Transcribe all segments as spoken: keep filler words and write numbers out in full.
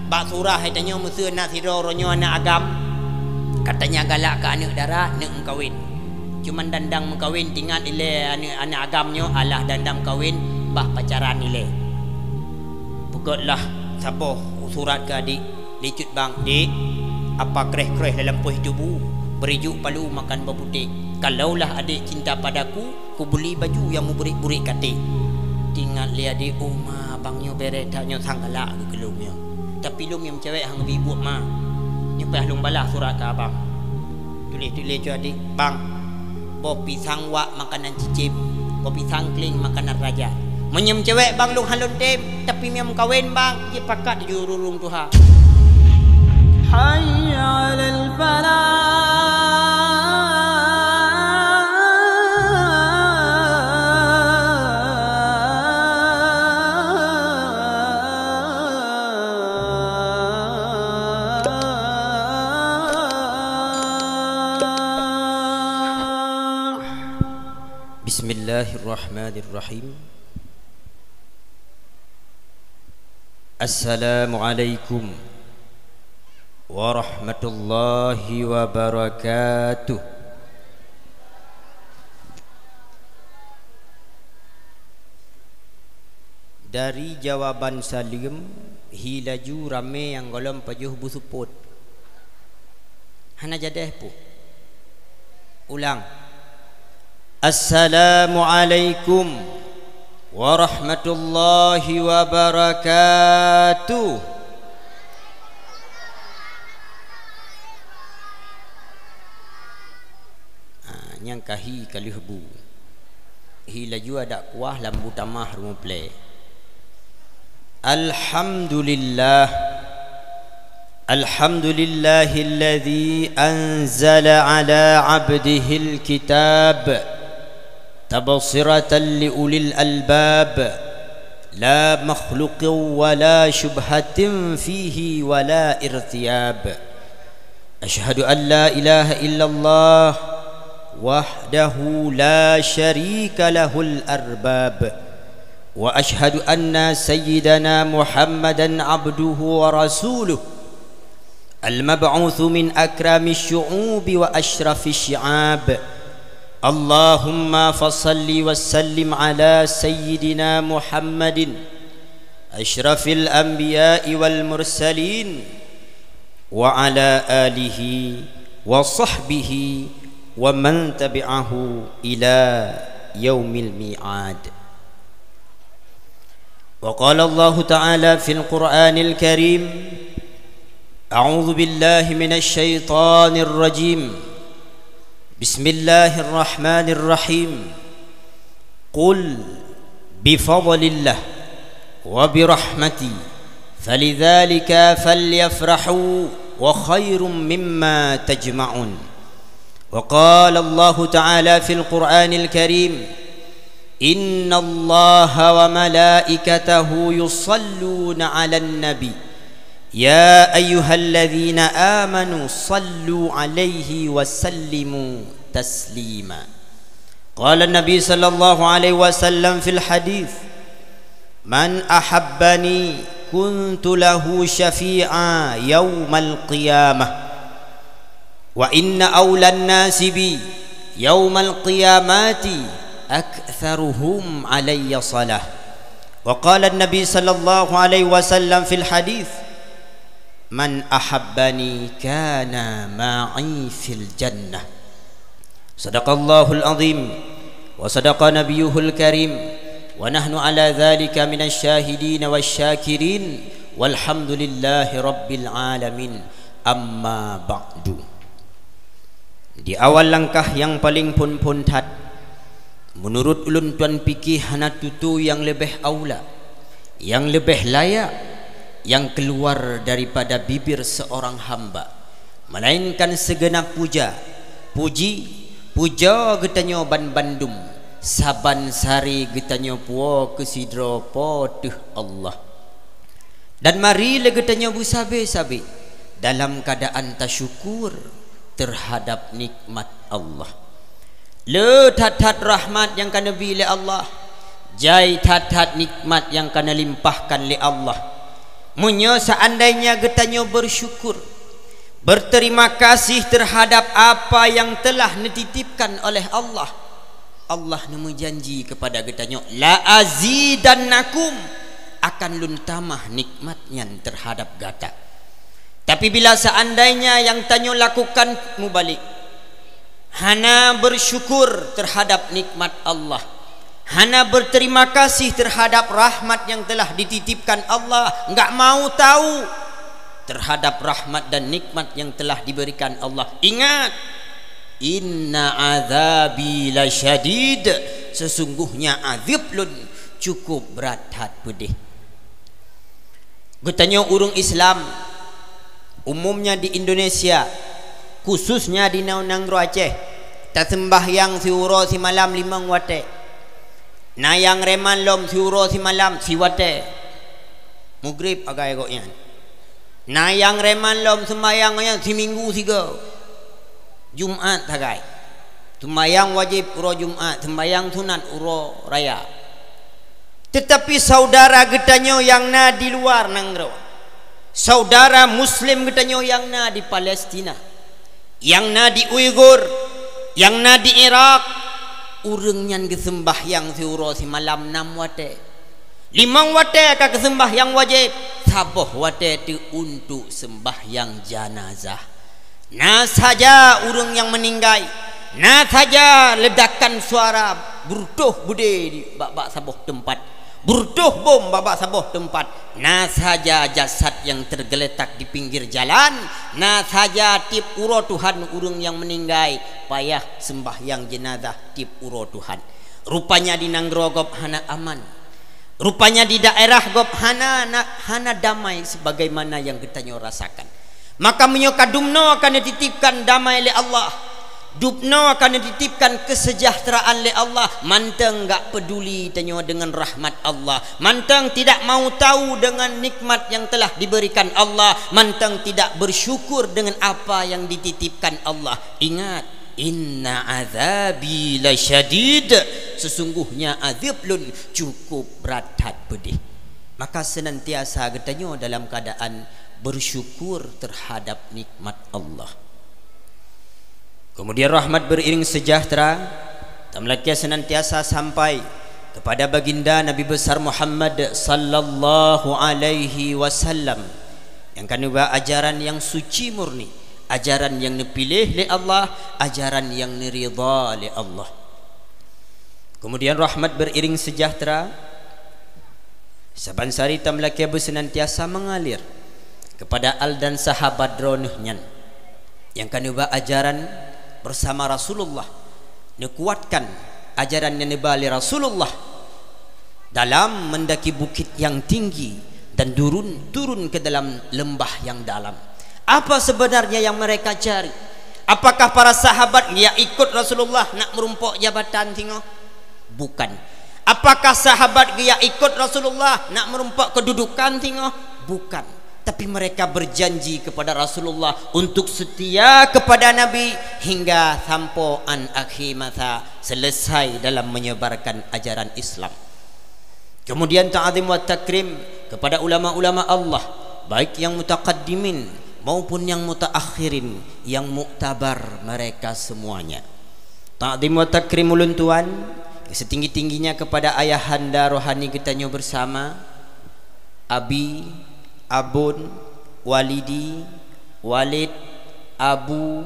Bak surah hai tanyoe meuseu na sidroe uroe nyoe aneuk agam, katanya galak keu aneuk dara, neuk meukawen. Cuman dandang meukawen, tingat ilée aneuk, aneuk agam nyoe alah dandang meukawen, bah pacaran ilée. Peugötlah saboh surat keu adék, "Lé cut bang, dék, apa kreh-kreh lam lampôh tuboh, bri juk palu makan bawang putéh. Kalaulah adék cinta padaku, kubeli baju nyang meuburék-burék katé." Tingat lé adék, "Oh ma, abang nyoe béré that nyoe, sang galak keu lôn nyoe. Tapi lôn nyang cewek han geubi buet ma. Nyoe payah lôn balaih surat keu abang." Tuléh-tuléh cut adék, "Bang, boh pisang wak makanan cicém, boh pisang kléng makanan raja. Meunyoe cewek bang lôn han lôn tem, tapi meunyoe meukawen bang, jipakat jurulung tuha." Hayya 'alal falah. Bismillahirrahmanirrahim. Assalamualaikum warahmatullahi wabarakatuh. Dari jawaban saleuem, hi laju ramé nyang gohlom pajoh beuseupôt. Hana jadeh peue. Ulang. Assalamualaikum warahmatullahi wabarakatuh. Ah, nyang ka hi ka lheueh bu. Hi laju adak kuah lam bu tamah rumoh plé. Alhamdulillah. Alhamdulillahilladzi anzala ala abdihil kitab tabsiratan li ulil albab, la makhluqin wa la syubhatin fihi wa la irtiyab. Asyhadu an la ilaha illallah wahdahu la syarika lahul arbab. Wa asyhadu anna sayyidana Muhammadan abduhu wa rasuluh. Al-mab'utsu min akrami syu'ubi wa asyrafi syi'ab. Allahumma fasalli wa sallim ala sayyidina Muhammadin asyrafil anbiya'i wal mursalin, wa ala alihi wa sahbihi wa man tabi'ahu ila yaumil mi'ad. Wa qala Allahu ta'ala fil Qur'anil Karim, a'udzu billahi minasy syaithanir rajim. Bismillahirrahmanirrahim. Qul bi fadlillah wa bi rahmati, falidzalika falyafrahu wa khairum mimma tajma'un. Wa qala Allahu ta'ala fil Qur'anil Karim, innallaha wa malaikatahu yusalluna 'alan nabi, ya ayyuhalladzina amanu sallu 'alaihi wa sallimu taslima. Qala Nabi sallallahu alaihi wasallam fil hadits, man ahabbani kuntu lahu syafi'a yaumal qiyamah, wa inna aulan nasi bi yaumal qiyamati aktsaruhum alayya salah. Wa qala Nabi sallallahu alaihi wasallam fil hadits, man ahabbani kana ma'i fil jannah. Sadaqallahul azim wa sadaqa nabiyuhul karim, wa nahnu ala dzalika minasy syahidin wasy syakirin, walhamdulillahi rabbil alamin. Amma ba'du. Di awal langkah nyang paleng phon-phon that, meunurot ulôn tuan pike hana tutoe nyang leubeh aula, nyang leubeh layak, nyang keuluar daripada bibir seurang hamba, melainkan seugeunab puja, puji, pujoe geutanyoe banbandum, saban sari geutanyoe puwoe keu sidroe Po teuh Allah. Dan mari lé geutanyoe beusabe-sabe dalam keuadaan tasyukur teuhadab nikmat Allah. Le that-that rahmat nyang ka neubi lé Allah, jai that-that nikmat nyang ka neulimpahkan lé Allah. Meunyoe seandainya geutanyoe bersyukur, berterima kasih terhadap apa yang telah dititipkan oleh Allah, Allah neumeujanji kepada geutanyoe, "La azidannakum," akan lôn tamah nikmat nyan terhadap gata. Tapi bila seandainya nyang tanyoe lakukan mubalek, hana bersyukur terhadap nikmat Allah, hana berterima kasih terhadap rahmat yang telah dititipkan Allah, enggak mau tahu terhadap rahmat dan nikmat yang telah diberikan Allah. Ingat, "Inna azabi lasyadid," sesungguhnya azab lôn cukup berat that peudeh. Geutanyoe ureuëng Islam, umumnya di Indonesia, khususnya di nanggroe Aceh, taseumbahyang siuroe simalam limong watée. Na nyang reman lom siuroe simalam siwatée. Mugrib agai gobnyan. Na nyang reman lom seumbahyang nyan siminggu sigoe. Jumat sagai. Seumbahyang wajéb uroe Jumat, seumbahyang sunat uroe raya. Teutapi saudara geutanyoe nyang na di luar nanggroe, saudara muslim geutanyoe nyang na di Palestina, nyang na di Uighur, nyang na di Irak, ureuëng nyan geuseumbahyang siuroe simalam nam watée. Limong watée ka geuseumbahyang wajéb, saboh watée teuk untuk seumbahyang janazah. Na saja ureuëng nyang meuninggai, na saja leudakan suara beureutoh beudé di bak-bak saboh teumpat, beureutoh bom bak-bak saboh teumpat, na saja jasad nyang teugeuletak di pinggir jalan, na saja tieb uroe Tuhan ureuëng nyang meuninggai payah seumbahyang jeunazah tieb uroe Tuhan. Rupanya di nanggroe gob hana aman. Rupanya di daerah gob hana, na, hana damai sebagaimana nyang geutanyoe rasakan. Maka meunyoe ka dumnoe ka neutitipkan damai lé Allah, dumnoe ka neutitipkan keuseujahteuraan lé Allah, mantong enggak peduli tanyoe dengan rahmat Allah, mantong tidak mau tahu dengan nikmat yang telah diberikan Allah, mantong tidak bersyukur dengan apa yang dititipkan Allah. Ingat, "Inna azabi lasyadid," sesungguhnya azab lôn cukup berat that peudeh. Maka senantiasa geutanyoe dalam keadaan bersyukur terhadap nikmat Allah. Kemudian rahmat beriring sejahtera tameulakée senantiasa sampai kepada baginda Nabi besar Muhammad sallallahu alaihi wasallam, nyang ka neuba ajaran nyang suci murni, ajaran nyang neupiléh lé Allah, ajaran nyang neuridha lé Allah. Kemudian rahmat beriring sejahtera saban sari tameulakée beusenantiasa mengalir kepada al dan sahabat droeneuh nyan, nyang ka neuba ajaran bersama Rasulullah, neukuatkan ajaran nyang neuba lé Rasulullah dalam mendaki bukit yang tinggi dan turun, turun ke dalam lembah yang dalam. Apa sebenarnya yang mereka cari? Apakah para sahabat yang ikut Rasulullah nak merumpok jabatan singoh? Bukan. Apakah sahabat yang ikut Rasulullah nak merumpok kedudukan singoh? Bukan. Tapi mereka berjanji kepada Rasulullah untuk setia kepada Nabi hingga sampoe an akhir masa, selesai dalam menyebarkan ajaran Islam. Kemudian ta'zim wa takrim kepada ulama-ulama Allah, baik yang mutaqaddimin maupun yang mutaakhirin, yang muktabar mereka semuanya. Ta'zim wa takrim ulôn tuan setinggi-tingginya kepada ayahanda rohani geutanyoe bersama, abi, abon, walidi, walid, abu,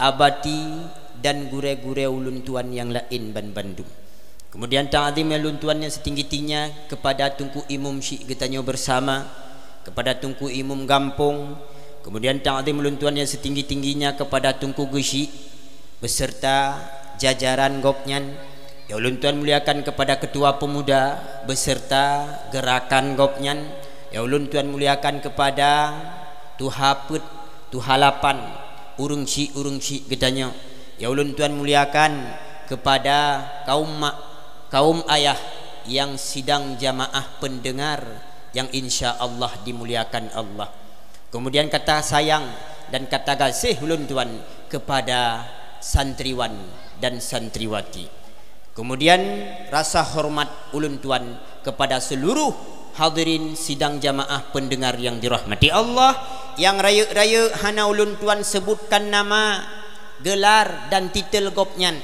abati, dan gurée-gurée ulôn tuan nyang laén banbandum. Kemudian ta'zim ulôn tuan nyang setinggi-tingginya kepada Teungku Imum Syik geutanyoe bersama, kepada Teungku Imum Gampông, kemudian ta'zim ulôn tuan nyang setinggi-tingginya kepada Teungku Geuchik beserta jajaran gobnyan, nyang ulôn tuan muliakan kepada Ketua Pemuda beserta gerakan gobnyan, nyang ulôn tuan muliakan kepada Tuha Peuet, Tuha Lapan, ureuëng syik-ureuëng syik geutanyoe, nyang ulôn tuan muliakan kepada kaum mak, kaum ayah yang sidang jamaah pendengar yang insya Allah dimuliakan Allah. Kemudian kata sayang dan kata gaséh ulôn tuan kepada santriwan dan santriwati. Kemudian rasa hormat ulôn tuan kepada seluruh Hadirin sidang jamaah pendengar yang dirahmati Allah, nyang rayeuk-rayeuk hana ulôn tuan sebutkan nama, gelar, dan titel gobnyan.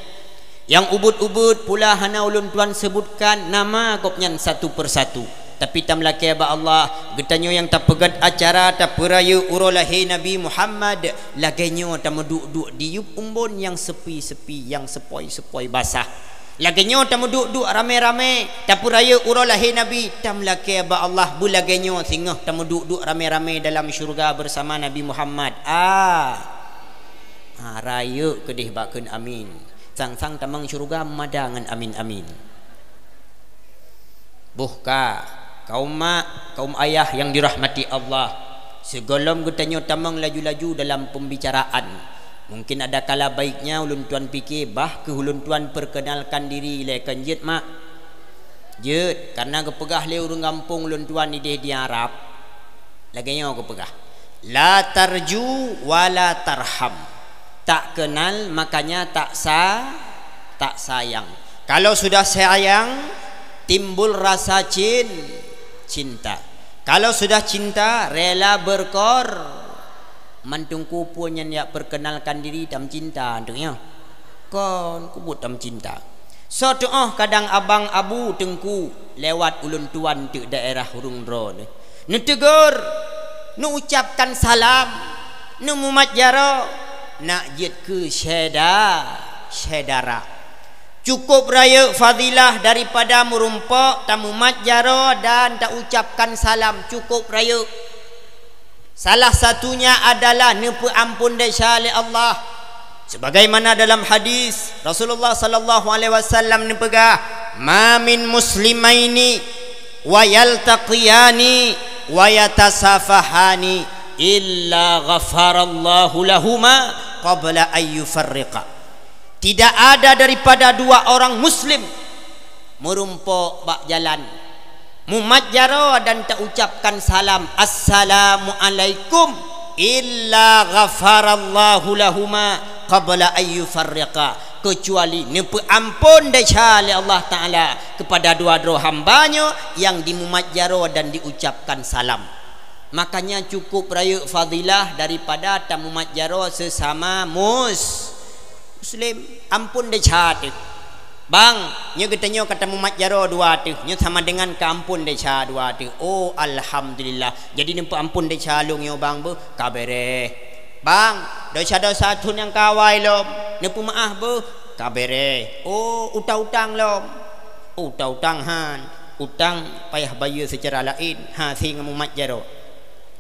Nyang ubit-ubit pula hana ulôn tuan sebutkan nama gobnyan satu persatu. Tapi tameulakée bak Allah, geutanyoe nyang tapeugét acara tapeurayeuk uroe lahé Nabi Muhammad, lagée nyoe tameuduek-duek di yup umbon nyang sepi-sepi, nyang sepoi-sepoi basah. Lagée nyoe tameuduek-duek ramé-ramé, tapeurayeuk uroe lahé Nabi, tameulakée bak Allah beulagée nyoe singoh tameuduek-duek ramé-ramé dalam syeuruga bersama Nabi Muhammad. Ah. Ha, rayeuk keudeh bak kheun amin. Sang-sang tamong syeuruga meumada ngon amin-amin. Boh ka, kaum mak, kaum ayah nyang dirahmati Allah, sigohlom geutanyoe tamong laju-laju dalam pembicaraan, mungkin ada kala baiknya ulôn tuan pike, bah kheueh ulôn tuan perkenalkan diri lé, kon jeuet, mak? Jeuet, karena geupeugah lé ureuëng gampông ulôn tuan ideh di Arab. Lagée nyoe geupeugah, "La tarju wa la tarham." Tak kenal, makanya tak sa-, tak sayang. Kalau sudah sayang, timbul rasa cin-, cinta. Kalau sudah cinta, rela berkor-, Man Teungku peue nyan jak perkenalkan diri, tameucinta anteuk nyoe. Kon, keubuet tameucinta. Soe teuoh kadang abang abu Teungku lewat ulôn tuan teuk daerah ureuëng droeneuh. Neuteugor, neuucapkan salam, neumumat jaroe, nak jeuet keu syeda-, syedara. Cukup rayeuk fadilah daripada meurumpok, tamumat jaroe dan taucapkan salam, cukup rayeuk. Salah satunya adalah neupeuamphon desya lé Allah. Sebagaimana dalam hadis, Rasulullah sallallahu alaihi wasallam neupeugah, "Ma min muslimaini wa yaltaqiyani wa yatasafahani illa ghafarallahu lahuma qabla an yufarriqa." Tidak ada daripada dua orang muslim meurumpok bak jalan, mumat jaroe dan taucapkan salam, "Assalamualaikum," illa ghafarallahu lahuma qabla an yufarriqa, kecuali neupeuamphon desya lé Allah Taala kepada dua droe hamba nyoe nyang dimumat jaroe dan diucapkan salam. Makanya cukup rayeuk fadilah daripada tamumat jaroe sesama mus-, muslim. Amphon desya teuh. Bang, nyoe geutanyoe ka tamumat jaroe dua teuh. Nyoe sama dengan ka amphon desya dua teuh. Oh, alhamdulillah. Jadi neupeuamphon desya lôn nyoe bang beuh, ka béréh. Bang, desya-desya thon nyang ka awai lom, neupeumeuáh beuh, ka béréh. Oh, utang-utang lom. Utang-utang han, utang payah bayeue secara laén, ha, singoh mumat jaroe.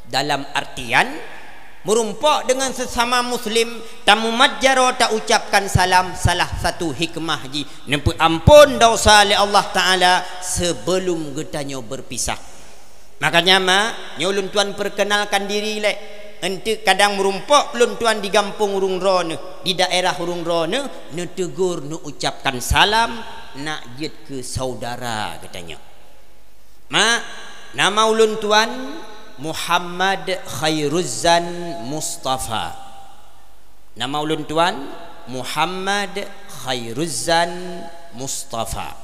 Dalam artian, meurumpok dengan sesama muslim, tamumat jaroe taucapkan salam, salah satu hikmah jih neupeuamphon desya lé Allah Taala sebelum geutanyoe berpisah. Makanya, mak, nyoe ulôn tuan perkenalkan diri lé. Eunteuk kadang meurumpok ulôn tuan di gampông ureuëng droeneuh, di daerah ureuëng droeneuh, neuteugor, neuucapkan salam, nak jeuet keu saudara geutanyoe. Mak, nama ulôn tuan Muhammad Khairuzzan Mustafa. Nama ulôn tuan Muhammad Khairuzzan Mustafa.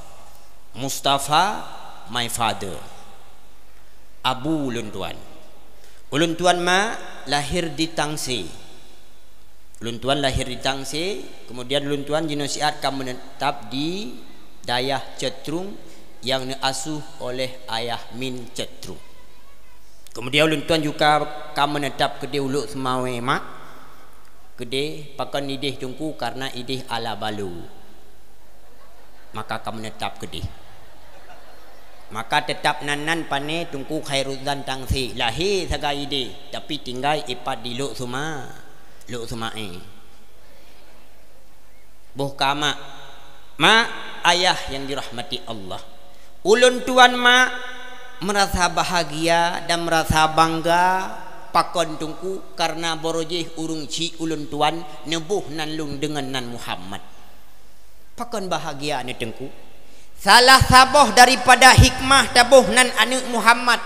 Mustafa, my father. Abu ulôn tuan. Ulôn tuan mak lahir di Tangse. Ulôn tuan lahir di Tangse, kemudian ulôn tuan jinoe siat ka meunetap di dayah Ceutrung nyang neuasuh oleh ayah min Ceutrung. Kemudian ulôn tuan juga ka meunetap keudeh u Lhokseumawe mak, keudeh pakon ideh Teungku karena ideh ala balu. Maka ka meunetap keudeh. Maka teutap nan-nan pané Teungku Khairuzzan Tangse, lahé sagai ideh, tapi tinggai ipat di Lhokseumawe, Lhokseumawe. Boh ka mak, mak, ayah nyang dirahmati Allah. Ulôn tuan mak meurasa bahagia dan meurasa bangga pakon Teungku, karena barô jih ureuëng chik ulôn tuan neuboh nan lôn deungon nan Muhammad. Pakon bahagia nyoe Teungku? Salah saboh daripada hikmah taboh nan aneuëk Muhammad.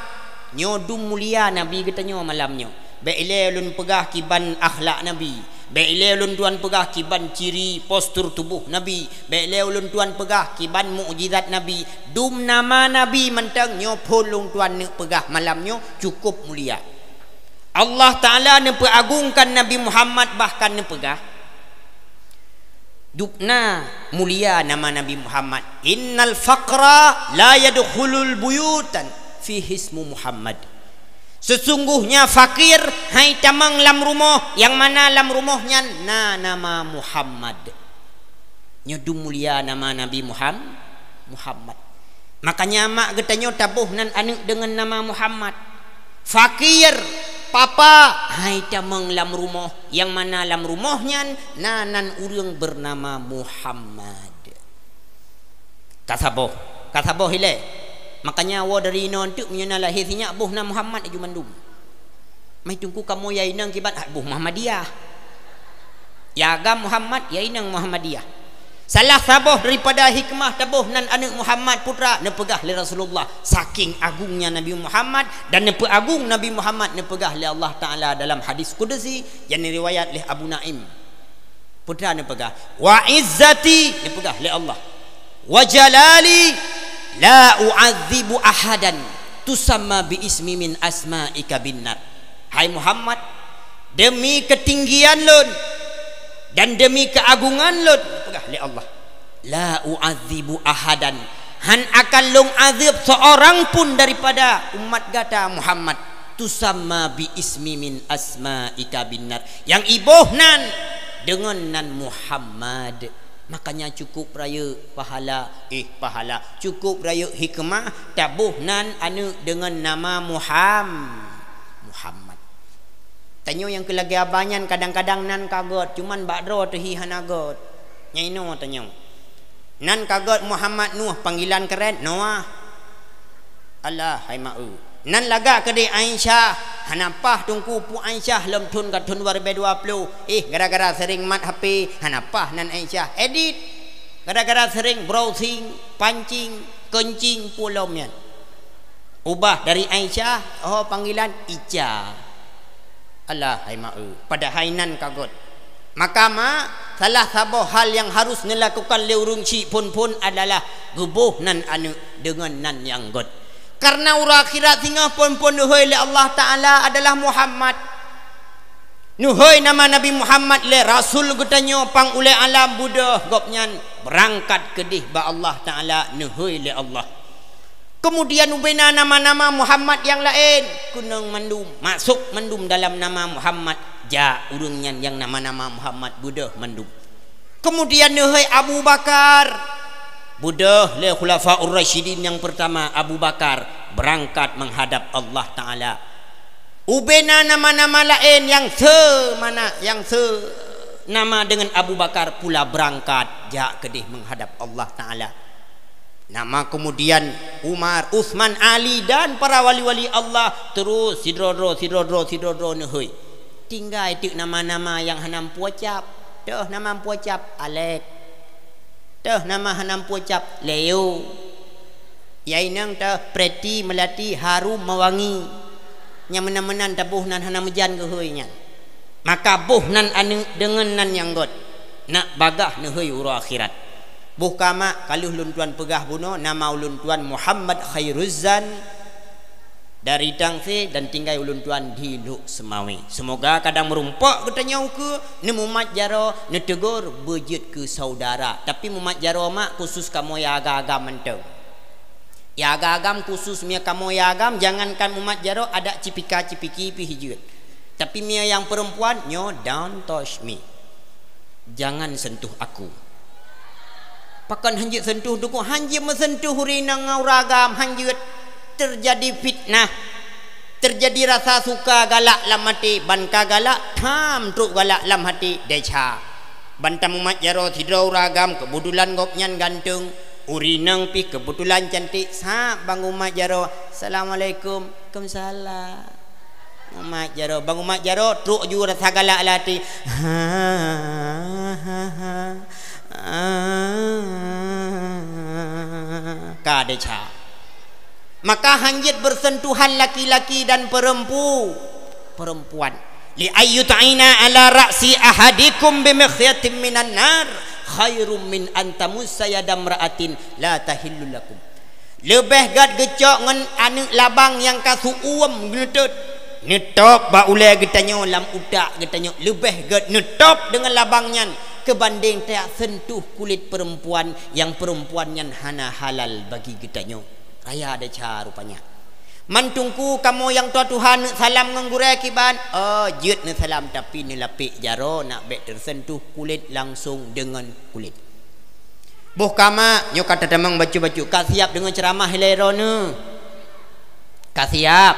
Nyoe dum mulia Nabi geutanyoe malam nyoe. Bék ilée ulôn peugah kiban akhlak Nabi. Bék ilée ulôn tuan peugah kiban ciri postur tuboh Nabi, bék ilée ulôn tuan peugah kiban mukjizat Nabi. Dum nama Nabi mantong nyoe phon ulôn tuan neuk peugah malam nyoe cukup mulia. Allah Ta'ala neupeuagungkan Nabi Muhammad, bahkan neupeugah, dubna mulia nama Nabi Muhammad, "Innal faqra la yadkhulul buyutan fihi ismu Muhammad." Sesungguhnya fakir hai tamong lam rumoh, nyang mana lam rumoh nyan na nama Muhammad. Nyoe dum mulia nama Nabi Muham-, Muhammad. Makanya mak geutanyoe taboh nan aneuk deungon nama Muhammad. Fakir, papa, hai tamong lam rumoh, nyang mana lam rumoh nyan na nan ureuëng bernama Muhammad. Ka saboh, ka saboh ilée. Makanya woe dari inoe teuk meunyoe na lahé sinyak boh na Muhammad laju mandum. Mai teungku kamoe ya inong kiban, ah, boh Muhammadiyah. Ya agam Muhammad, ya inong Muhammadiyah. Salah saboh daripada hikmah taboh nan aneuk Muhammad putra neupeugah lé Rasulullah. Saking agungnya Nabi Muhammad dan neupeuagung Nabi Muhammad neupeugah lé Allah Ta'ala dalam hadis kudusi yang riwayat lé Abu Naim. Putra neupeugah, "Wa izzati," neupeugah lé Allah, "wa jalali la u'adzibu ahadan tusamma bi ismi min asma'ika binnar." Hai Muhammad, demi ketinggian lôn dan demi keagungan lôn, neupeugah lé Allah, "La u'adzibu ahadan," han akan lôn azab seorang pun daripada umat gata Muhammad, "tusamma bi ismi min asma'ika binnar," yang iboh nan deungon nan Muhammad. Makanya cukup rayeuk pahala, eh, pahala, cukup rayeuk hikmah taboh nan aneuk deungon nama Muham-, Muhammad. Tanyoe nyang keu lagée abah nyan kadang-kadang nan ka gét, cuman bak droe teuh hi hana gét. Nyang inoe tanyoe. Nan ka gét Muhammad Nuh, panggilan keren Noah. Allah hai ma-e. Nan lagak keudeh Aisyah, hana paih teungku peue Aisyah lom thon ka thon dua ribèe dua ploh. Eh, gara-gara sering mat H P, hana paih nan Aisyah. Edit. Gara-gara sering browsing, pancing, kencing peue lom nyan. Ubah dari Aisyah, oh, panggilan Ica. Allah hai ma-e. Padahai nan ka gét. Maka mak, salah saboh hal nyang harus neulakukan lé ureuëng chik phon-phon adalah geuboh nan aneuk deungon nan nyang gét. Karena uroe akhirat singoh phon-phon neuhôi lé Allah Ta'ala adalah Muhammad. Neuhôi nama Nabi Muhammad lé Rasul geutanyoe pang ulée alam, beudôh gobnyan beurangkat keudeh bak Allah Ta'ala, neuhôi lé Allah. Kemudian ubena nama-nama Muhammad nyang laén, keunong mandum, masôk mandum dalam nama Muhammad, jak ureuëng nyan nyang nama-nama Muhammad beudôh mandum. Kemudian neuhôi Abu Bakar, beudôh lé Khulafaur Rasyidin nyang pertama Abu Bakar beurangkat meuhadab Allah Ta'ala. Ubena nama-nama laén nyang seumana, nyang senama deungon Abu Bakar pula beurangkat jak keudeh meuhadab Allah Ta'ala. Nama kemudian Umar, Utsman, Ali dan para wali-wali Allah terus sidroe-droe, sidroe-droe, sidroe-droe neuhôi. Tinggai teuk nama-nama nyang hana meupucap. Teuh nama meupucap, Alex. Teuh nama hana meupucap, Leo. Ya inong teuh, Preti, Melati, Harum, Mewangi. Nyang meunan-meunan taboh nan hana meujan geuhôi nyan. Maka boh nan aneuk deungon nan nyang gét, nak bagah neuhôi uroe akhirat. Boh ka mak, ka lheueh ulôn tuan peugah bunoe, nama ulôn tuan Muhammad Khairuzzan dari Tangse dan tinggai ulôn tuan di Lhokseumawe. Seumoga kadang meurumpok geutanyoe ukeue, neumumat jaroe, neuteugor beujeuet keu saudara. Tapi mumat jaroe mak khusus kamoe ya agam-agam mantong. Ya agam-agam khusus, meunyoe kamoe ya agam, jangankan mumat jaroe, adak cipika-cipiki pih jeuet. Tapi meunyoe nyang perempuan, nyoe don't touch me. Jangan sentuh aku. Pakon hanjeuet sentuh teungku, hanjeuet meusentuh ureuëng inong ngon ureuëng agam, hanjeuet. Terjadi fitnah. Terjadi rasa suka galak lam até, ban ka galak, tham trok galak lam até, desya. Ban tamumat jaroe sidroe ureuëng agam, keubeutulan gobnyan ganteng, ureuëng inong pih keubeutulan cantik, sab ban geumat jaroe, "Assalamualaikum." "Waalaikumsalam." Umat jaroe, ban umat jaroe, trok ju rasa galak lam até. Ka desya. Maka hanjeuet bersentuhan laki-laki dan perempu-, perempuan. "Li ayyut'ina ala ra'si ahadikum bi mikhyatin minan nar khairum min an tamussa yada imra'atin la tahillu lakum." Leubeh gét geucok ngon aneuëk labang nyang ka su-uem geuneutôt, neutôb bak ulée geutanyoe lam utak geutanyoe, leubeh gét neutôb deungon labang nyan keubandeng tajak sentuh kulét peurempuan nyang peurempuan nyan hana halal bagi geutanyoe. Raya desya rupanya. Man Teungku, kamoe nyang tuha-tuha neuk salam ngon gurée kiban? Oh, jeuet neuk salam, tapi neulapék jaroe nak bék teusentuh kulét langsong deungon kulét. Boh ka mak, nyoe ka tatamong bacut-bacut, ka siab deungon ceuramah ilée droeneuh? Ka siab?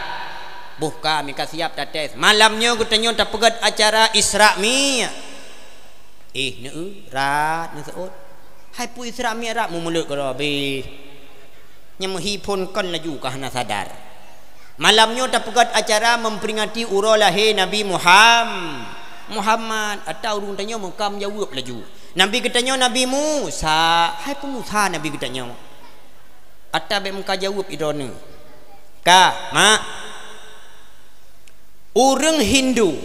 Boh ka mi ka siab tates. Malam nyoe geutanyoe tapeugét acara Isra Mi. Eh, neu, rat, neuseuôt. Hai peue Isra Mi'raj, meumuleut keudroe beh. Nyang meuhi phon kon laju ka hana sadar. Malam nyoe tapeugét acara memperingati uroe lahé Nabi Muham-, Muhammad. Ata ureuëng tanyoe meuka meujaweueb laju. Nabi geutanyoe Nabi Musa. Hai peue Musa Nabi geutanyoe? Ata bék meuka jaweueb droeneuh. Ka, mak. Ureuëng Hindu,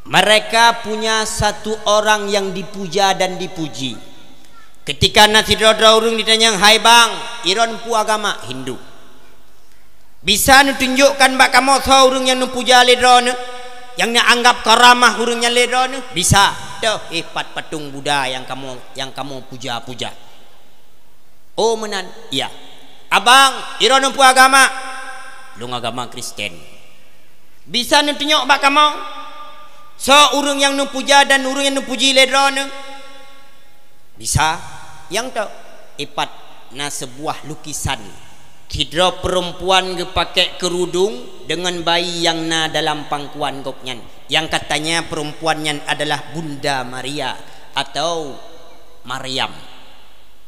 mereka punya satu orang yang dipuja dan dipuji. Ketika na sidroe-droe ureuëng ditanyong, "Hai bang, droeneuh peue agama?" "Hindu." "Bisa neutunjukkan bak kamoe soe ureuëng nyang neupuja lé droeneuh, nyang neuanggap karamah ureuëng nyan lé droeneuh?" "Bisa." "Toh, eh, pat patong Buddha nyang kamoe, nyang kamoe puja-puja?" "Oh, meunan?" "Iya." "Abang, droeneuh peue agama?" "Lôn agama Kristen." "Bisa neutunyok bak kamoe soe ureuëng nyang neupuja dan ureuëng nyang neupuji lé droeneuh?" "Bisa." Nyang toh, ipat na seubuah lukisan. Sidroe peurempuan geupakék keurudung deungon bayi nyang na dalam pangkuan gobnyan, nyang katanya peurempuan nyan adalah Bunda Maria atau Maryam.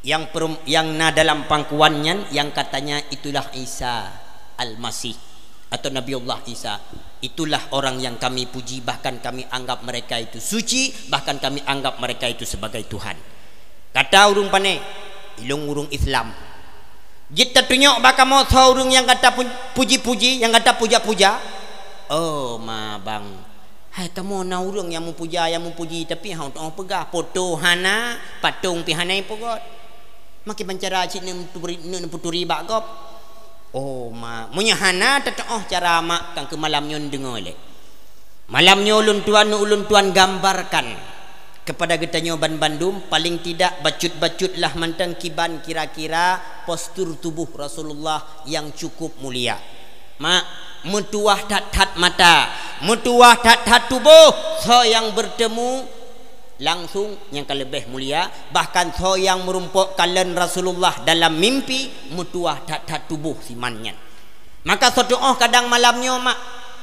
Nyang perum-, nyang na dalam pangkuan nyan, nyang katanya itulah Isa Al-Masih atau Nabiullah Isa. Itulah orang yang kami puji, bahkan kami anggap mereka itu suci, bahkan kami anggap mereka itu sebagai Tuhan. Kata ureuëng pané, "Ilôn ureuëng Islam." "Jeuet tatunyok bak kamoe soe ureuëng nyang gata pu-, puji-puji, nyang gata puja-puja?" "Oh, ma bang, hai kamoe na ureuëng nyang meupuja, nyang meupuji, tapi hana teuoh peugah, poto hana, patong pih hana ipeugét. Makai bancara cit neuk neuputuri, neuk neuputuri bak gob." "Oh, ma, meunyoe hana tateuoh cara mak, kan keu malam nyoe neudeungoe lé." Malam nyoe ulôn tuan, ulôn tuan gambarkan kepada geutanyoe banbandum, paling tidak bacut-bacut lah mantong kiban kira-kira postur tuboh Rasulullah yang cukup mulia. Mak, meutuwah that-that mata, meutuwah that-that tuboh, soe nyang bertemu langsung nyang ka leubeh mulia, bahkan soe nyang meurumpok kalon Rasulullah dalam mimpi, meutuwah that-that tuboh siman nyan. Maka soe teuoh kadang malam nyoe, mak,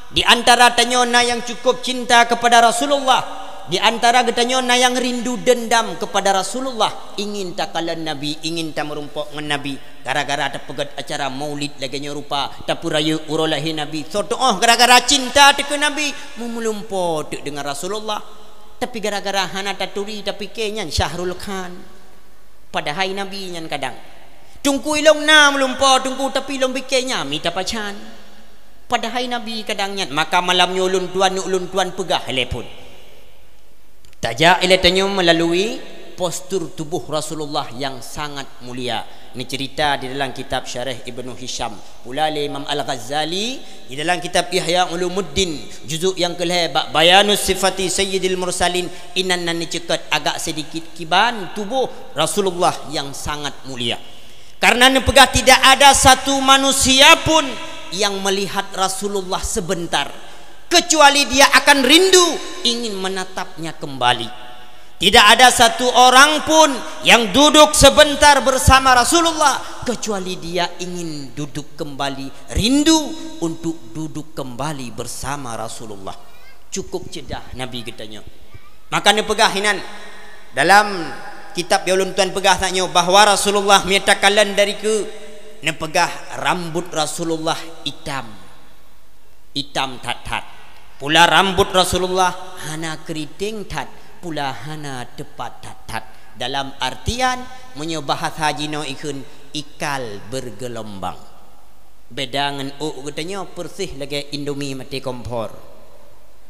di antara tanyoe na nyang cukup cinta kepada Rasulullah, di antara geutanyoe na nyang rindu dendam kepada Rasulullah, ingin takalon Nabi, ingin tameurumpok ngon Nabi, gara-gara tapeugét acara maulid lagée nyoe rupa, tapeurayeuk uroe lahé Nabi, soe teuoh gara-gara cinta teuh keu Nabi, meumulumpo teuk deungon Rasulullah. Tapi gara-gara hana taturi, tapike nyan syahrul khan. Padahai Nabi nyan kadang. Teungku, ilôn na meulumpo Teungku, tapi ilôn pike nyan mita pacan. Padahai Nabi kadang nyan. Maka malam nyoe ulôn tuan, ulôn tuan peugah ilée phon. Tajak ilée tanyoe meulalu postur tuboh Rasulullah nyang sangat mulia. Neuceurita di dalam kitab Syarah Ibnu Hisham. Pula lé Imam Al-Ghazali di dalam kitab Ihya Ulumuddin, juzuk nyang keulhée, bak Bayanus Sifati Sayyidil Mursalin, inan na neuceukeut agak sedikit kiban tuboh Rasulullah nyang sangat mulia. Karena neupeugah tidak ada satu manusia pun yang melihat Rasulullah sebentar, kecuali dia akan rindu ingin menatapnya kembali. Tidak ada satu orang pun yang duduk sebentar bersama Rasulullah, kecuali dia ingin duduk kembali, rindu untuk duduk kembali bersama Rasulullah. Cukup ceudah Nabi geutanyoe. Maka neupeugah inan dalam kitab nyang ulôn tuan peugah saat nyoe bahwa Rasulullah mita kalon dari keu neupeugah rambut Rasulullah itam. Itam that-that. Pula rambut Rasulullah hana keriting that, pula hana teupat that-that. Dalam artian, meunyoe bahasa jinoe ikheun ikal bergelombang. Beda ngon ôk geutanyoe, persis lagée Indomie maté kompor.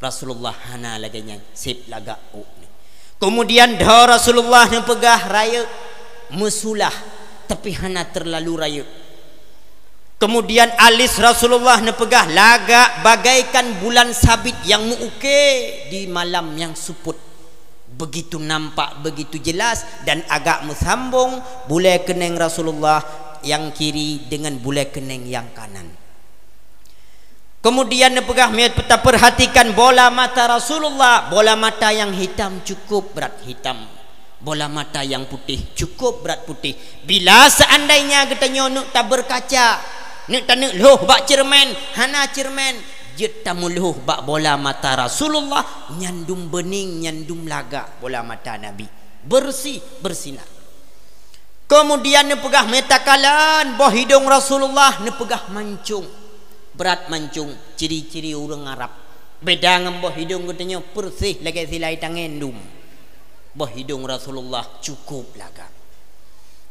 Rasulullah hana lagée nyan, seb lagak ôk nyan. Keumudian dhoe Rasulullah neupeugah rayeuk, meusulah, tapi hana teulalu rayeuk. Keumudian alis Rasulullah neupeugah lagak bagaikan bulan sabit nyang meu-uke di malam nyang seupôt. Begitu nampak, begitu jelas, dan agak meusambong bulée keuneng Rasulullah nyang kiri deungon bulée keuneng nyang kanan. Keumudian neupeugah, meunyoe tapeurhatikan bola mata Rasulullah, bola mata nyang hitam cukup brat hitam, bola mata nyang putéh cukup brat putéh. Bila seandainya geutanyoe neuk tabeurkaca, neuk taneuk lhôh bak ceureumen, hana ceureumen, jeuet tameulhôh bak bola mata Rasulullah, nyan dum beuning, nyan dum lagak bola mata Nabi. Beureuséh, beusinar. Keumudian neupeugah, meunyoe takalon boh hidong Rasulullah, neupeugah mancung. Brat mancung, ciri-ciri ureuëng Arab. Beda ngon boh hidong geutanyoe, beureuséh lagée silai tangen dum. Boh hidong Rasulullah cukup lagak.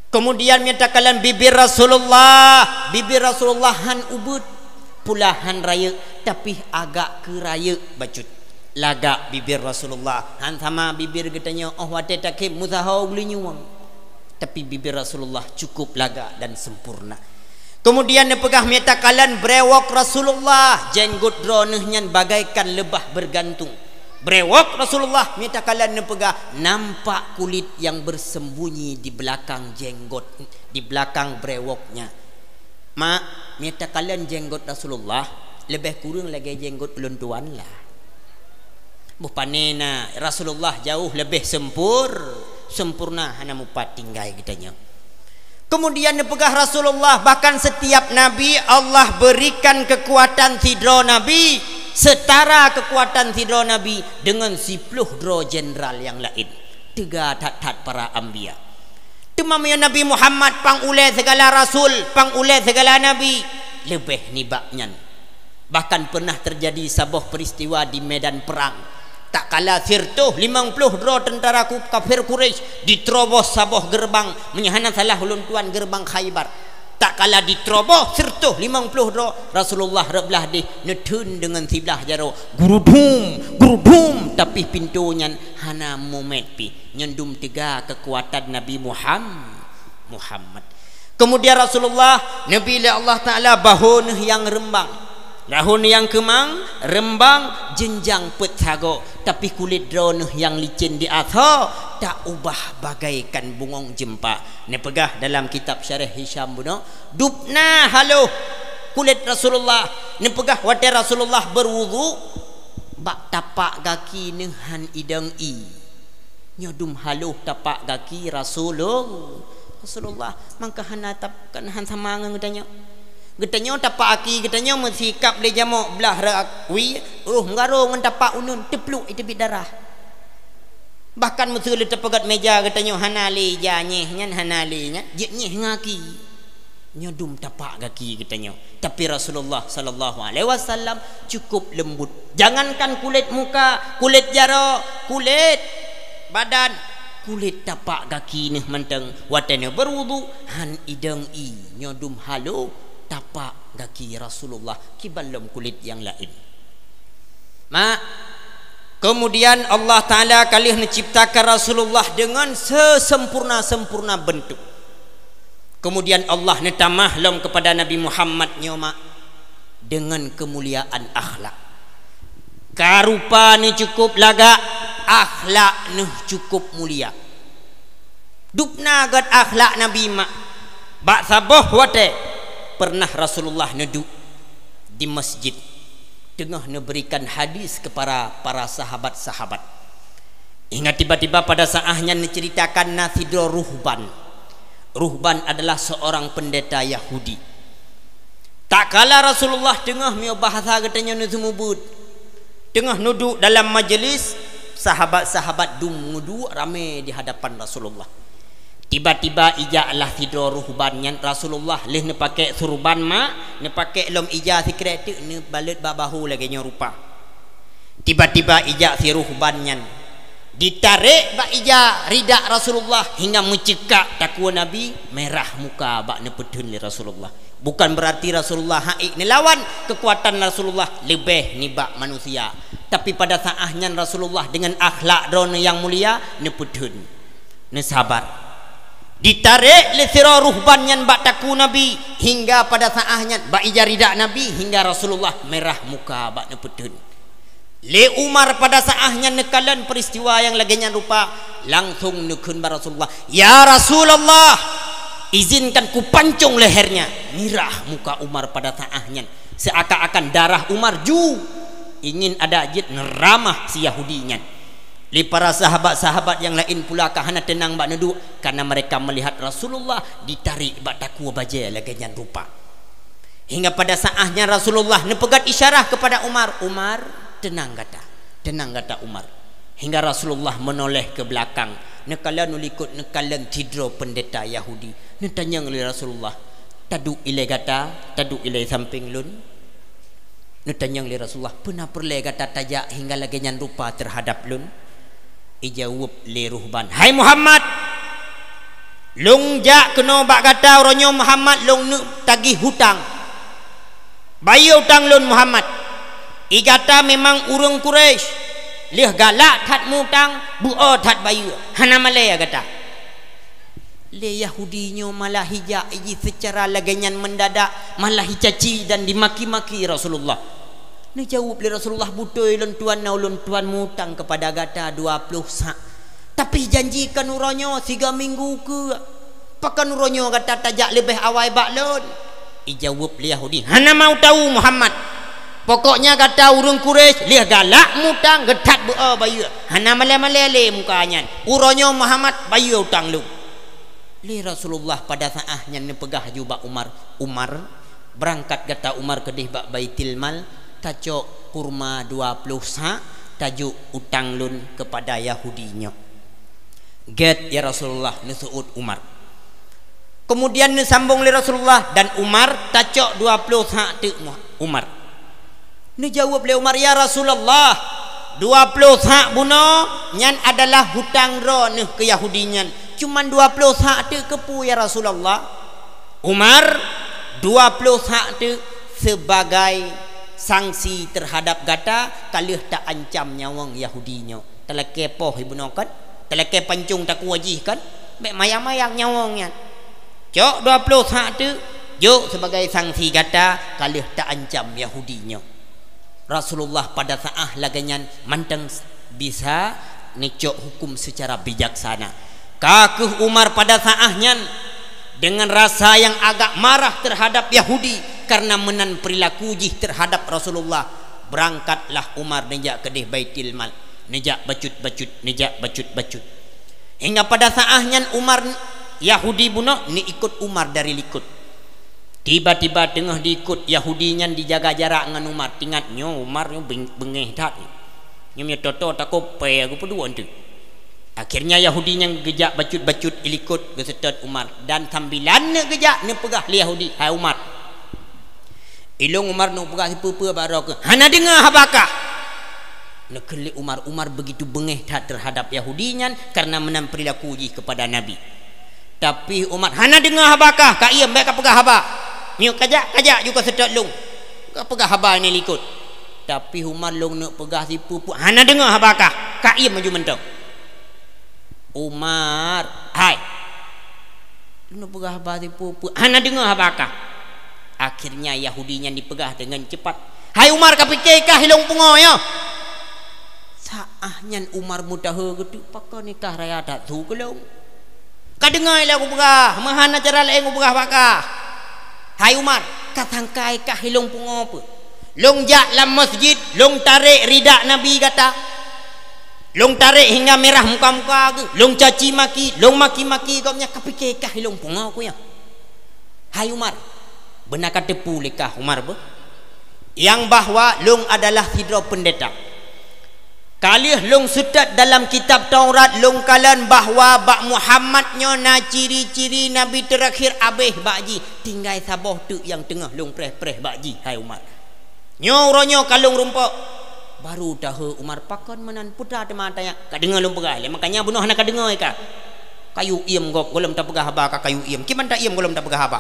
Keumudian meunyoe takalon bibir Rasulullah, bibir Rasulullah hán ubeuet, pula hán rayeuk, tapi agak keu rayeuk bacut. Lagak bibir Rasulullah, hán sama bibir geutanyoe óh watée takhém meusaho geulinyueng. Tapi bibir Rasulullah cukup lagak dan sempurna. Keumudian neupeugah, meunyoe takalon brewok Rasulullah, jenggot droeneuh nyan bagaikan leubah beurgantung. Brewok Rasulullah, meunyoe takalon neupeugah, nampak kulit nyang beuseumbunyi di beulakang jenggot, di beulakang brewoknya. Mak, meunyoe takalon jenggot Rasulullah, leubeh kureueng lagée jenggot ulôn tuan lah. Boh pane na, Rasulullah jauh leubeh sempur-, sempurna, hana mupat tinggai geutanyoe. Keumudian neupeugah Rasulullah, bahkan setiap nabi Allah beurikan keukuatan sidroe nabi seutara keukuatan sidroe nabi deungon siploh droe jeuneural nyang laén. Teuga that-that para anbiya. Teuma meunyoe Nabi Muhammad pang ulée sigala rasul, pang ulée sigala nabi, leubeh nibak nyan. Bahkan pernah teujadi saboh peuristiwa di medan peurang. Tatkala sireutoh limong ploh droe teuntara ku-, kafir Quraisy diteurobos saboh geureubang, meunyoe hana salah ulôn tuan geureubang Khaibar. Tatkala diteurobos sireutoh limong ploh droe, Rasulullah rot blah deh neutheun deungon siblah jaroe. Gurudum, gurudum, tapi pintoe nyan hana mumet pih. Nyan dum teuga keukuatan Nabi Muham-, Muhammad. Keumudian Rasulullah neubi lé Allah Taala bahô neuh nyang reumbang, bahô neuh nyang keumang, reumbang, jeunjang peuet sagoe, tapi kulét droeneuh nyang licén di asoe taubah bagaikan bungong jeumpa. Neupeugah dalam kitab Syarah Hisyam bunoe, dubna haloh kulét Rasulullah. Neupeugah watée Rasulullah beurudu, bak tapak gaki neuh hán idong ié. Nyoe dum haloh tapak gaki Rasulul-, Rasulullah. Mangka hana tap-, kan han sama ngon geutanyoe. Geutanyoe tapak gaki geutanyoe meusikab lé jamok blah reuk wie, roh meugarô ngon tapak uneun, teupluek iteubiet darah. Bahkan meuseu lé teupeugét méja geutanyoe hana lé ija nyeh nyan, hana lé nyan, jeuet nyeh ngon gaki. Nyoe dum tapak gaki geutanyoe. Tapi Rasulullah sallallahu alaihi wasallam cukup lembut. Jangankan kulét muka, kulét jaroe, kulét badan, kulét tapak gaki neuh mantong watée neuh beurudu, han idong ié, nyoe dum haloh tapak gaki Rasulullah kiban lom kulét nyang laén. Mak, keumudian Allah Taala ka lheueh neuciptakan Rasulullah deungon seusempurna-sempurna beuntuk. Keumudian Allah neutamah lom keupada Nabi Muhammad nyoe, mak, deungon keumuliaan akhlak. Ka rupa neuh cukup lagak, akhlak neuh cukup mulia. Dubna gét akhlak Nabi, mak. Bak saboh watée peureunah Rasulullah neuduek di masjid, teungoh neuberikan hadis keupada para sahabat-sahabat. Hingga tiba-tiba pada saat nyan neuceuritakan na sidroe ruhban. Ruhban adalah seorang pendeta Yahudi. Tatkala Rasulullah teungoh, meunyoe bahasa geutanyoe, neuseumeubeuet, teungoh neuduek dalam majelis, sahabat-sahabat dum neuduek ramé di hadapan Rasulullah. Tiba-tiba ijak lah sidroe ruhban nyan, Rasulullah lheueh neupaké surban, mak, neupaké lom ija sikrek teuk, neubalot bak bahô lagée nyoe rupa. Tiba-tiba ijak si ruhban nyan, ditarek bak ija ridak Rasulullah hingga meuceukak takue Nabi, mirah muka bak neupeutheun lé Rasulullah. Bukan beurati Rasulullah han ék neulawan, keukuatan Rasulullah leubeh nibak manusia. Tapi pada saat nyan Rasulullah dengan akhlak droeneuh nyang mulia, neupeutheun, neusabar. Ditarek lé sidroe ruhban nyan bak takue Nabi, hingga pada saat nyan bak ija ridak Nabi, hingga Rasulullah mirah muka bak neupeutheun. Lé Umar pada saat nyan neukalon peristiwa nyang lagée nyan rupa, langsung neukheun bak Rasulullah, "Ya Rasulullah, izinkan kupancong lehernya." Mirah muka Umar pada saat nyan, seakan-akan darah Umar ju. Ingin adak jeuet neuramah si Yahudi nyan. Lé para sahabat-sahabat nyang laén pula ka hana teunang bak neuduek, karena mereka melihat Rasulullah ditarik bak takue bajée lagée nyan rupa. Hingga pada saat nyan Rasulullah neupeugah isyarah kepada Umar, "Umar, teunang gata, teunang gata Umar." Hingga Rasulullah meunoleh ke belakang, neukalon u likot, neukalon sidroe peundeta Yahudi. Neutanyong lé Rasulullah, "Taduek ilée gata, taduek ilée sampéng lôn?" Neutanyong lé Rasulullah, "Peue na peureulée gata tajak hingga lagée nyan rupa teuhadab lôn?" Ijaweueb lé ruhban, "Hai Muhammad, lôn jak keunoe bak gata uroe nyoe Muhammad, lôn neuk tagih hutang. Bayeue utang lôn Muhammad. I gata memang ureuëng Quraisy, lheueh galak that mutang, beuo that bayeue. Hana malée gata." Lé Yahudi nyoe malah ijak jih seucara lagée nyan meundadak, malah icaci dan dimaki-maki Rasulullah. Neujaweueb lé Rasulullah, "Beutôi lôn tuan, na ulôn tuan mutang keupada gata dua ploh sak. Tapi janjikan uroe nyoe siga minggu keue. Pakon uroe nyoe gata tajak leubeh awai bak lôn?" Ijaweueb lé Yahudi, "Hana mau tahu Muhammad. Pokoknya gata ureuëng Quraisy, lheueh galak mutang, geuthat beuo bayeue. Hana malée-malée lé muka nyan. Uroe nyoe Muhammad bayeue utang lôn." Lé Rasulullah pada saat nyan neupeugah ju bak Umar, "Umar, beurangkat gata Umar keudeh bak Baitul Mal, tacok kurma dua ploh sak, tajok utang lôn keupada Yahudi nyoe." "Gét, ya Rasulullah," neuseuôt Umar. Kemudian neusambong lé Rasulullah, "Dan Umar, tacok dua ploh sak teuk Mu-, Umar." Neujaweueb lé Umar, "Ya Rasulullah, dua ploh sak bunoe nyan adalah hutang droeneuh keu Yahudi nyan. Cuman dua ploh sak teuk keupeue, ya Rasulullah?" "Umar, dua ploh sak teuk sebagai sanksi teuhadap gata, ka lheueh taancam nyawöng Yahudi nyoe. Talakée poh ibunoe kon, talakée pancong takue jih kon, bék mayang-mayang nyawöng nyan. Cok dua ploh sak teuk, jok sebagai sanksi gata ka lheueh taancam Yahudi nyoe." Rasulullah pada saat lagée nyan mantong bisa neucok huköm seucara bijaksana. Ka kheueh Umar pada saat nyan dengan rasa nyang agak marah teuhadap Yahudi karena meunan peurilaku jih teuhadap Rasulullah, beurangkatlah Umar neujak keudeh Baitul Mal, neujak bacut-bacut, neujak bacut-bacut. Hingga pada saat nyan Umar, Yahudi bunoe neuikot Umar dari likot. Tiba-tiba teungoh diikot, Yahudi nyan dijaga jarak ngon Umar. Ingat nyoe Umar nyoe beng-, beungéh that nyoe. Nyoe meutoto takot pé geupeudua eunteuk. Akhirnya Yahudi nyan geujak bacut-bacut i likot geuseutôt Umar. Dan sambilan neuk geujak neupeugah lé Yahudi, "Hai Umar, ilôn Umar neuk peugah sipeue-peue bak droe keuh. Hana deungoe haba kah." Neukheun lé Umar, Umar begitu beungéh that teuhadap Yahudi nyan karena meunan peurilaku jih keupada Nabi. Tapi Umar, "Hana deungoe haba kah, ka iem, bék kapeugah haba. Miyueb kajak, kajak ju kaseutôt lôn. Kapeugah haba nyan likot." Tapi Umar, "Lôn neuk peugah sipeue-peue, hana deungoe haba kah, ka iem aju mantong." "Umar, hai, lôn neuk peugah haba sipeue-peue, hana deungoe haba kah." Akhirnya Yahudi nyan dipeugah deungon cepat, "Hai Umar, kapike kah ilôn pungo nyoe?" Saát nyan Umar meudahe geuteuk, "Pakon ikah raya that su keu lôn? Ka deungoe lé kupeugah, meuhana cara laén kupeugah bak kah. Hai Umar, ka sangka ikah ilôn pungo peue? Lôn jak lam masjid, lôn tarek ridak Nabi gata. Lôn tarek hingga mirah muka-muka geuh, lôn caci maki, lôn maki-maki gobnyan, kapike kah ilôn pungo ku nyoe? Hai Umar, beuna kateupeue lé kah Umar beuh, nyang bahwa lôn adalah sidroe peundeta. Ka lheueh lôn seutôt dalam kitab Taurat, lôn kalon bahwa bak Muhammad nyoe na ciri-ciri nabi teurakhir, abéh bak jih, tinggai saboh teuk nyang teungoh lôn preh-preh bak jih, hai Umar. Nyoe uroe nyoe ka lôn rumpok." Baru tahe Umar, "Pakon meunan, peue teuma tanya? Ka deungoe lôn peugah lé, makanya bunoe hana ka deungoe kah. Kayu iem gob, gohlom tapeugah haba ka kayu iem. Kiban ta iem gohlom tapeugah haba."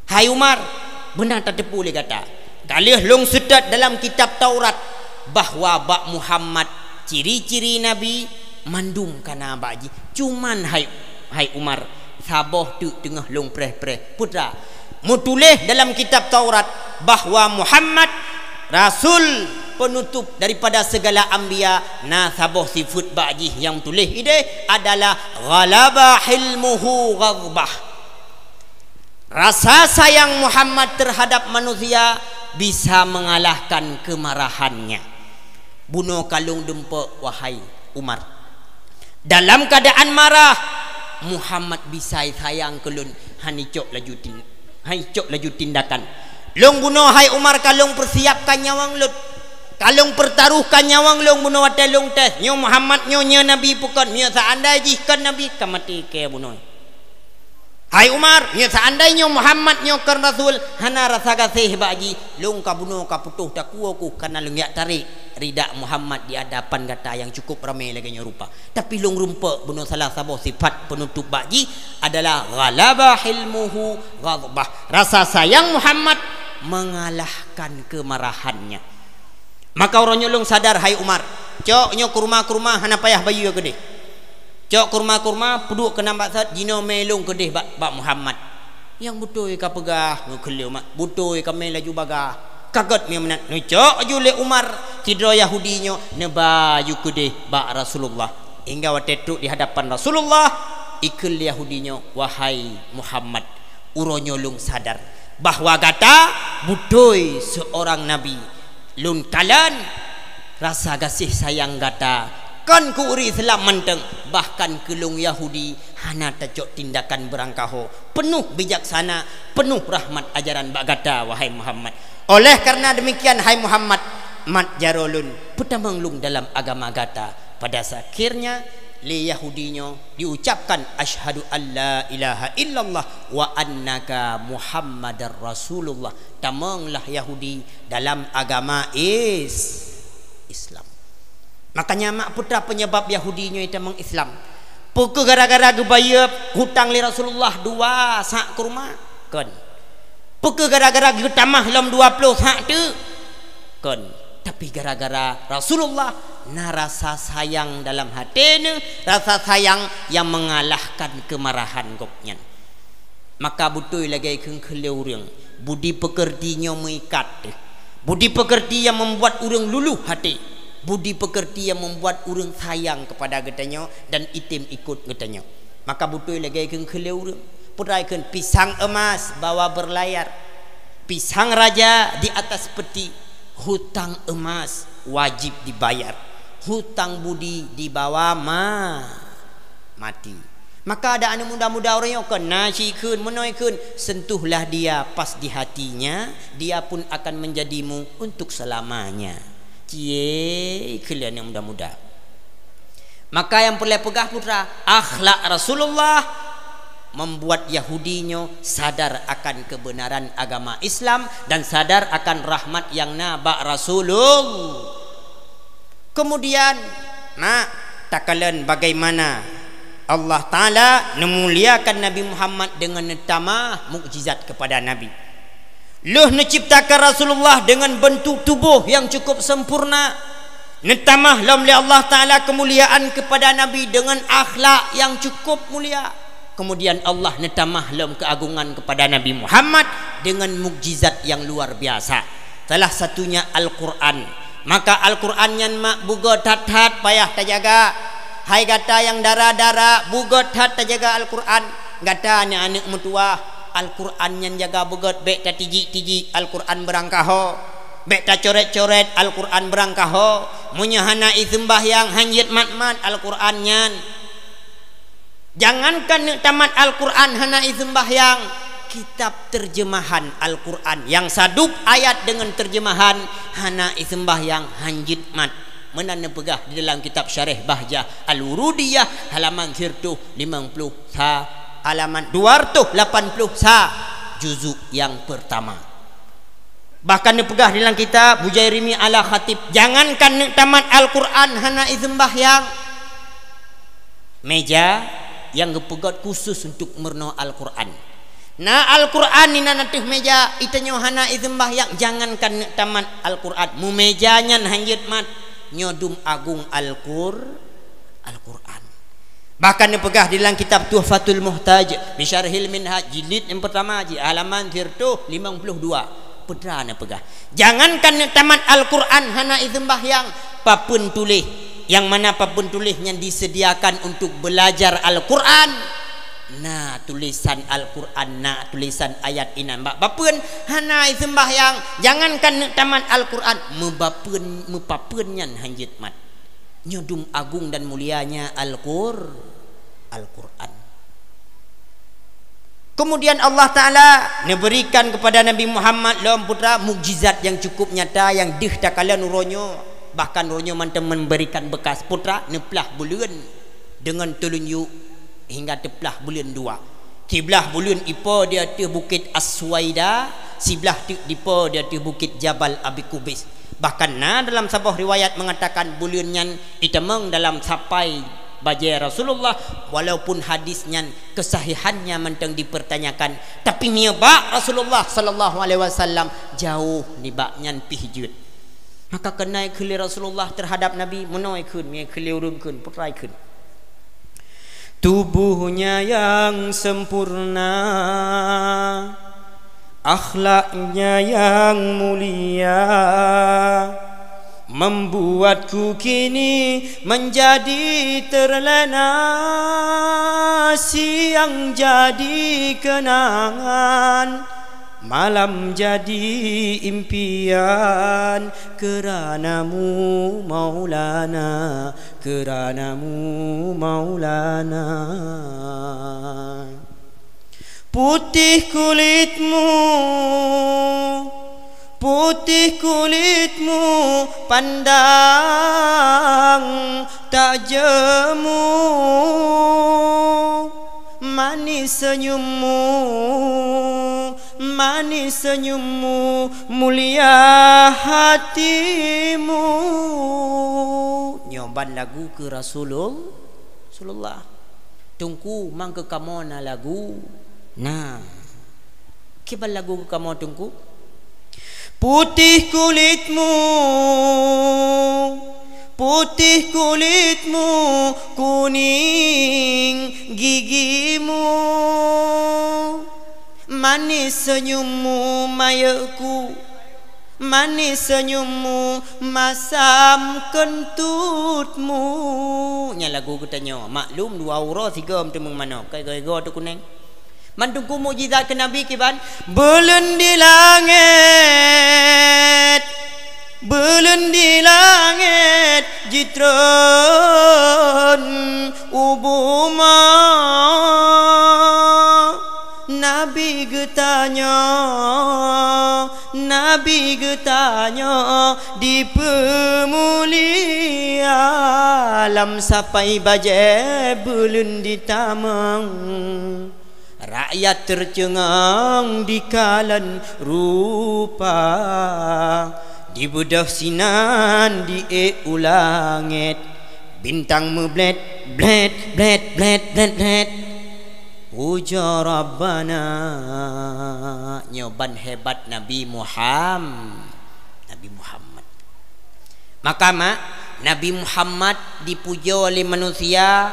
"Hai Umar, beuna tateupeue lé gata. Ka lheueh lôn seutôt dalam kitab Taurat, bahwa bak Muhammad ciri-ciri Nabi mandum kana bak jih. Cuman hai, hai Umar, saboh teuk teungoh lôn preh-preh. Peue teuma? Meutuléh dalam kitab Taurat bahwa Muhammad rasul penutup daripada segala anbiya, na saboh sifeut bak jih nyang tuléh ideh adalah ghalaba hilmuhu ghadbah. Rasa sayang Muhammad terhadap manusia bisa mengalahkan kemarahannya. Bunoe ka lôn dumpok, wahai Umar. Dalam keadaan marah, Muhammad bisa sayang keu lôn, han icok laju tin-, han icok laju tindakan. Lôn bunoe, hai Umar, ka lôn persiapkan nyawöng lôn. Ka lôn pertaruhkan nyawöng lôn bunoe watée lôn tes. Nyoe Muhammad nyoe, nyoe Nabi peue kon, nyoe seandai jih kon Nabi, ka maté keu bunoe. Hai Umar, nyoe seandai nyoe Muhammad nyoe kon rasul, hana rasa gaséh bak jih, lôn ka bunoe ka putôh takue kuh, kana lôn jak tarek rida Muhammad di hadapan gata nyang cukup ramé lagée nyoe rupa. Tapi lôn rumpok bunoe salah saboh sifat penutup bak jih adalah ghalaba hilmuhu ghadbah. Rasa sayang Muhammad mengalahkan kemarahannya. Maka uroe nyoe lôn sadar, hai Umar, cok nyoe keu rumoh-keu rumoh, hana payah bayeue keudeh. Cok keu rumoh-keu rumoh, peuduek keunan bak sot, jinoe mé lôn keudeh bak, bak Muhammad. Nyang beutôi ka peugah, ngeukheun lé Umar, beutôi ka mé laju bagah. Ka gét mé meunan, neucok laju lé Umar sidroe Yahudi nyoe, neuba laju keudeh bak Rasulullah. Hingga watée trok di hadapan Rasulullah, ikheun lé Yahudi nyoe, "Wahai Muhammad, uroe nyoe lôn sadar bahwa gata beutôi seurang nabi. Lôn kalon rasa gaséh sayang gata kon keu ureuëng Islam mantong, bahkan keu lôn Yahudi hana tacok tindakan beurangkaho, peunoh bijaksana, peunoh rahmat ajaran bak gata, wahai Muhammad. Oleh karena demikian, hai Muhammad, mat jaroe lôn, peutamong lôn dalam agama gata." Pada akhirnya, lé Yahudi nyoe diucapkan, "Asyhadu an la ilaha illallah wa annaka Muhammadar Rasulullah." Tamonglah Yahudi dalam agama is-, Islam. Makanya mak peue teuma penyebab Yahudi nyoe tamong Islam. Peu kheueh gara-gara geubayeue hutang lé Rasulullah dua sak kurma? Kon. Peu kheueh gara-gara geutamah lom dua ploh sak teuk? Kon. Tapi gara-gara Rasulullah na rasa sayang dalam hati neuh, rasa sayang yang mengalahkan kemarahan gobnyan. Maka beutôi lagée kheun-kheun lé ureuëng, budi pekerti nyoe meuikat deh. Budi pekerti yang membuat ureuëng luluh hati. Budi pekerti yang membuat ureuëng sayang kepada geutanyoe dan item ikot geutanyoe. Maka beutôi lagée kheun-kheun lé ureuëng. Peue teuma kheun, pisang emas bawa berlayar. Pisang raja di atas peti. Hutang emas wajib dibayar. Hutang budi dibawa ma-, mati. Maka ada aneuk muda-muda ureuëng nyoe kon na sikheun, meunoe kheun, sentuhlah dia pas di hatinya, dia pun akan menjadimu untuk selamanya. Cie, kheun lé aneuk muda-muda. Maka nyang peureulée peugah peue teuma, akhlak Rasulullah membuat Yahudi nyoe sadar akan kebenaran agama Islam dan sadar akan rahmat yang na bak Rasulullah. Kemudian, mak, takalon bagaimana Allah Ta'ala neumuliakan Nabi Muhammad dengan neutamah mukjizat kepada Nabi. Lheueh neuciptakan Rasulullah dengan bentuk tubuh yang cukup sempurna, neutamah lom lé Allah Ta'ala kemuliaan kepada Nabi dengan akhlak yang cukup mulia. Kemudian Allah neutamah lom keagungan kepada Nabi Muhammad dengan mukjizat yang luar biasa. Salah satunya Al-Quran. Maka Al-Quran nyan mak beugét that-that payah tajaga. Hai gata nyang dara-dara, beugét that tajaga Al-Quran. Gata aneuk-aneuk meutuwah, Al-Quran nyan jaga beugét, bék tatijik-tijik Al-Quran beurangkaho. Bék tacoret-coret Al-Quran beurangkaho. Meunyoe hana iseumbahyang, hanjeuet mat-mat Al-Quran nyan. Jangankan neuk tamat Al-Quran hana iseumbahyang, kitab terjemahan Al-Quran nyang sadub ayat deungon terjemahan hana iseumbahyang, hanjeuet mat. Meunan neupeugah di dalam kitab Syarah Bahjah Al-Wurudiyah, halaman siratuh limong ploh sa, halaman dua ratus lapan puluh sa, juzuk yang pertama. Bahkan neupeugah di dalam kitab Bujairimi ala Khatib, jangankan neuk tamat Al-Quran hana iseumbahyang. Meja nyang geupeugét khusus untuk meurunoe Al-Quran. Na Al-Qur'an inan ateueh meja, itanyoe hana iseumbahyang, jangankan neuk tamat Al-Qur'an, meumeja nyan hanjeuet mat, nyoe dum agong Al-Qur-, Al-Qur'an. Bahkan neupeugah di lam kitab Tuhfatul Muhtaj, Bisyarhil Minhaj, jilid nyang pertama, ji halaman siratoh limong ploh dua, peue teuma neupeugah. Jangankan neuk tamat Al-Qur'an hana iseumbahyang, papeuen tuléh, nyang mana papeuen tuléh nyan disediakan untuk belajar Al-Qur'an. Na tulisan Al-Qur'an, na tulisan ayat inan bak papeuen, hana iseumbahyang, jangankan neuk tamat Al-Qur'an, meubapeuen, meupapeuen nyan hanjeuet mat. Nyoe dum agong dan mulianya Al-Qur-, Al-Qur'an. Kemudian Allah Ta'ala neuberikan kepada Nabi Muhammad lom putra mukjizat nyang cukup nyata nyang deuh takalon uroe nyoe, bahkan uroe nyoe mantong memberikan bekas putra neuplah buleuen deungon teulunjuk hingga teuplah buleuen dua. Siblah buleuen ipo di ateueh Bukét As-Suwaida, siblah teuk dipo di ateueh Bukét Jabal Abi Kubais. Bahkan na dalam saboh riwayat mengatakan buleuen nyan itamong dalam sapai bajée Rasulullah, walaupun hadis nyan kesahihannya mantong dipertanyakan, tapi nibak Rasulullah sallallahu alaihi wasallam jauh nibak nyan pih jeuet. Maka keunoe kheun lé Rasulullah terhadap Nabi, meunoe kheun, meunoe kheun lé ureuëng kheun, putra kheun. Tubuhnya yang sempurna, akhlaknya yang mulia, membuatku kini menjadi terlena. Siang jadi kenangan, malam jadi impian, kerana-Mu Maulana, kerana-Mu Maulana. Putih kulit-Mu, putih kulit-Mu pandang tak jemu. Manis senyum-Mu, manis senyum-Mu, mulia hati-Mu. Nyoe ban lagu keu Rasulul-, Rasulullah. Teungku, mang keu kamoe na lagu? Na. Kiban lagu keu kamoe, Teungku? Putih kulit-Mu, putih kulit-Mu, kuning gigi-Mu, manis senyum-Mu, mayeuek-Ku, manis senyum-Mu, masam keuntut-Mu. Nyan lagu geutanyoe. Maklum, dua uroe sigom teumeung manok. Kai goe-goe teuh kuneng. Mandum keu mukjizat keu Nabi kiban, buleuen di langét, buleuen di langét jitreun u bumoe. Nabi geutanyoe, Nabi geutanyoe dipeumulia, lam sapai bajée buleuen ditamong. Rakyat teuceungang dikalon rupa, dibeudôh sinan di ék u langét, bintang meublét, blét, blét. Pujoe Rabbana. Nyoe ban hebat Nabi Muham-, Nabi Muhammad. Maka, mak, Nabi Muhammad dipujoe lé manusia,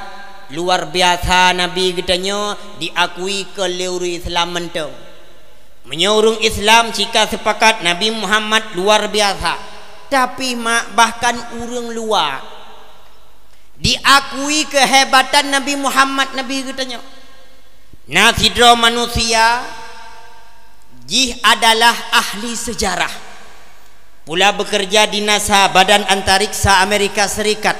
luar biasa Nabi geutanyoe, diakui keu lé ureuëng Islam mantong. Meunyoe ureuëng Islam cika seupakat Nabi Muhammad luar biasa, tapi, mak, bahkan ureuëng luwa diakui keuhebatan Nabi Muhammad, Nabi geutanyoe. Na sidroe manusia, jih adalah ahli sejarah. Pula bekerja di NASA, Badan Antariksa Amerika Serikat.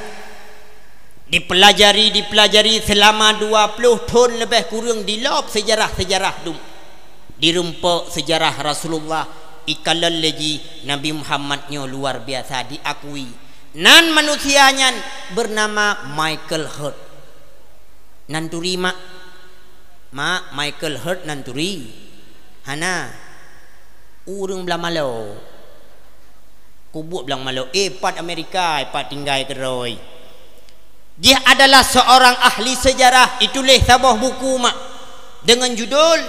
Dipelajari, dipelajari selama dua puluh thon leubeh kureueng, dilop sejarah-sejarah dum. Dirumpok sejarah Rasulullah, ikalon lé jih Nabi Muhammad nyoe luar biasa diakui. Nan manusia nyan bernama Michael Hurt. Nan turi, mak? Mak, Michael Hurt nan turi? Hana. Ureuëng Blamalo. Kubuet Blamalo, eh, pat Amerika, eh, pat tinggai keudroe. Jih adalah seorang ahli sejarah, ituléh saboh buku, mak, dengan judul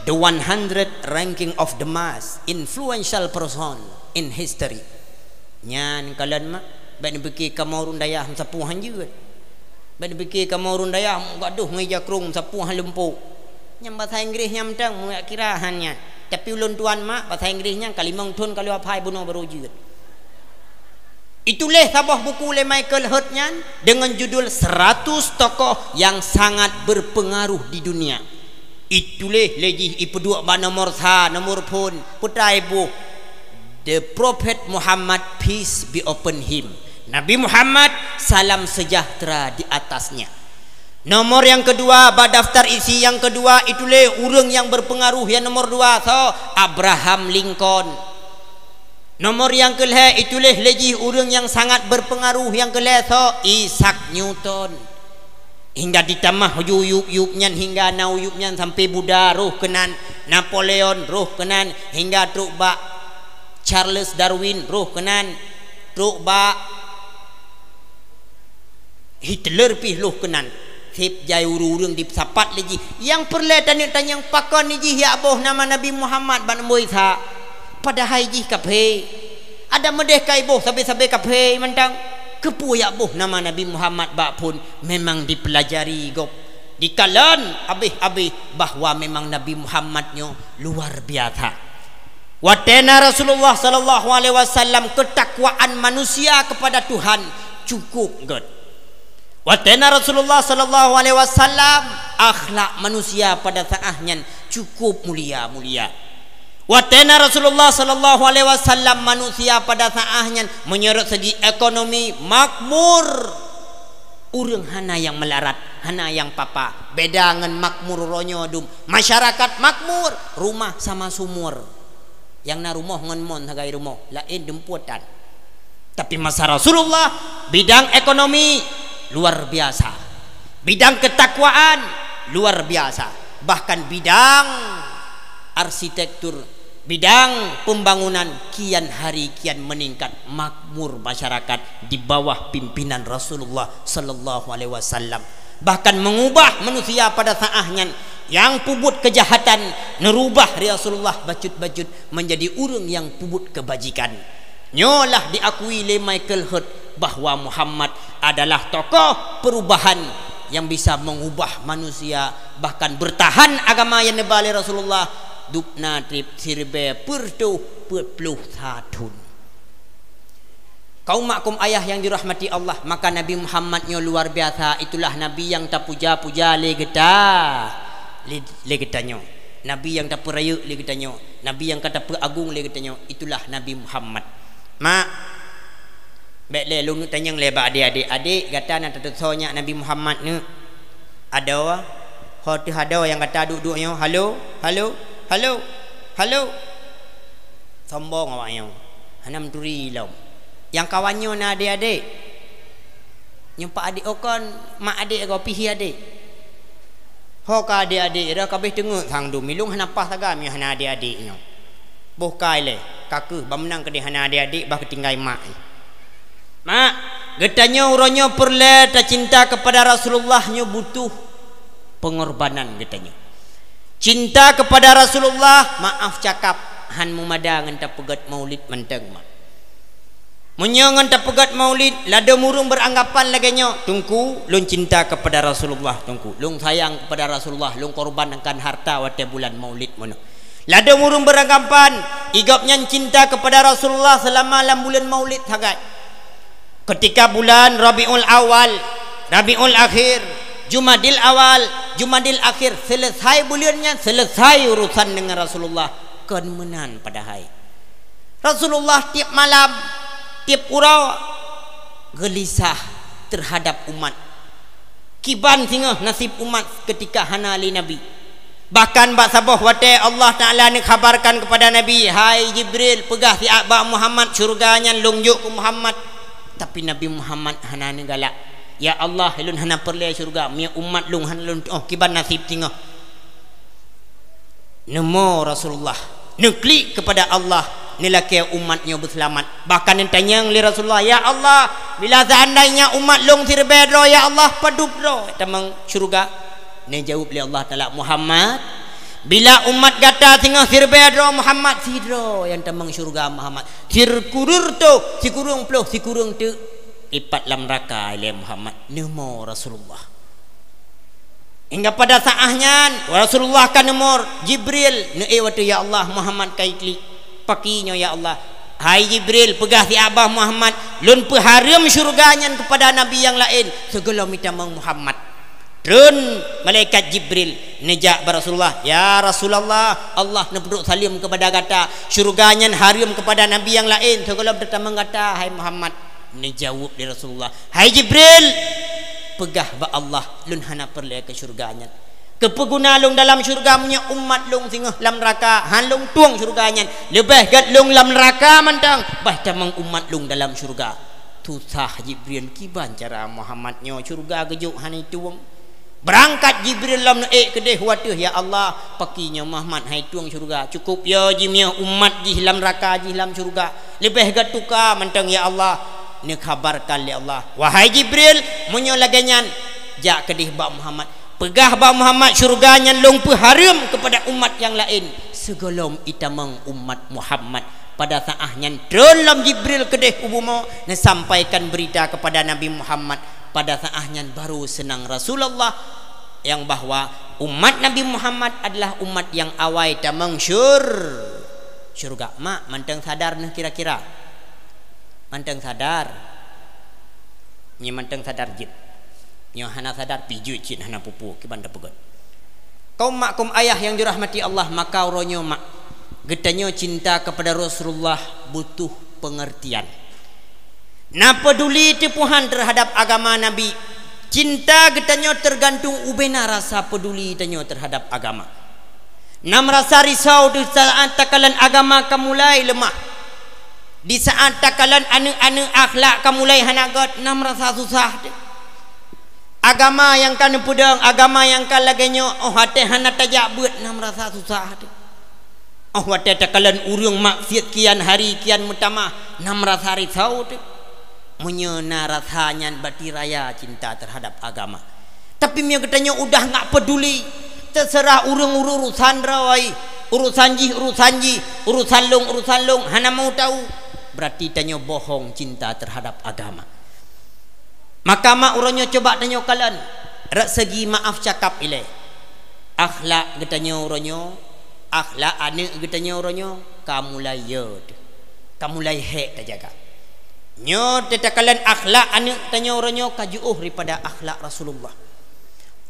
The one hundred ranking of the most influential person in history. Nyan kalon mak, bèk neupike kamoe ureueng dayah meusapeue han jeuet. Bèk neupike kamoe ureueng dayah meugadôh ngon ija krông meusapeue han lumpoe. Nyang basa Inggréh nyan mantong muyak kira han nyan. Tapi ulôn tuan mak, basa Inggréh nyan ka limong thon ka lheueh hafai bunoe barô jeuet. Ituléh saboh buku lé Michael Herd nyan deungon judul Seratus Tokoh yang Sangat Berpengaruh di Dunia. Ituléh lé jih ipeuduek bak nomor sa, nomor phon, peutai boh, The Prophet Muhammad, peace be upon him. Nabi Muhammad, salam sejahtera di atasnya. Nomor nyang keudua, bak daftar isi nyang keudua, ituléh ureueng nyang berpengaruh nyang nomor dua, soe? Abraham Lincoln. Nomor nyang keulhèe ituléh lé jih ureueng nyang sangat berpengaruh nyang keulhèe soe? Isaac Newton. Hingga ditamah ju yueb-yueb nyan, hingga na yueb nyan sampoe Buddha roh keunan, Napoleon roh keunan, hingga trok bak Charles Darwin roh keunan, trok bak Hitler pih roh keunan. Seb jai ureueng-ureueng jipeusapat lé jih. Nyang peureulèe taneuk tanyong pakon jih jak boh nama Nabi Muhammad bak Nabi Isa. Padahai jih kafé. Adak meudéh ka iboh sabe-sabe kafé mantong. Keupeue jak boh nama Nabi Muhammad bak phon? Memang dipeulajari gob, dikalon abéh-abéh bahwa memang Nabi Muhammad nyoe luar biasa. Watèe na Rasulullah sallallahu alaihi wasallam, keutakwaan manusia kepada Tuhan cukup gèt. Watèe na Rasulullah sallallahu alaihi wasallam, akhlak manusia pada saat nyan cukup mulia-mulia. Watèe na Rasulullah sallallahu alaihi wasallam, manusia pada saat nyan meunurot segi ekonomi makmur. Ureueng hana nyang meularat, hana nyang papa. Beda ngon makmur uroe nyoe dum. Masyarakat makmur, rumah sama sumur. Nyang na rumoh ngon mon sagai rumoh, laén dumpeue tan. Tapi masa Rasulullah, bidang ekonomi luar biasa. Bidang ketakwaan luar biasa. Bahkan bidang arsitektur, bidang pembangunan kian hari kian meningkat, makmur masyarakat di bawah pimpinan Rasulullah sallallahu alaihi wasallam. Bahkan mengubah manusia pada saat nyan, nyang peubuet kejahatan, neurubah Rasulullah bacut-bacut menjadi ureueng nyang peubuet kebajikan. Nyoe lah diakui lé Michael Herd bahwa Muhammad adalah tokoh perubahan yang bisa mengubah manusia, bahkan bertahan agama nyang neuba lé Rasulullah dub na treb siribèe peuet reutôh peuet plôh sa thon. Kaum mak kaum ayah nyang dirahmati Allah, maka Nabi Muhammad nyoe luar biasa, itulah Nabi nyang tapuja-puja lé geuta-, lé, lé geutanyoe. Nabi nyang tapeurayeuk lé geutanyoe, Nabi nyang ka tapeuagong lé geutanyoe, itulah Nabi Muhammad. Mak, bèk lé lôn neuk tanyong lé bak adék-adék, adék gata na tateusoe nyak Nabi Muhammad neuk? Adoe, ho teuh adoe nyang gata duek-duek nyoe, halo, halo, halo, halo. Sombong awak nyoe, hana meuturi lom. Nyang kawan nyoe na adék-adék. Nyoe pak adék, oh kon mak adék, goe pih hi adék. Ho ka adék-adék, dah ka abéh teungeut sang dum, ilôn hana paih sagai meunyoe hana adék-adék nyoe. Boh kai lé, ka keuh, bah meunang keudéh hana adék-adék, bah geutinggai mak. Mak, geutanyoe uroe nyoe peureulèe tacinta keupada Rasulullah nyoe butuh peungorbanan geutanyoe. Cinta keupada Rasulullah, maaf cakap, han meumada ngon tapeugèt maulid mantong, mak. Meunyoe ngon tapeugèt maulid, ladôm ureueng beuranggapan lagèe nyoe, "Teungku, lôn cinta keupada Rasulullah, Teungku. Lôn sayang keupada Rasulullah, lôn korbankan harta watèe bulan maulid meunoe." Ladôm ureueng beuranggapan, i gobnyan cinta keupada Rasulullah seulama lam buleuen maulid sagai. Keutika bulan Rabiul Awal, Rabiul Akhir, Jumadil Awal, Jumadil Akhir, seuleusai buleuen nyan, seuleusai urusan deungon Rasulullah, kon meunan padahai. Rasulullah tiep malam, tiep uroe geulisah teuhadab umat. Kiban singoh naseb umat keutika hana lé Nabi. Bahkan bak saboh watèe Allah Taala neukhabarkan keupada Nabi, "Hai Jibril, peugah siat bak Muhammad, syeuruga nyan lôn jok keu Muhammad." Tapi Nabi Muhammad hana neugalak. "Ya Allah, ulôn hana peureulèe syeuruga, meunyoe umat lôn hana lôn tu'oh kiban naseb singoh." Neumo Rasulullah, neuklik keupada Allah, neulakèe umat nyoe beuseulamat. Bahkan neutanyong lé Rasulullah, "Ya Allah, bila seandainya umat lôn siribèe droe, ya Allah, padub droe tamong syeuruga?" Neujaweueb lé Allah Taala, "Muhammad, Bila umat gata singoh siribèe droe Muhammad, sidroe nyang tamong syeuruga Muhammad. Sikureueng toh, sikureueng ploh, sikureueng teuk lipat lam neuraka ilèe Muhammad. Neumo Rasulullah. Hingga pada saat nyan, Rasulullah ka neumo, Jibril neuék watèe, "Ya Allah, Muhammad ka jiklik." "Pakri nyoe, ya Allah?" "Hai Jibril, peugah siat bak Muhammad, lôn peuhareuem syeuruga nyan keupada nabi nyang laén sigohlom jitamong Muhammad." Treun malaikat Jibril neujak bak Rasulullah, "Ya Rasulullah, Allah neupeuduek saleuem keupada gata. Syeuruga nyan hareuem keupada nabi nyang laén sigohlom teutamong gata, hai Muhammad." Neujaweueb lé Rasulullah, "Hai Jibril, peugah bak Allah, lôn hana peureulèe keu syeuruga nyan. Keupeue guna lôn dalam syeuruga meunyoe umat lôn singoh lam neuraka, han lôn tueng syeuruga nyan. Leubeh gèt lôn lam neuraka mantong, bah tamong umat lôn dalam syeuruga." Susah Jibril, kiban cara Muhammad nyoe syeuruga geujok hana jitueng. Beurangkat Jibril lom neuék keudéh u ateueh, "Ya Allah, pakri nyoe Muhammad han jitueng syeuruga. Cukôp yo jimiyueb umat jih lam neuraka, jih lam syeuruga. Leubeh gèt tuka mantong, ya Allah." Neukhabarkan lé Allah, "Wahai Jibril, meunyoe lagèe nyan, jak keudéh bak Muhammad. Peugah bak Muhammad, syeuruga nyan lôn peuhareuem keupada umat nyang laén sigohlom jitamong umat Muhammad." Pada saat nyan treun lom Jibril keudéh u bumoe, neusampaikan beurita keupada Nabi Muhammad. Pada saat nyan baru seunang Rasulullah nyang bahwa umat Nabi Muhammad adalah umat nyang awai tamong syur-, syeuruga. Mak, mantong sadar neuh kira-kira? Mantong sadar? Nyoe mantong sadar jeuet. Nyoe hana sadar, pih jeuet cit hana peue-peue, kiban tapeugèt. Kaum mak, kaum ayah nyang dirahmati Allah, maka uroe nyoe mak, geutanyoe cinta keupada Rasulullah butuh peungeurtian. Na peuduli teuh pih han teuhadap agama Nabi. Cinta geutanyoe teugantung ubena rasa peuduli tanyoe teuhadap agama. Na meurasa risau di saát takalon agama ka mulai leumah. Di saát takalon aneuk-aneuk akhlak ka mulai hana gèt, na meurasa susah teuh. Agama nyang ka neupeudong, agama nyang ka lagèe nyoe, 'oh watèe hana tajak beuet, na meurasa susah teuh. 'Oh watèe takalon ureueng maksiat kian hari kian meutamah, na meurasa risau teuh. Meunyoe na rasa nyan, berarti raya cinta teuhadap agama. Tapi meunyoe geutanyoe udah nggak peuduli, teuseurah ureueng urusan droe, urusan jih urusan jih, urusan lôn urusan lôn, hana mau tahu, berarti tanyoe bohong cinta teuhadap agama. Maka mak, uroe nyoe cuba tanyoe kalon, rot segi maaf cakap ilèe. Akhlak geutanyoe uroe nyoe, akhlak aneuk geutanyoe uroe nyoe ka mulai yo teuh, ka mulai hék tajaga. Nyoe teuh takalon akhlak aneuk tanyoe uroe nyoe ka jiôh daripada akhlak Rasulullah.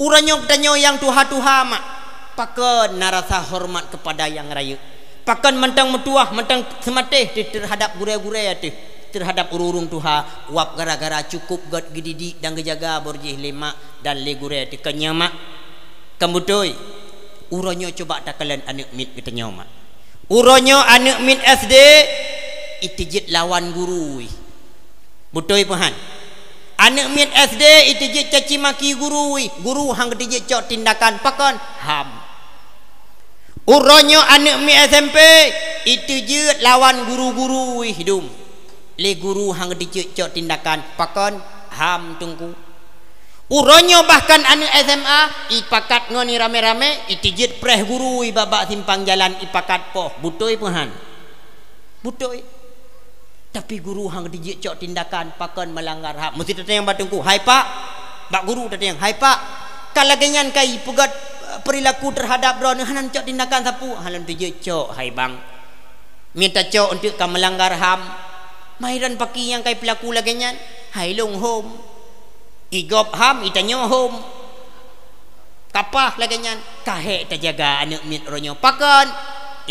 Uroe nyoe geutanyoe nyang tuha-tuha mak, pakon na rasa hormat keupada nyang rayeuk. Pakon mantong meutuwah, mantong seumatéh teuh teuhadap gurèe-gurèe teuh, teuhadap ureueng-ureueng tuha, wab gara-gara cukôp gèt geudidik dan geujaga baroe jih lé mak dan lé gurèe teuh. Kon nyo mak? Kon beutôi? Uroe nyoe cuba takalon aneuk miet geutanyoe mak. Uroe nyoe aneuk miet S D jiteubiet lawan guru. Beutôi pih han? Aneuk miet S D jiteubiet caci maki guru, guru han geuteubiet cok tindakan, pakon? HAM. Uroe nyoe aneuk miet S M P jiteubiet lawan guru-guru dum. Lé guru han geuteubiet cok tindakan, pakon? HAM teungku. Uroe nyoe bahkan aneuk S M A jipakat ngon ramé-ramé, jiteubiet preh guru bak-bak simpang jalan, jipakat poh. Beutôi pih han? Beutôi. Tapi guru han geuteubiet cok tindakan, pakon? Meulanggar HAM. Meusti tatanyong bak teungku, "Hai pak," bak guru tatanyong, "Hai pak, ka lagèe nyan ka jipeugèt, eh, peurilaku teuhadap droeneuh, hana neucok tindakan sapeue?" "Hana lôn teubiet cok, hai bang. Meunyo tacok eunteuk ka meulanggar HAM." "Mairan pakri nyang ka jipeulaku lagèe nyan?" "Hai lôn hom." Jigob HAM, jitanyoe hom. Ka paih lagèe nyan, ka hék tajaga aneuk miet uroe nyoe. Pakon?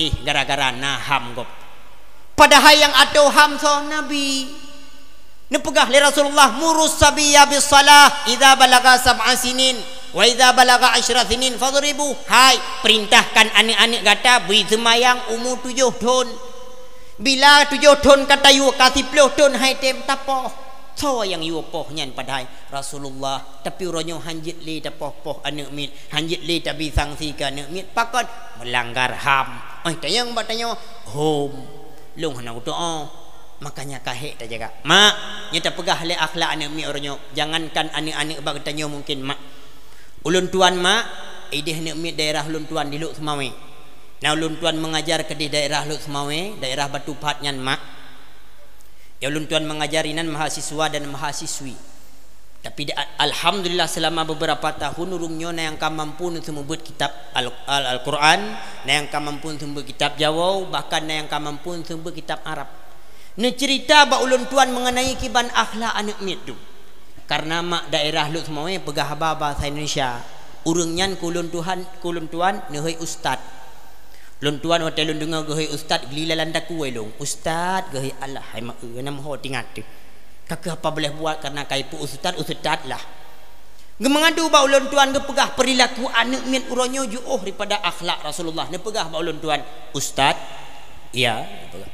Eh, gara-gara na HAM gob. Padahai nyang atoe HAM soe? Nabi. Neupeugah lé Rasulullah, "Murus sabiyya bis shalah idza balagha sab'a sinin, wa idza balagha asyra sinin fadribuh." Hai, perintahkan aneuk-aneuk gata bri seumayang umu tujoh thon. Bila tujoh thon ka tayue, ka siplôh thon han jitem, tapoh. Soe nyang yue poh nyan padahai? Rasulullah. Tapi uroe nyoe han jeuet lé tapoh-poh aneuk miet, han jeuet lé tabri sanksi keu aneuk miet. Pakon? Meulanggar HAM. Oi, tanyong bak tanyoe, hom. Lôn hana kutu'oh. Makanya ka hék tajaga. Mak, nyoe tapeugah lé akhlak aneuk miet uroe nyoe. Jangankan aneuk-aneuk bak geutanyoe mungkin, mak. Ulôn tuan, mak, Ideh aneuk miet daerah ulôn tuan di Lhokseumawe. Na ulôn tuan mengajar keudeh daerah Lhokseumawe, daerah Batu Phat nyan mak. Ya ulôn tuan mengajar inan mahasiswa dan mahasiswi. Tapi da-, alhamdulillah selama beberapa tahun ureuëng nyoe na nyang ka mampu neuseumeubeuet kitab Al-, Al-, Al-Quran, na nyang ka mampu neuseumeubeuet kitab Jawoe, bahkan na nyang ka mampu neuseumeubeuet kitab Arab. Neuceurita bak ulôn tuan mengenai kiban akhlak aneuk miet tu. Karena mak daerah Lhokseumawe peugah haba bahasa Indonesia. Ureuëng nyan keu ulôn tuan, keu ulôn tuan neuhôi ustaz. Ulôn tuan watée lôn deungoe geuhôi ustaz, geulila lam takue lôn. Ustaz geuhôi Allah, hai mak, eh, nam ho tingat tu. Ka keuh apa boleh buat karena kai pu ustaz, ustaz lah. Geumeungadu bak ulôn tuan geupeugah perilaku aneuk miet uroe nyoe jiôh daripada akhlak Rasulullah. Neupeugah bak ulôn tuan, "Ustaz, iya," neupeugah.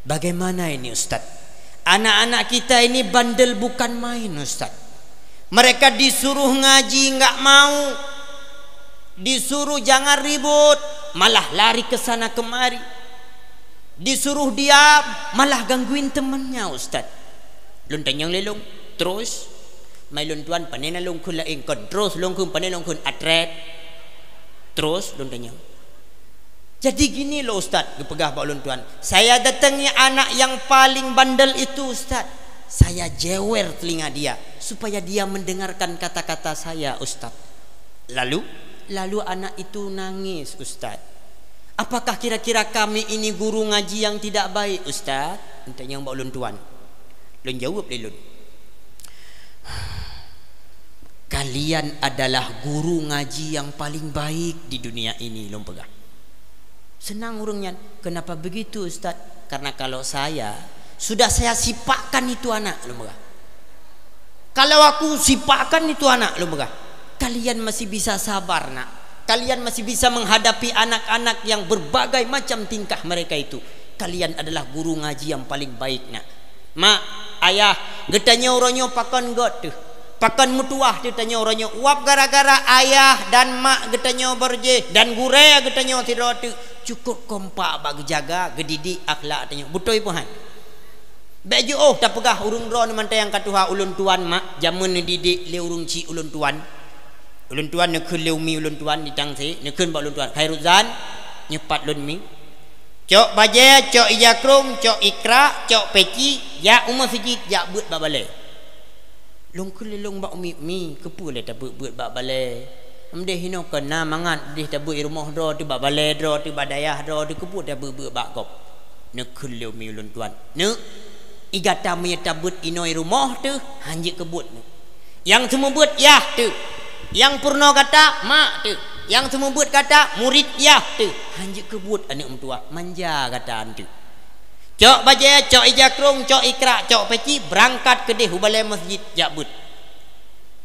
"Bagaimana ini, Ustaz? Anak-anak kita ini bandel bukan main, Ustaz. Mereka disuruh ngaji nggak mau, disuruh jangan ribut, malah lari ke sana kemari. Disuruh diam, malah gangguin temannya, Ustaz." Lôn tanyong lé lôn, "Terus?" Mai lôn tuan, pane na lôn kheun laén kon. "Terus?" Lôn kheun, pane lôn kheun, "Atret." "Terus?" Lôn tanyong. "Jadi gini loh, Ustaz," geupeugah bak ulôn tuan. "Saya datangi anak yang paling bandel itu, Ustaz. Saya jewer telinga dia, supaya dia mendengarkan kata-kata saya, Ustaz." "Lalu?" "Lalu anak itu nangis, Ustaz." "Apakah kira-kira kami ini guru ngaji yang tidak baik, Ustaz?" Tanyong bak ulôn tuan. Lôn jaweueb lé lôn. "Kalian adalah guru ngaji yang paling baik di dunia ini," lôn peugah. Seunang ureuëng nyan, "Kenapa begitu, Ustaz?" "Karena kalau saya, sudah saya sipakkan itu anak," lôn peugah. "Kalau aku sipakkan itu anak," lôn peugah, "kalian masih bisa sabar, Nak. Kalian masih bisa menghadapi anak-anak yang berbagai macam tingkah mereka itu. Kalian adalah guru ngaji yang paling baik, Nak." Mak, ayah, geutanyoe uroe nyoe pakon göt teuh, pakon meutuwah teuh tanyoe uroe nyoe. Uwab gara-gara ayah dan mak geutanyoe beurjih dan gurée geutanyoe sidroe teuk cukôp kompak bak geujaga, geudidik akhlak tanyoe. Beutôi peue han? Bék jiôh tapeugah ureuëng droeneuh mantong nyang ka tuha ulôn tuan mak, jameun neudidik lé ureuëng chik ulôn tuan. Ulôn tuan neukheun lé umi ulôn tuan di Tangse, neukheun bak ulôn tuan, "Khairuzzan, nyoe pat lôn mi. Cok bajée, cok ija krong, cok ikra, cok peci, jak u meuseujid, jak beuet bak balée." Lôn kheun lé lôn bak umi, "Umi, keupeue lé tabeuet-beuet bak balée? Meudeh inoe kon na mangat, deh tabeuet i rumoh droe teuh, bak balée droe teuh, bak dayah droe teuh, keupeue tabeuet-beuet bak gob?" Neukheun lé umi ulôn tuan, "Neuk, i gata meunyoe tabeuet inoe i rumoh teuh, hanjeuet keu buet, Neuk. Nyang seumeubeuet yah teuh, nyang peurunoe gata mak teuh, nyang seumeubeuet gata murit yah teuh, hanjeuet keu buet aneuk meutuwah, manja gata eunteuk. Cok bajée, cok ija krong, cok ikra, cok peci, beurangkat keudeh u balée meuseujid jak beuet.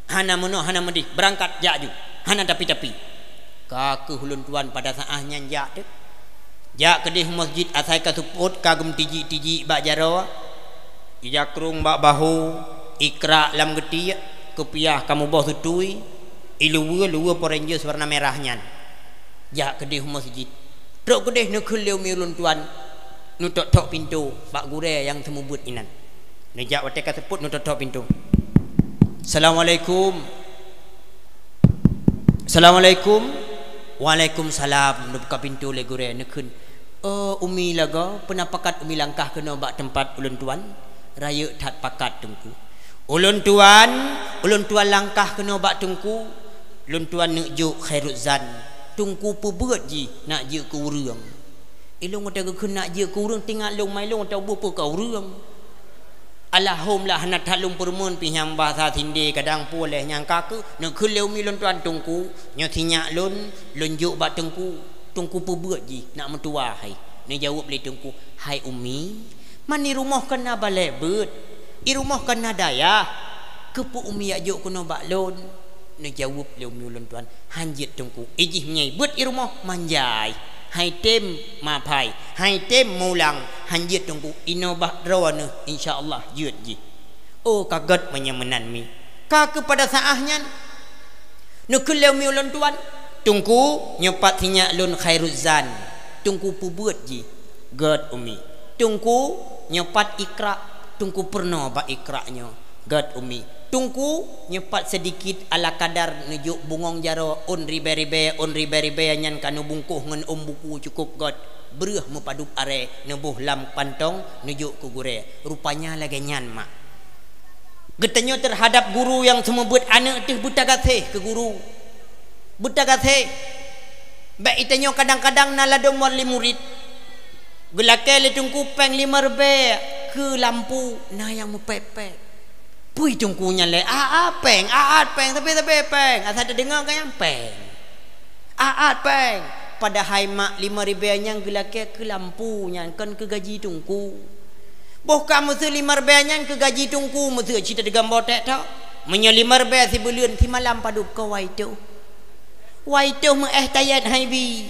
Hana meunoe, hana meudeh, beurangkat jak ju, hana tapi-tapi." Ka keuh ulôn tuan pada saát nyan jak teuh. Jak keudeh u meuseujid asai ka seupôt ka geumeutijik-tijik bak jaroe, ija krong bak bahô, ikra lam geutiek, kupiah ka muboh seutui, i luweue, luweue Power Rangers warna merah nyan. Jak keudeh u meuseujid. Trok keudeh neukheun lé umi ulôn tuan, neutok-tok pintoe bak gurée nyang seumeubeuet inan. Neujak watée ka seupôt neutok-tok pintoe. "Assalamualaikum." "Assalamualaikum." "Waalaikumsalam." Neubuka pintoe lé gurée, neukheun, "Oh, umi lagoe, peue na pakat umi langkah keunoe bak teumpat ulôn tuan?" "Rayeuk that pakat, Teungku." "Ulôn tuan, ulôn tuan langkah keunoe bak Teungku, ulôn tuan neuk jok Khairuzzan. Teungku peubeuet jih nak jeuet keu ureuëng." Ilôn watée geukheun nak jeuet keu ureuëng, teuingat lôn mai lôn watée ubeuet peue ka ureuëng. Alhamdulillah, hana that lôn peureumeun pih nyang bahasa Sindé kadang peue lé nyang ka keuh, neukheun lé umi lôn tuan, "Teungku, nyoe sinyak lôn, lôn jok bak Teungku. Teungku peubeuet jih nak meutuwah hai." Neujaweueb lé Teungku, "Hai umi, man i rumoh kon na balée beuet, i rumoh kon na dayah. Keupeue umi jak jok keunoe bak lôn?" Neujaweueb lé umi ulôn tuan, "Hanjeuet Teungku, ijih meunyoe beuet i rumoh manjai, hai tem mapai, hai tem mulang, hanjeuet Teungku, inoe bak droeneuh insya Allah jeuet jih." Oh, ka gét meunyoe meunan mi. Ka keuh pada saát nyan, neukheun lé umi ulôn tuan, "Teungku, nyoe pat sinyak lôn Khairuzzan, Teungku peubeuet jih." "Gét umi." "Teungku, nyoe pat ikra, Teungku peurunoe bak ikra nyoe." Gét Umi. Teungku, nyoe pat seudikit ala kadar neujok bungong jaroe ôn ribée-ribée, ôn ribée-ribée nyan ka neubungkôh ngon ôn buku cukôp gét. Breueh meupadub arée, neuboh lam kantong, neujok keu gurée. Rupanya lagée nyan, Mak. Geutanyoe teuhadab guru nyang seumeubeuet aneuëk teuh beutagaséh keu guru. Beutagaséh. Bék itanyoe kadang-kadang na ladôm wali murit. Geulakée lé teungku péng limong ribée keu lampu, na nyang meupék-pék. Peue teungku nyan lé, "Aa péng, aa péng, sabe-sabe péng." Asai tadeungoe ka nyang péng. "Aa péng." Padahai mak limong ribée nyang geulakée keu lampu nyan kon keu gaji teungku. Boh ka meuseu limong ribée nyan keu gaji teungku meuseu cit teugam boték tok. Meunyoe limong ribée sibuleuen simalam padub keu wai teuh. Wai teuh meuéh tayet hai bi.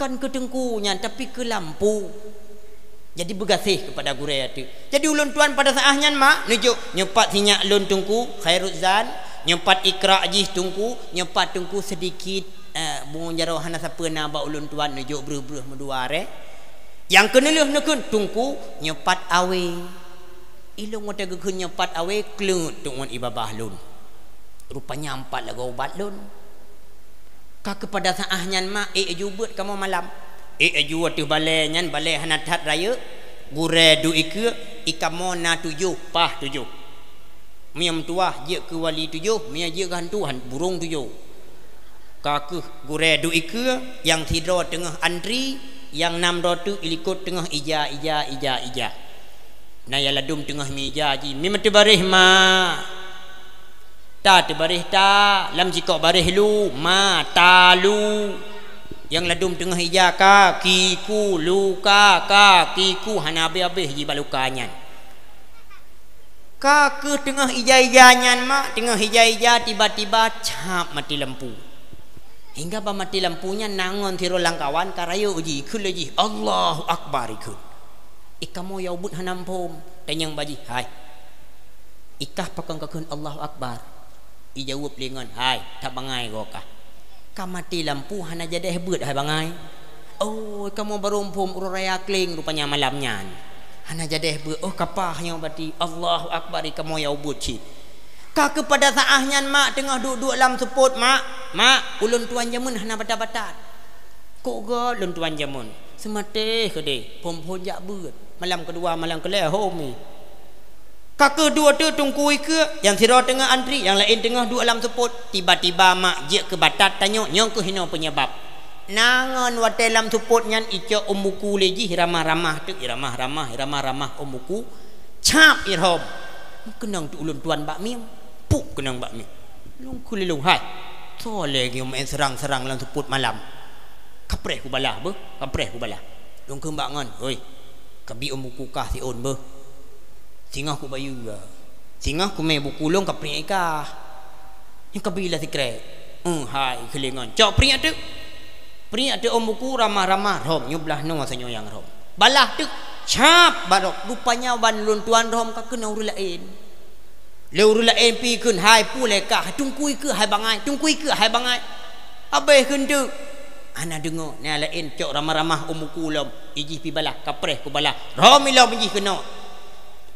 Kon keu teungku nyan, tapi keu lampu. Jadi beugaséh keupada gurée ateueh. Jadi ulôn tuan pada saáh nyan mak neujok nyoe pat sinyak lôn teungku Khairuzzan, nyoe pat ikra jih teungku, nyoe pat teungku seudikit, eh, bungong jaroe hana sapeue na bak ulôn tuan neujok breueh-breueh meudua rée. Nyang keuneulheueh neukheun teungku nyoe pat awé. Ilôn watée geukheun nyoe pat awé kleuet teuk ngon ibabah lôn. Rupanya ampat lagoe ubat lôn. Ka keupada saáh nyan mak ék aju beuet kamoe malam. Ék aju ateueh balée nyan balée hana that rayeuk. Gurée duek ikeue, ikamoe na tujoh, paih tujoh. Meunyoe meutuwah jeuet keu wali tujoh, meunyoe jeuet keu hantu han-, burông tujoh. Ka keuh gurée duek ikeue, nyang sidroe teungoh antri, nyang nam droe teuk ilikot teungoh ija, ija, ija, ija. Na nyang ladum teungoh mija jih, "Mi meuteubaréh ma." "Ta teubaréh ta, lam sikok baréh lu, ma, ta lu." Nyang ladum teungoh ija ka, kiku, luka, ka, kiku, hana abéh-abéh jih bak luka nyan. Ka keuh teungoh ija-ija nyan mak, teungoh ija-ija tiba-tiba cap maté lampu. Hingga ban maté lampu nyan na ngon sidroe lam kawan ka rayeuk jih, kheun lé jih, "Allahu Akbar," ikheun. Ikamoe nyang ubeuet hana muphom, tanyong bak jih, "Hai, ikah pakon kakheun Allahu Akbar?" Ijaweueb lé ngon, "Hai, that bangai goe kah. Ka maté lampu hana jadéh beuet hai bangai." Oh, kamoe barô muphom uroe raya kleng rupanya malam nyan. Hana jadéh beuet, oh, ka paih nyoe bati. Allahu Akbar, ikamoe nyang ubeuet cit. Ka keupada saáh nyan mak teungoh duek-duek lam seupôt, "Mak, mak, ulôn tuan jameun hana batat-batat." "Kok gét lôn tuan jameun?" "Seumatéh keudeh, phon-phon jak beuet. Malam keudua, malam keulhée hom mi." Ka keuh duek teuk teungku ikeue, nyang sidroe teungoh antri, nyang laén teungoh duek lam seupôt. Tiba-tiba mak jeuet keu batat tanyoe, nyoe keuh hinoe peunyebab. Na ngon watée lam seupôt nyan icok ôn buku lé jih, iramah-ramah teuk, iramah-ramah, iramah-ramah ôn buku. Cap irhom. Meukeunong teuk ulôn tuan bak mieng. Pup keunong bak mieng. Lôn kheun lé lôn, "Hai, soe lé nyoe meuén seurang-seurang lam seupôt malam? Kapreh kubalah beuh, kapreh kubalah." Lôn kheun bak ngon, "Hoi, kabi ôn buku kah siôn beuh. Singoh kubayeue. Singoh kumé buku lôn kapriek ikah. Nyoe kabi lah sikrek." "Eh, hai," kheun lé ngon. "Cok priek teuk." Priek teuk ôn buku, ramah-ramah rhom, nyoe blaih noe sinyoe nyang rhom. Balah teuk, cap barok, rupanya ban ulôn tuan rhom ka keunoe ureuëng laén. Lé ureuëng laén pi kheun, "Hai, peue lé kah, teungku ikeue hai bangai, teungku ikeue hai bangai." Abéh kheun teuk. Hana deungoe, na laén cok ramah-ramah ôn buku lom, ijih pi balah, kapreh kubalah. Rhom ilom ijih keunoe.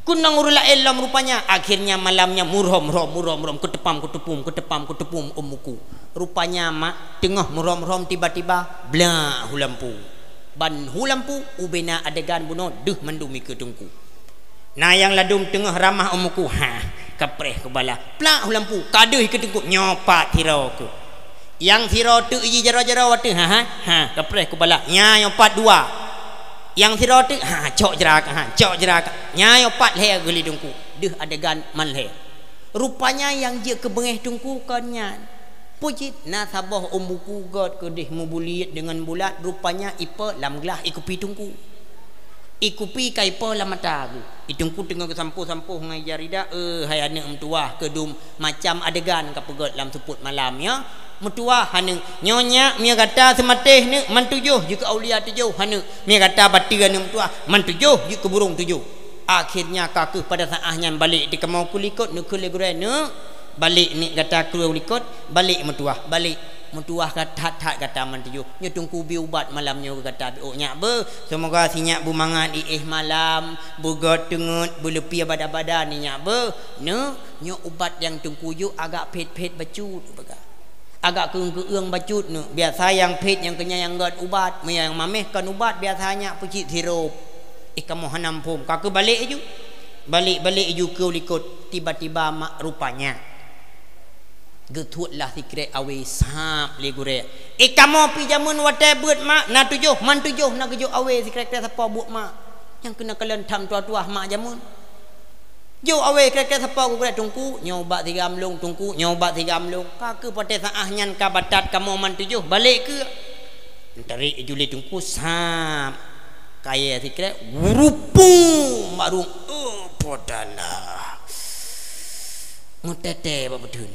Keunong ureuëng laén lom rupanya. Akhirnya malam nyan murhom-rhom, murhom-rhom, keutepam, keutepum, keutepam, keutepum ôn buku. Rupanya mak teungoh murhom-rhom tiba-tiba blak hu lampu. Ban hu lampu ubena adegan bunoe deuh mandum ikeue teungku. Na nyang ladum teungoh ramah ôn buku, ha, kapreh kubalah. Plak hu lampu, ka deuh ikeue teungku, nyoe pat sidroe keuh. Nyang sidroe teuk ijih jaroe-jaroe watée, ha, ha, ha, kapreh kubalah. Nyan nyoe pat dua. Nyang sidroe teuk, ha, cok jra kah, ha, cok jra kah. Nyan nyoe pat lhée keuh lé teungku. Deuh adegan man lhée. Rupanya nyang jeuet keu beungéh teungku kon nyan. Peue cit na saboh ôn buku gét keudeh meubuliet deungon bulat, rupanya ipe lam glah ikupi teungku. Ikupi ka ipe lam mata geuh. Iteungku teungoh geusampôh-sampôh ngon ija rida, "Eh, hai aneuëk meutuwah, keudum macam adegan kapeugét lam seupôt malam, ya. Meutuwah aneuëk, nyoe nyak mie gata seumatéh neuk man tujoh jeuet keu aulia tujoh aneuëk. Mie gata bateue aneuëk meutuwah man tujoh jeuet keu burông tujoh." Akhirnya ka keuh pada saáh nyan balék di kamoe keu likot neukheun lé gurée, "Neuk, balék neuk gata keu likot, balék meutuwah, balék." Meutuwah that-that gata manteujoh. Nyoe Teungku bi ubat malam nyoe keu gata bi ôk nyak beuh. Seumoga si nyak beumangat iéh malam, beugöt teungeut, beuleupie bada-bada ni nyak beuh. Nyoe, nyoe ubat nyang Teungku jok agak phét-phét bacut, peugah. Agak keueung-keueung bacut nyoe. Biasa nyang phét nyang keunyan nyang göt ubat, meunyo nyang maméh kon ubat biasa nyak peucit sirop. Éh kamoe hana muphom, ka keuh balek aju. Balek-balek aju keu likot, tiba-tiba mak rupanya geutuet lah sikrek awé sab lé gurée. Éh kamoe pi jameun watée beuet mak na tujoh, man tujoh na geujok awé sikrek-krek sapo buet mak. Nyang keuneuk kalon tham tuah-tuah mak jameun. Jok awé sikrek-krek sapo gurée Teungku, nyoe ubat sigamlong Teungku, nyoe ubat sigamlong. Ka keuh patéh saáh nyan ka batat kamoe man tujoh balek keuh. Tarék aju lé Teungku sab. Kayée sikrek gurupung bak rueng. Oh, podalah. Meutete bak beuteun.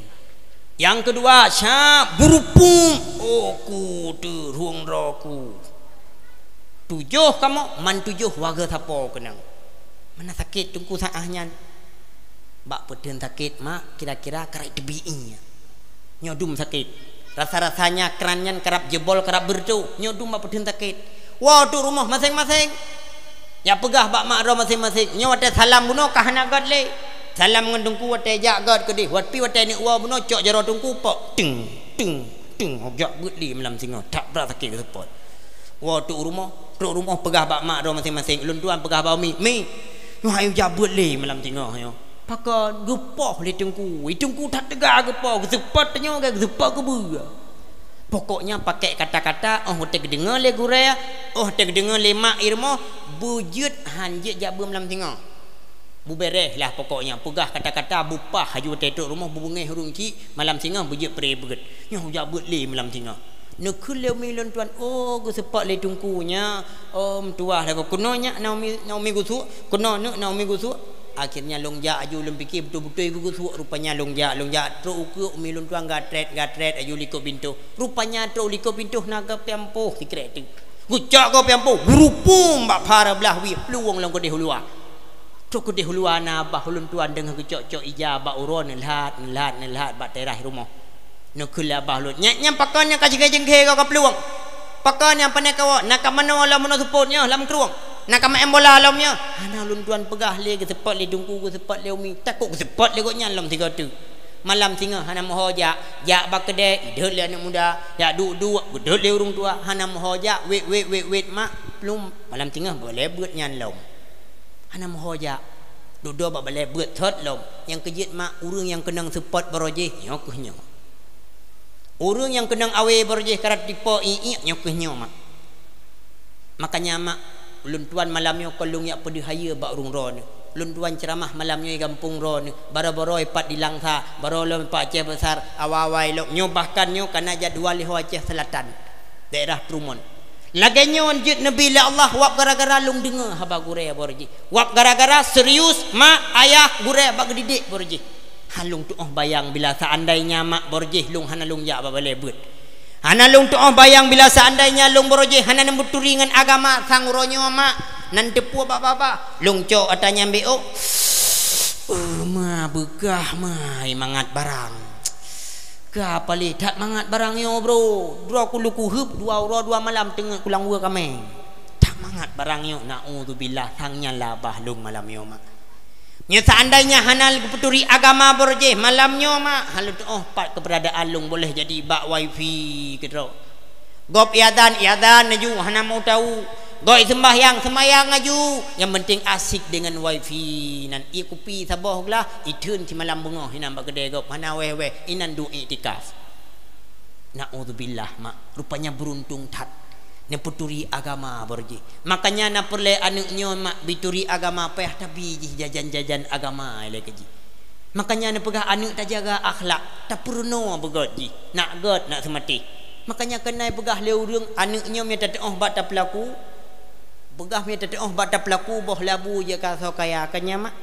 Nyang keudua, sya burupung. Oh, ku teurueng droe ku. Tujoh kamoe, man tujoh warga sapo keunong. Mana sakét Teungku saáh nyan. Bak peuteun sakét mak, kira-kira karab teubiet ié. Nyoe dum sakét. Rasa-rasanya kran nyan karab jebol, karab beureutoh. Nyoe dum bak peuteun sakét. Woe trok rumoh maséng-maséng. Jak peugah bak mak droe maséng-maséng. Nyoe watée salam bunoe ka hana göt lé. Salam ngon Teungku watée jak göt keudeh. Watée pi watée neuk woe bunoe cok jaroe Teungku pok. Teng, teng, teng. Jak beuet lé malam singoh. That brat sakét geuseupôt. Woe trok rumoh, trok rumoh peugah bak mak droe maséng-maséng. Ulôn tuan peugah bak umi, "Mi, nyoe hai jak beuet lé malam singoh nyoe." Pakon geupoh lé Teungku. Teungku that teuga geupoh, geuseupôt tanyoe, geuseupôt keubeue. Pokoknya pakai kata-kata, oh watée geudeungoe lé gurée, oh watée geudeungoe lé mak i rumoh, beujeuet han jeuet jak beuet malam singoh. Beubeureh lah pokoknya, peugah kata-kata, beupah aju watée trok rumoh, beubeungéh ureuëng chik, malam singoh beujeuet pré beuet. Nyoe jak beuet lé malam singoh. Neukheun lé umi lôn tuan, oh geuseupôt lé Teungku nyan, oh meutuwah lagoe keunoe nyak na umi, na umi gusuk, keunoe neuk na umi gusuk. Akhirnya lôn jak aju lôn pike beutôi-beutôi geugusuek, rupanya lôn jak, lôn jak trok ukeue umi lôn tuan gatrét-gatrét aju likot pintoh. Rupanya trok likot pintoh na geupiampoh sikrek teuk. Geucok geupiampoh, gurupung bak phara blah wie, plueng lom keudeh u luwa. Trok keudeh u luwa na abah ulôn tuan deungon geucok-cok ija bak uroe neulhat, neulhat, neulhat bak teras rumoh. Neukheun lé abah lôn, "Nyak nyan pakon nyang ka jengke-jengke goe ka plueng? Pakon nyang pane kawoe? Na ka manoe lom meunoe seupôt nyoe lam krueng? Na ka maén bola lom nyoe?" Hana lôn tuan peugah lé, geuseupôt lé Teungku, geuseupôt lé umi. Takot geuseupôt lé gobnyan lom sigoe teuk. Malam singoh hana meuho jak, jak bak keudè, ideuet lé aneuëk muda, jak duek-duek, geudeuet lé ureuëng tuha, hana meuho jak, wét, wét, wét, wét, mak, plueng, malam singoh balée beuet nyan lom. Hana meuho jak. Dudoe bak balée beuet thot lom. Nyang keujeuet mak ureuëng nyang keunong seupôt baroe jih nyoe kheueh nyoe. Ureuëng nyang keunong awé baroe jih karab tipe iék nyoe kheueh nyoe mak. Makanya mak, ulôn tuan malam nyoe kon lôn jak peudeuh hayeue bak ureuëng droeneuh. Ulôn tuan ceuramah malam nyoe di gampông droeneuh. Baroe-baroe ipat di Langsa, baroe lom ipat Aceh Besar, awai-awai lom. Nyoe bahkan nyoe kana jadwal di ho Aceh Selatan. Daerah Trumun. Lagée nyoe jeuet neubi lé Allah wab gara-gara lôn deungoe haba gurée baroe jih. Wab gara-gara serius mak ayah gurée bak geudidik baroe jih. Han lôn tuoh bayang bila seandainya mak baroe jih lôn hana lôn jak bak balée beuet. Hana lôn tuoh bayang bila seandainya lôn baroe jih hana neubeuturi ngon agama sang uroe nyoe mak nan teupue bak babah. Lôn cok ata nyang bék ôk. Uh, ma beugah ma mangat barang. Ka paléh that mangat barang nyoe, bro. Droe ku luku heup dua uroe dua malam teungeut kulang weue kaméng. That mangat barang nyoe, naudzubillah, sang nyan labah lôn malam nyoe mak. Nyoe seandainya hana geupeuturi agama baroe jih malam nyoe mak, hana lôn tuoh pat keuberadaan lôn boleh jadi bak wifi keudroe. Gob iazan, iazan laju, hana meu tahu. Gob iseumbahyang, seumbahyang laju. Nyang penting asyik deungon wifi nan. Ie kupi saboh glah, itheun simalam beungoh inan bak keudè gob, hana wéh-wéh, inan duek iktikaf. Naudzubillah mak, rupanya beuruntung that. Neupeuturi agama baroe jih. Makanya na peureulée aneuëk nyoe mak, bituri agama payah tabi jih jajan-jajan agama ilée keu jih. Makanya neupeugah aneuëk tajaga akhlak, tapeurunoe beugöt jih, nak göt, nak seumatéh. Makanya keunan peugah lé ureuëng aneuëk nyoe meunyo tateuoh bak tapeulaku, peugah meunyo tateuoh bak tapeulaku boh labu jeuet keu asoe kaya, kan nyan mak?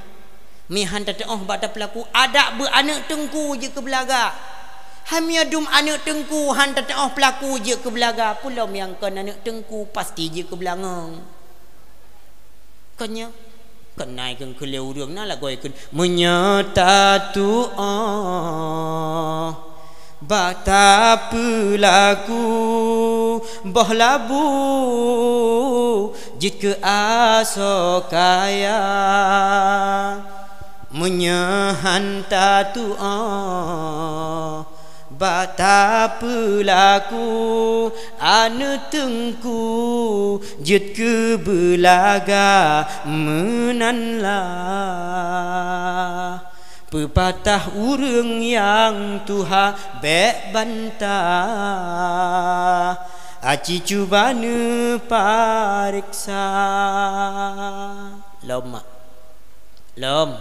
Meunyo han tateuoh bak tapeulaku, adak beu aneuëk teungku jeuet keu beulaga. Hai meunyo dum aneuëk teungku han tateuoh peulaku jeuet keu beulaga, peulom nyang kon aneuëk teungku pasti jeuet keu beulangöng. Kon nyoe, keunan keuneuk keu lé ureuëng na lagoe kheun, meunyo tatuoh Bak tapeulaku boh labu jeuet keu asoe kaya. Meunyoe han tatuoh bak tapeulaku, aneuëk teungku jeuet keu beulaga meunan lah. Peupatah ureuëng nyang tuha bék bantah, aci cuba neupareksa. Lom mak. Lom.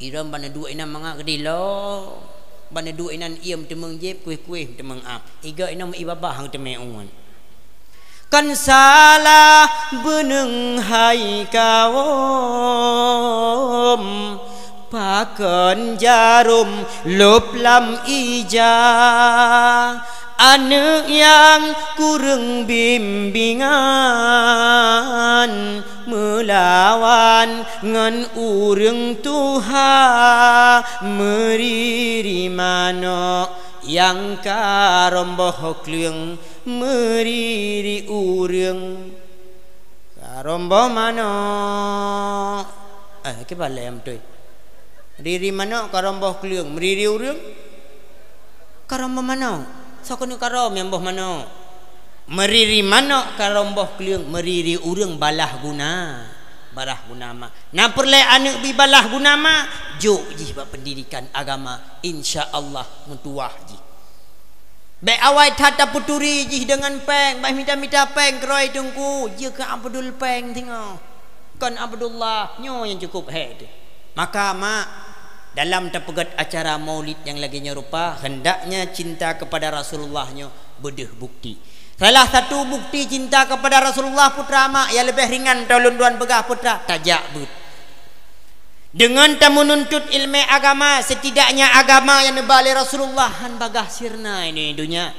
Irem bak neuduek inan mangat keudeh lom. Bak neuduek inan iem teumeung jép, kueh-kueh teumeung am. Iga inan i babah hang teumé ungon. Kon salah beuneung hai kawom, pakon jarom lôb lam ija. Aneuëk nyang kureueng bimbingan meulawan ngon ureuëng tuha, meuriri manök nyang karomboh kleueng meuriri ureuëng. Karomboh manök. Eh, kiban lé nyang beutôi. Riri manök karomboh kleueng, meuriri ureuëng karomboh manök. Soe keuneuk karom nyang boh manök? Meuriri manök karomboh kleueng, meuriri ureuëng balah guna. Balah guna mak. Na peureulée aneuëk bi balah guna mak, jok jih bak peundidikan agama, insya Allah meutuwah jih. Bék awai that tapeuturi jih deungon péng, bah mita-mita péng keurôi teungku, jeuet keu Abdul péng singoh. Kon Abdullah, nyoe nyang cukup hék teuh. Maka mak, dalam tapeugét acara maulid nyang lagée nyoe rupa, hendaknya cinta kepada Rasulullah nyoe beudeuh bukti. Salah satu bukti cinta kepada Rasulullah putra mak, nyang leubeh ringan ulôn tuan peugah putra, tajak beuet. Deungon tameununtut iéleumé agama, setidaknya agama nyang neuba lé Rasulullah han bagah sirna ini donya.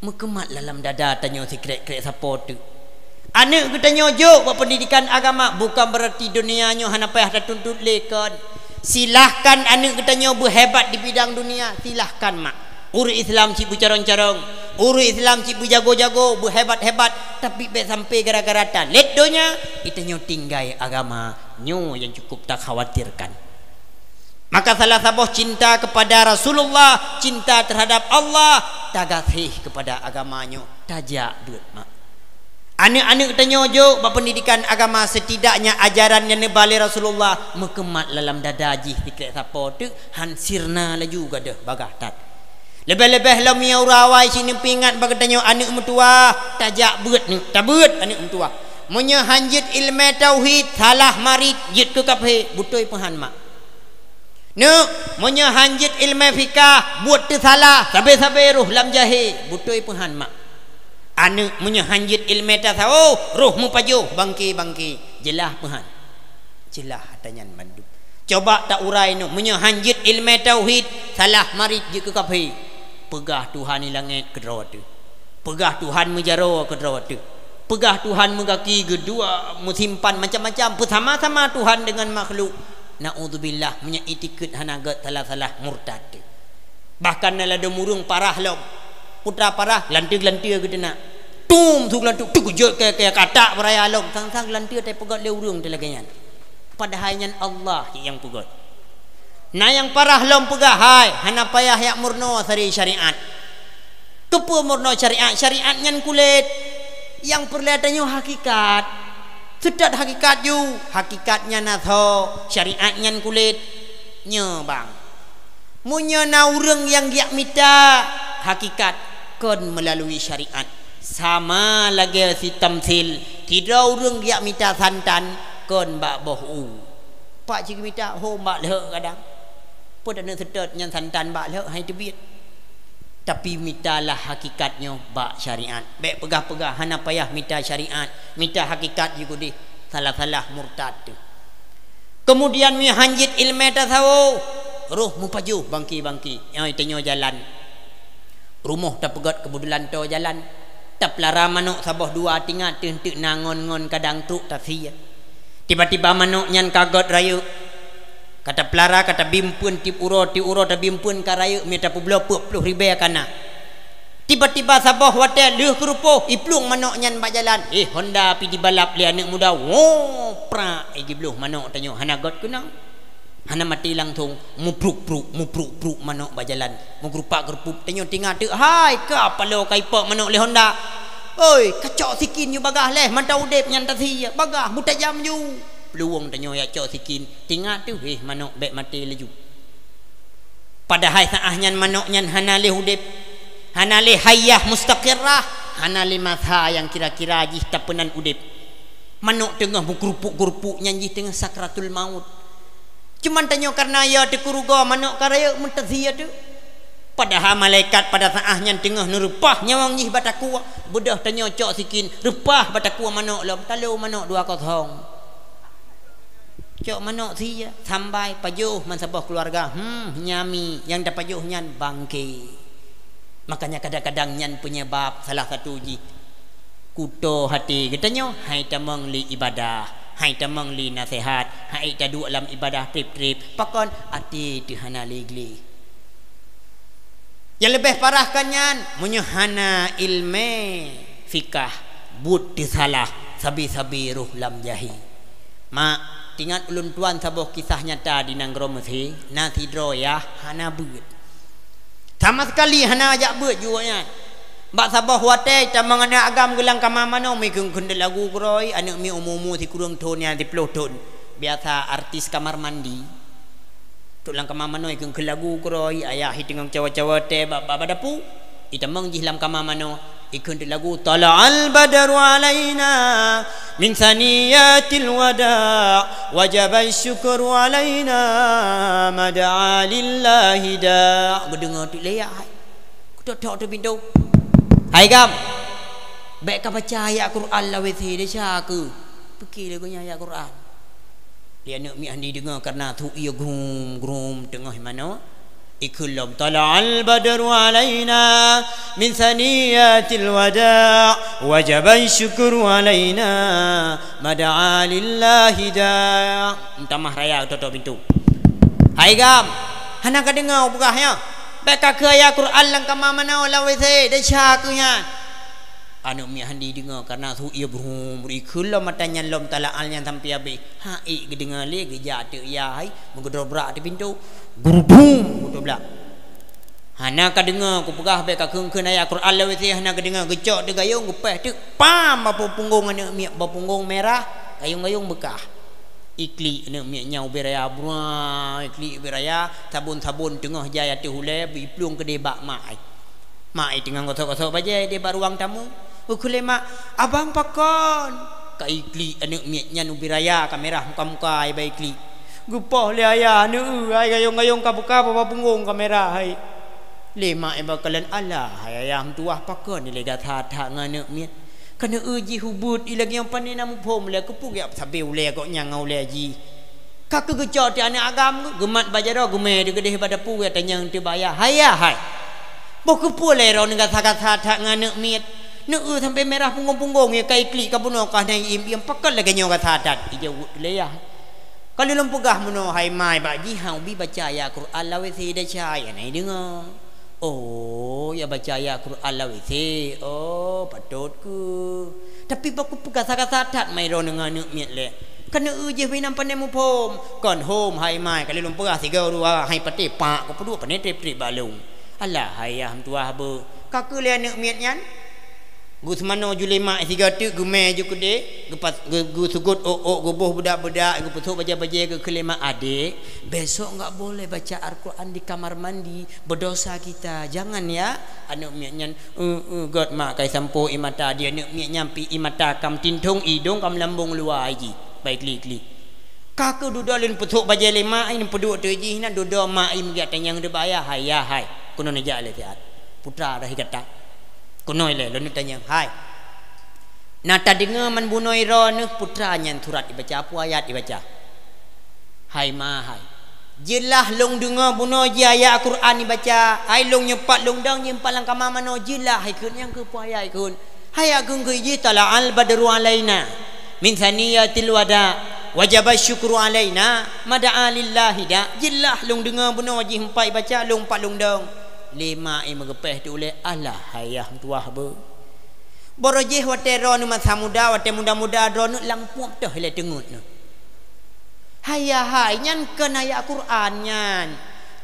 Meukeumat lam dada tanyoe sikrek-krek sapo teuk. Aneuëk geutanyoe jok bak peundidikan agama, bukan beurati donya nyoe hana payah tatuntut lé kon. Silahkan aneuëk geutanyoe beuhebat di bidang dunia, silahkan mak. Ureuëng Islam cit beucarông-carông, ureuëng Islam cit beujago-jago, beuhebat-hebat, tapi bék sampai gara-gara talét donya, geutanyoe tinggai agama. Nyoe nyang cukup takhawatirkan. Maka salah saboh cinta kepada Rasulullah, cinta terhadap Allah, tagaséh kepada agama nyoe, tajak beuet mak. Aneuëk-aneuëk tanyoe jok bak peundidikan agama, setidaknya ajaran nyang neuba lé Rasulullah meukeumat lam dada jih, sikrek sapo teuk han sirna laju gadôh bagah that. Leubeh-leubeh lom meunyoe uroe awai cit neupeuingat bak geutanyoe aneuëk meutuwah, tajak beuet neuk, tabeuet aneuëk meutuwah. Meunyoe han jeuet iéleumé tauhid, salah marit, jeuet keu kafé, beutôi peuhan mak. Neuk, meunyoe han jeuet iéleumé fikah, buet teusalah, sabe-sabe roh lam jahé, beutôi peuhan mak. Aneuëk, meunyoe han jeuet iéleumé tasawôh, roh meupajoh bangke-bangke, jeulaih peuhan. Jeulaih ata nyan mandum. Coba ta urai nyoe, meunyoe han jeuet iéleumé tauhid, salah marit jeuet keu kafé. Peugah Tuhan di langét keudroe teuh. Peugah Tuhan meujaroe keudroe teuh. Peugah Tuhan meugaki geudua, meusimpan macam-macam, peusama-sama Tuhan deungon makhluk. Naudzubillah, meunyoe itikeuet hana gét, salah-salah murtad teuh. Bahkan na ladôm ureuëng parah lom. Putra parah, lanteue-lanteue geuteunak. Tum, su lanteue, teugeujot keu, keu katak beuraya lom. Sang-sang lanteue teupeugét lé ureuëng teuh lagée nyan. Padahai nyan Allah nyang peugét. Na nyang parah lom peugah, "Hai, hana payah jak meurunoe sari syariat." Keupeue meurunoe syariat? Syariat nyan kulét. Nyang peureulée tanyoe hakikat. Seutôt hakikat ju, hakikat nyan na tho, syariat nyan kulét. Nyoe bang. Meunyoe na ureuëng nyang geujak mita hakikat, kon meulalui syariat. Sama lagée si tamsil, sidroe ureuëng geujak mita santan, kon bak boh u. Pak cit geumita hom bak lheueh kadang. Peue taneuk seutôt nyan santan bak lheueh hai teubiet. Tapi mitalah hakikat nyoe bak syariat. Bék peugah-peugah hana payah mita syariat, mita hakikat jih keudeh, salah-salah murtad teuh. Keumudian meunyoe han jeuet iéleumé tasawôh, roh meupajoh bangke-bangke. Nyoe tanyoe jalan. Rumoh tapeugét keubeudôlan toe jalan. Tapeulara manök saboh dua tingat teuh-teuh na ngon-ngon kadang trok tasie. Tiba-tiba manök nyan ka gét rayeuk. Ka tapeulara, ka tabimpeuen tieb uroe, tieb uroe tabimpeuen ka rayeuk, mita peubloe peuet ploh ribèe ka na. Tiba-tiba saboh watèe lheueh keurupoh, iplueng manok nyan bak jalan. Eh, honda pih jibalap lé aneuk muda. Woe, prak, eh, jibloh manok tanyoe hana göt keunong. Hana maté langsong, mupruk-pruk, mupruk-pruk manok bak jalan. Meugeurupak-geurupup, tanyoe tingat teuk, hai, ka paloe ka ipok manok lé honda. Oi, kacok sikin ju bagaih lé, mantong udép nyan tasie, bagaih, meutajam ju. Peuluwang tanyoe jak cok sikin, tingat teuk, eh, manok bèk maté laju. Padahai saát nyan manok nyan hana lé udép, hana lé hayah mustaqirrah, hana lé masa nyang kira-kira jih tapeunan udép. Manok teungoh meukeurupuk-keurupuk nyan jih teungoh sakratul maut. Cuman tanyoe kareuna ya teukurugo manok ka rayeuk meutasie teuk. Padahai malaikat pada saát nyan teungoh neureupah nyawöng jih bak takue, beudôh tanyoe cok sikin, reupah bak takue manok lom, talo manok dua kosong. Cok manok sie, sambai pajoh man saboh keuluwarga, hmm, nyami nyang tapajoh nyan bangke. Makanya kadang-kadang nyan penyebab salah satu jih kuto hati geutanyoe, hai tamong li ibadah, hai tamong li naseuhat, hai taduek lam ibadah trép-trép, pakon até teuh hana lé gleh. Nyang leubeh parah kan nyan, meunyoe hana ileumèe fikah, buet teusalah, sabe-sabe roh lam jahé. Mak, tingat ulôn tuan saboh kisah nyata di nanggroe Meusé, na sidroe yah hana beuet. Sama sekali hana jak beuet ju awaknyan. Bak saboh watèe tamong aneuk agam geuh lam kama manoe, ikheun-kheun lagu keudroe, aneuk miet umu-umu sikureueng thon nyan siploh thon. Biasa artis kamar mandi. Trok lam kama manoe, ikheun-kheun lagu keudroe, ayah i teungoh cawa-cawa teh bak, bak, bak dapu. Itamong jih lam kama manoe, ikheun teuk lagu, "Tala'al badru alaina min saniyatil wada', wajaba syukru alaina, mad'a lillahi da'." Geudeungoe teuk lé yah hai. Geutok-tok teuk pintoe. "Hai gam, bèk ka baca ayat Quran lam WC desya keuh." Pike lé geuh nyan ayat Quran. Lé aneuk miet han jideungoe kareuna su ie grum-grum teungoh manoe. Ikheun lom, "Tala'al badru alaina min saniyatil wada', wajaba syukru alaina, mad'a lillahi da'." Meutamah raya geutok-tok pintoe. "Hai gam, hana ka deungoe peugah nyoe? Bèk ka kheun ayat Quran lam kama manoe lam WC, desya keuh nyan." Aneuk miet han jideungoe kareuna su ie brum, ikheun lom ata nyan lom tala'al nyan sampoe habéh. Hai geudeungoe lé geujak teuk yah hai, meugeudrobrak teuk pintoe. Gurubum, geutoblak. "Hana ka deungoe kupeugah bèk ka kheun-kheun ayat Quran lam WC, hana ka deungoe." Geucok teuk gayông, geupèh teuk, pam, bak punggong aneuk miet, bak punggong mirah, gayông-gayông beukah. Iklik aneuk miet nyan ubé raya, brua, iklik ubé raya, sabon-sabon teungoh jai ateueh ulèe, iplueng keudéh bak mak ai. Mak ai teungoh gosok-gosok bajèe di bak ruang tamu. Geukheun lé mak, "Abang pakon?" Ka iklik aneuk miet nyan ubé raya ka mirah muka-muka ai bak iklik. Geupoh lé ayah, "Aneuk eu, ai gayông-gayông ka beukah, bak punggong ka mirah hai." Lé mak ai beukalon, "Alah hai ayah meutuwah, pakon ilèe gata that-that ngon aneuk miet? Ka aneuk eu jih ubeuet, ilèe nyoe pane na muphom lé, keupeue geujak sabé ulèe gobnyan ngon ulèe jih?" Ka keuh geucok teuk aneuk agam geuh, geumat bak jaroe, geumè di keudéh bak dapu, geutanyong teuk bak ayah, "Hai yah hai, boh keupeue lé droeneuh gasa-gasa that ngon aneuk miet? Aneuk eu sampoe mirah punggong-punggong, ya ka iklik ka bunoe ka hana iem-iem, pakon lagèe nyoe gasa that?" Ijaweueb lé yah, "Ka lôn peugah meunoe hai ma, bak jih han ubé baca ayat Quran lam WC desya, ya na ideungoe." "Oh, ya baca ayat Quran lam WC. Oh, patot keuh. Tapi boh keupeue gasa-gasa that ma droeneuh ngon aneuk miet lé? Ka aneuk eu jih, bak inan pane muphom." "Kon hom hai ma, ka lôn peugah sigoe dua hai patéh, pak, geupeuduek pane trép-trép bak lôn." "Alah hai ayah meutuwah beuh." Ka keuh lé aneuk miet nyan. Geuseumanoe ju lé mak sigoe teuk, geumè ju keudéh, geupas-, geu-, geuseugot ôk-ôk, geuboh beudak-beudak, geupeusok bajèe-bajèe, geukheun lé mak, "Adek, besok enggak boleh baca Al-Quran di kamar mandi, berdosa kita, jangan ya." Aneuk miet nyan, "Eu, eu, göt mak, ka isampoe ie mata." Di aneuk miet nyan pih ie mata ka meutintong, idông ka meulambông luwa ai jih, bak iklik-iklik. Ka keuh dudoe lôn peusok bajèe lé mak ai, neupeuduek teuk jih, na dudoe mak ai meugeujak tanyong teuk bak ayah, "Hai yah hai, keunoe neujak lé siat. Putra dah gata. Keunoe lé lôn neutanyong, hai. Na tadeungoe man bunoe droeneuh putra nyan surat ibaca, peue ayat ibaca?" "Hai ma hai, jeulaih lôn deungoe bunoe jih ayat Quran ibaca, hai lôn nyoe pat lôn dong jih pat lam kama manoe, jeulaih ikheun, nyan keuh peue ayat ikheun. Hai ikheun keuh jih, 'Tala'al badru alaina min saniyatil wada', Wajaba syukru alaina, mada'a lillahi da, jeulaih lôn deungoe bunoe jih empat baca lôn pat lôn dong. Lima i meugeupeh tu uleh, alah hayah tuah beu. Boro jih watée droeneuh masa muda, watée muda-muda droeneuh lam pueb toh ilée teungeut neuh. Hayah hai nyan kon ayat Quran nyan.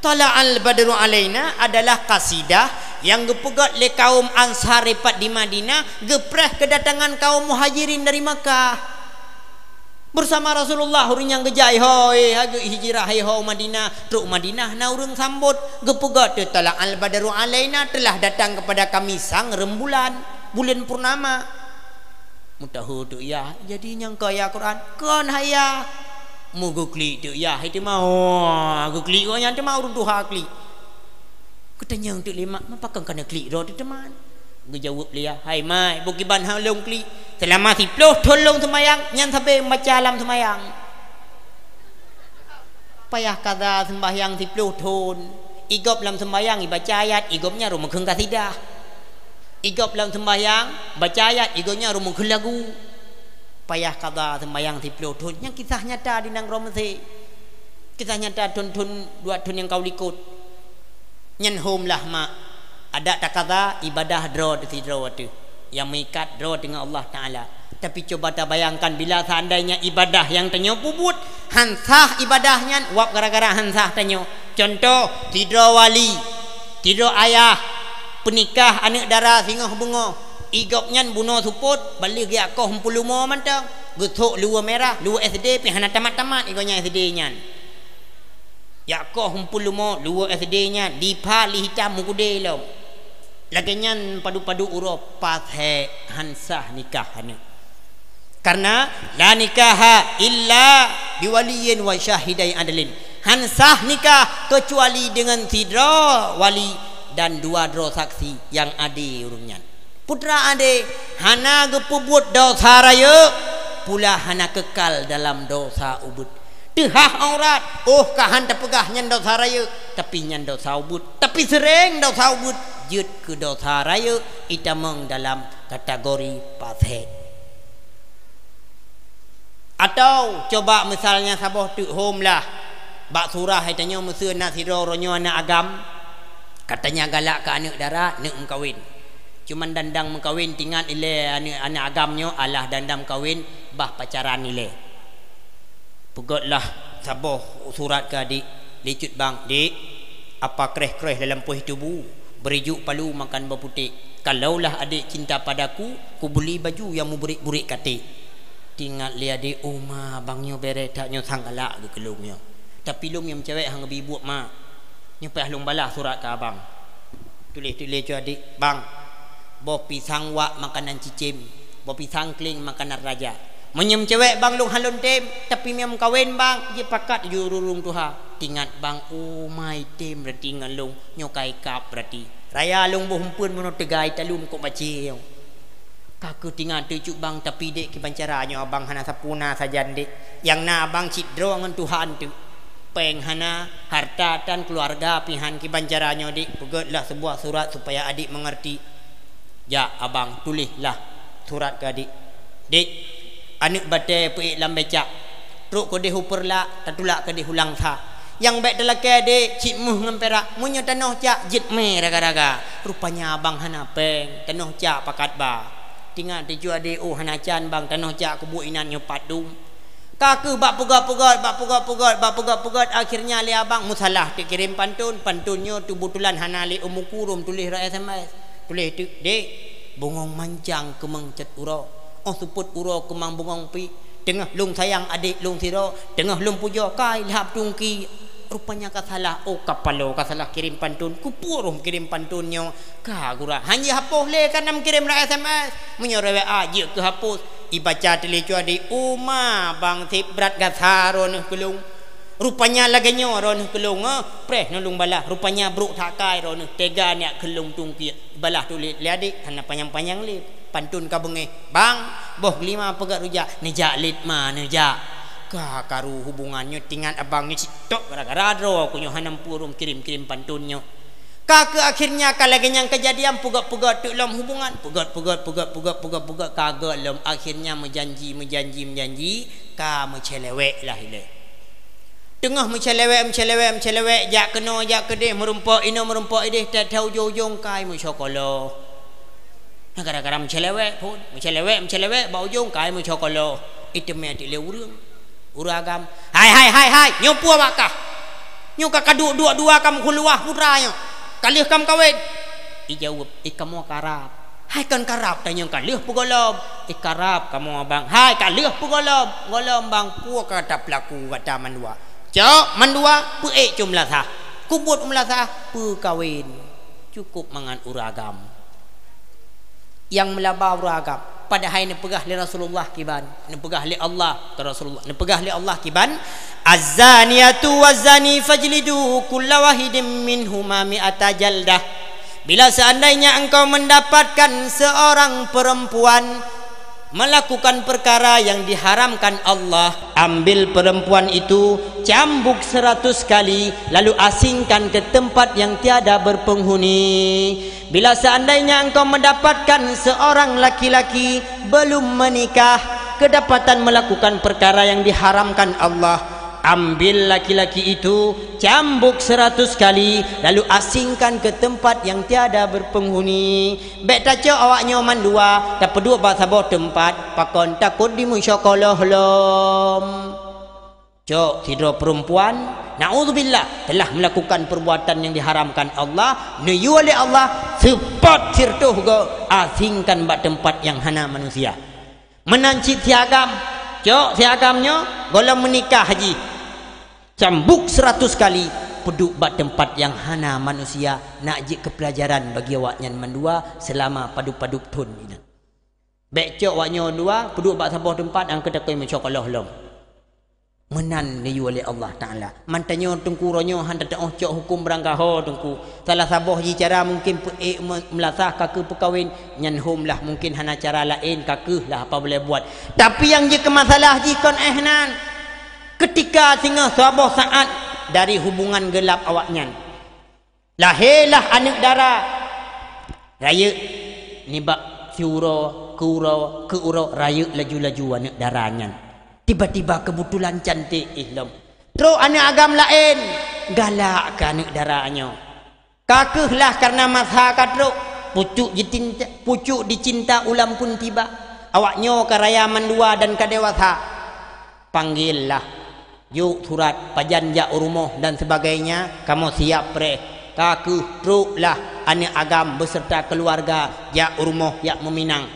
Tala'al badru alaina adalah kasidah nyang geupeugét lé kaum Ansar ripat di Madinah, geupreh keudatangan kaum Muhajirin dari Makkah. Bersama Rasulullah, ureuëng nyang geujak ihôi, hageu hijrah ihôi Madinah, trok Madinah na ureuëng sambot, geupeugét teuh, "Tala'al badru alaina, telah datang kepada kami sang rembulan, bulan purnama." Meutahô teuk yah, jadi nyang ka ayat Quran, kon hayah. Meugeuklik teuk yah, hai teuma, oh, geuklik gobnyan teuma ureuëng tuha klik. Geutanyong teuk lé mak, "Mapa kon kana klik droe teuh teuma?" Geujaweueb lé yah, "Hai mak, bukon ban han lôn klik. Seulama siplôh thon lôn seumayang, nyan sabe meubaca lam seumayang." Payah kada seumbahyang siplôh thon. Igop lam seumbahyang ibaca ayat, igop nyan rhom meukheun kasidah. Igop lam seumbahyang baca ayat, igop nyan rhom meukheun lagu. Payah kada seumbahyang siplôh thon. Nyan kisah nyata di nanggroe Meusé. Kisah nyata thon-thon, dua thon nyang ka u likot. Nyan hom lah mak. Adak takada ibadah droe teuh sidroe teuh nyang meuikat droe teungoh Allah Taala. Tapi cuba tabayangkan bila seandainya ibadah nyang tanyoe peubuet han sah ibadah nyan, wab gara-gara han sah tanyoe. Contoh, sidroe wali, sidroe ayah, peunikah aneuëk dara singoh beungoh, igop nyan bunoe seupôt, baleh geujak koh eumpeue leumo mantong, geusok luweue mirah, luweue S D pih hana tamat-tamat igop nyan S D nyan. Jak koh eumpeue leumo, luweue S D nyan, dipha lé hitam meukudé lom. Lagée nyan padub-padub uroe, pasék han sah nikah aneuëk. Karena la nikaha illa biwaliyin wa syahidai adlin. Han sah nikah keucuali deungon sidroe wali dan dua droe saksi nyang adé ureuëng nyan. Putra adé hana geupeubuet desya rayeuk, pula hana keukal dalam desya ubit. Teuhah aurat, oh ka han tapeugah nyan desya rayeuk, tapi nyan desya ubit. Tapi seuréng desya ubit jeuet keu desya rayeuk, itamong dalam kategori pasék. Atau coba misalnya saboh teuk hom lah, bak surah hai tanyoe meuseu na sidroe uroe nyoe aneuëk agam, katanya galak keu aneuëk dara, neuk meukawen. Cuman dan dang meukawen, tingat ilée aneuëk, aneuëk agam nyoe alah dan dang meukawen, bah pacaran ilée. Peugét lah saboh surat keu adik, "Lé cut bang, dik, apa kreh-kreh dalam poh tubu, beri juk palu makan bawang putéh. Kalaulah adik cinta padaku, kubeli baju nyang muburék-burék katék." Tingat lé adik, "Oh ma, bang nyoe béré that nyoe sang galak geuh keu lôn nyoe. Tapi lôn nyang meucewek han geubi buet ma. Nyoe payah lôn balaih surat keu abang." Tuléh-tuléh cut adik, "Bang, boh pisang wak makanan cicém, boh pisang kléng makanan raja. Meunyoe meucewek bang lôn han lôn tem, tapi meunyoe meukawen bang, jipakat ju ureuëng tuha." Tingat bang, "Oh ma, item berarti ngon lôn, nyoe ka ikab berarti. Raya lôn boh umpeuen meunoe teuga italum kok bacé nyoe." Ka keuh tingat teuh cut bang, tapi dek kiban cara nyoe abang hana sapeue na sajan dek. Nyang na abang cit droe ngon Tuhan teuk. Péng hana, harta tan, keuluwarga pih han, kiban cara nyoe dek, peugét lah seubuah surat supaya adik meungeurti. Jak abang tuléh lah surat keu adik. Dek, aneuëk batée peuék lam bécak. Trok keudeh u Peureulak, tatulak keudeh u Langsa. Nyang bék talakée dek, cit méuh ngon pirak, meunyoe tanoh cak jeuet mé raga-raga. Rupanya abang hana péng, tanoh cak pakat ba. Tingat teuh cut adik, "Oh hana can bang, tanoh cak kubuek inan nyoe pat dum." Ka keuh bak peugét-peugét, bak peugét-peugét, bak peugét-peugét, akhirnya lé abang meusalah teuk kirém pantôn, pantôn nyoe teubetulan hana lé u muku rhom tuléh rot S M S. Tuléh teuk, "Dek, bungong mancang keumang cot uroe, óh seupôt uroe keumang bungong pih. Teungoh lôn sayang adék lôn sidroe, teungoh lôn pujoe ka ilhab tungki." Rupanya ka salah, oh kapalo ka salah kirém pantôn, keupeue rhom kirém pantôn nyoe. Ka gura, han jihapôh lé, ka nam kirém lam S M S. Meunyoe rewek a jeuet keu hapôh, ibaca teuh lé cut adik, "Oh ma, bang seb brat gasa droeneuh keu lôn. Rupanya lagée nyoe droeneuh keu lôn, eh, preh nyoe lôn balaih, rupanya brok that akai droeneuh, teuga neujak keu lôn tungkiek." Balaih tuléh lé adik, hana panyang-panyang lé. Pantôn ka beungéh, "Bang, boh geulima peugét rujak, neujak lét ma, neujak." Ka karu hubungan nyoe, tingat abang nyoe cit tok gara-gara droe ku nyoe hana meupurôm kirém-kirém pantôn nyoe. Ka keuh akhirnya ka lagée nyang keujadian peugét-peugét teuk lom hubungan, peugét-peugét, peugét-peugét, peugét-peugét ka gét lom, akhirnya meujanji, meujanji, meujanji, Ka meucèlewek lah ilèe. Teungoh meucèlewek, meucèlewek, meucèlewek, jak keunoe, jak keudeh, meurumpok inoe, meurumpok ideh, that-that ujong-ujong ka meusyokoloh. Nah, gara-gara meucèlewek phôn, meucèlewek, meucèlewek, bak ujong ka meusyokoloh. Iteumèe teuk lé ureueng. Ureueng agam, "Hai, hai, hai, hai, nyoe peue bak kah? Nyoe ka kaduek duek dua ka meukhuluwah putra nyoe. Ka lheueh ka meukawen?" Ijaweueb, "Eh, kamoe karab." "Hai, kon karab, tanyong ka lheueh peugohlom." "Eh, karab kamoe, Abang." "Hai, ka lheueh peugohlom." "Gohlom, Bang." "Peue ka gata peulaku gata mandua?" "Cok mandua, peuék cit u meulasah. Kubuet u meulasah, peukawen." Cukup mangat ureueng agam. Nyang meulaba ureueng agam. Padahai neupeugah lé Rasulullah kiban, neupeugah lé Allah, keu Rasulullah, neupeugah lé Allah kiban, "Az-zaniyatu waz-zani fajlidu kulla wahidin minhuma mi'ata jaldah." Bila seandainya engkau mendapatkan seorang perempuan melakukan perkara yang diharamkan Allah, ambil perempuan itu, cambuk seratus kali, lalu asingkan ke tempat yang tiada berpenghuni. Bila seandainya engkau mendapatkan seorang laki-laki belum menikah, kedapatan melakukan perkara yang diharamkan Allah, ambil laki-laki itu, cambuk seratus kali, lalu asingkan ke tempat yang tiada berpenghuni. Bèk tacok awak nyoe mandua, tapeuduek bak saboh teumpat, pakon takot dimeusyokoloh lom. Cok sidroe peurempuan, naudzubillah, telah melakukan perbuatan yang diharamkan Allah, neuyue lé Allah, seupôt sireutôh goe, asingkan bak teumpat nyang hana manusia. Meunan cit si agam, cok si agam nyoe, gohlom meunikah jih. Cambuk seratus kali, peuduek bak teumpat nyang hana manusia, nak jeuet keu peulajaran bagi awaknyan mandua seulama padub-padub thon inong. Bèk cok awak nyoe dua, peuduek bak saboh teumpat nyang keu takot meusyokoloh lom. Meunan neuyue lé Allah Taala. Mantong nyoe teungku, uroe nyoe han teutu'oh cok huköm beurangkaho teungku. Salah saboh jih cara mungken peuék me-, meulasah ka keuh peukawen, nyan hom lah mungken hana cara laén ka keuh lah apa boleh buat. Tapi nyang jeuet keu masalah jih kon éh nan. Keutika singoh saboh saát dari hubungan geulab awaknyan. Lahé lah aneuk dara. Rayeuk nibak siuroe keu uroe, keu uroe rayeuk laju-laju aneuk dara nyan. Tiba-tiba keubeutulan cantik ih lom. Trok aneuk agam laén, galak keu aneuk dara nyoe. Ka keuh lah kareuna masa ka trok, pucuk jitinta, pucuk dicinta ulam pun tiba. Awak nyoe ka raya mandua dan ka dewasa. Panggil lah. Jok surat, pajan jak u rumoh dan sebagainya, kamoe siap preh. Ka keuh trok lah aneuk agam beuseurta keuluwarga jak u rumoh jak meuminang.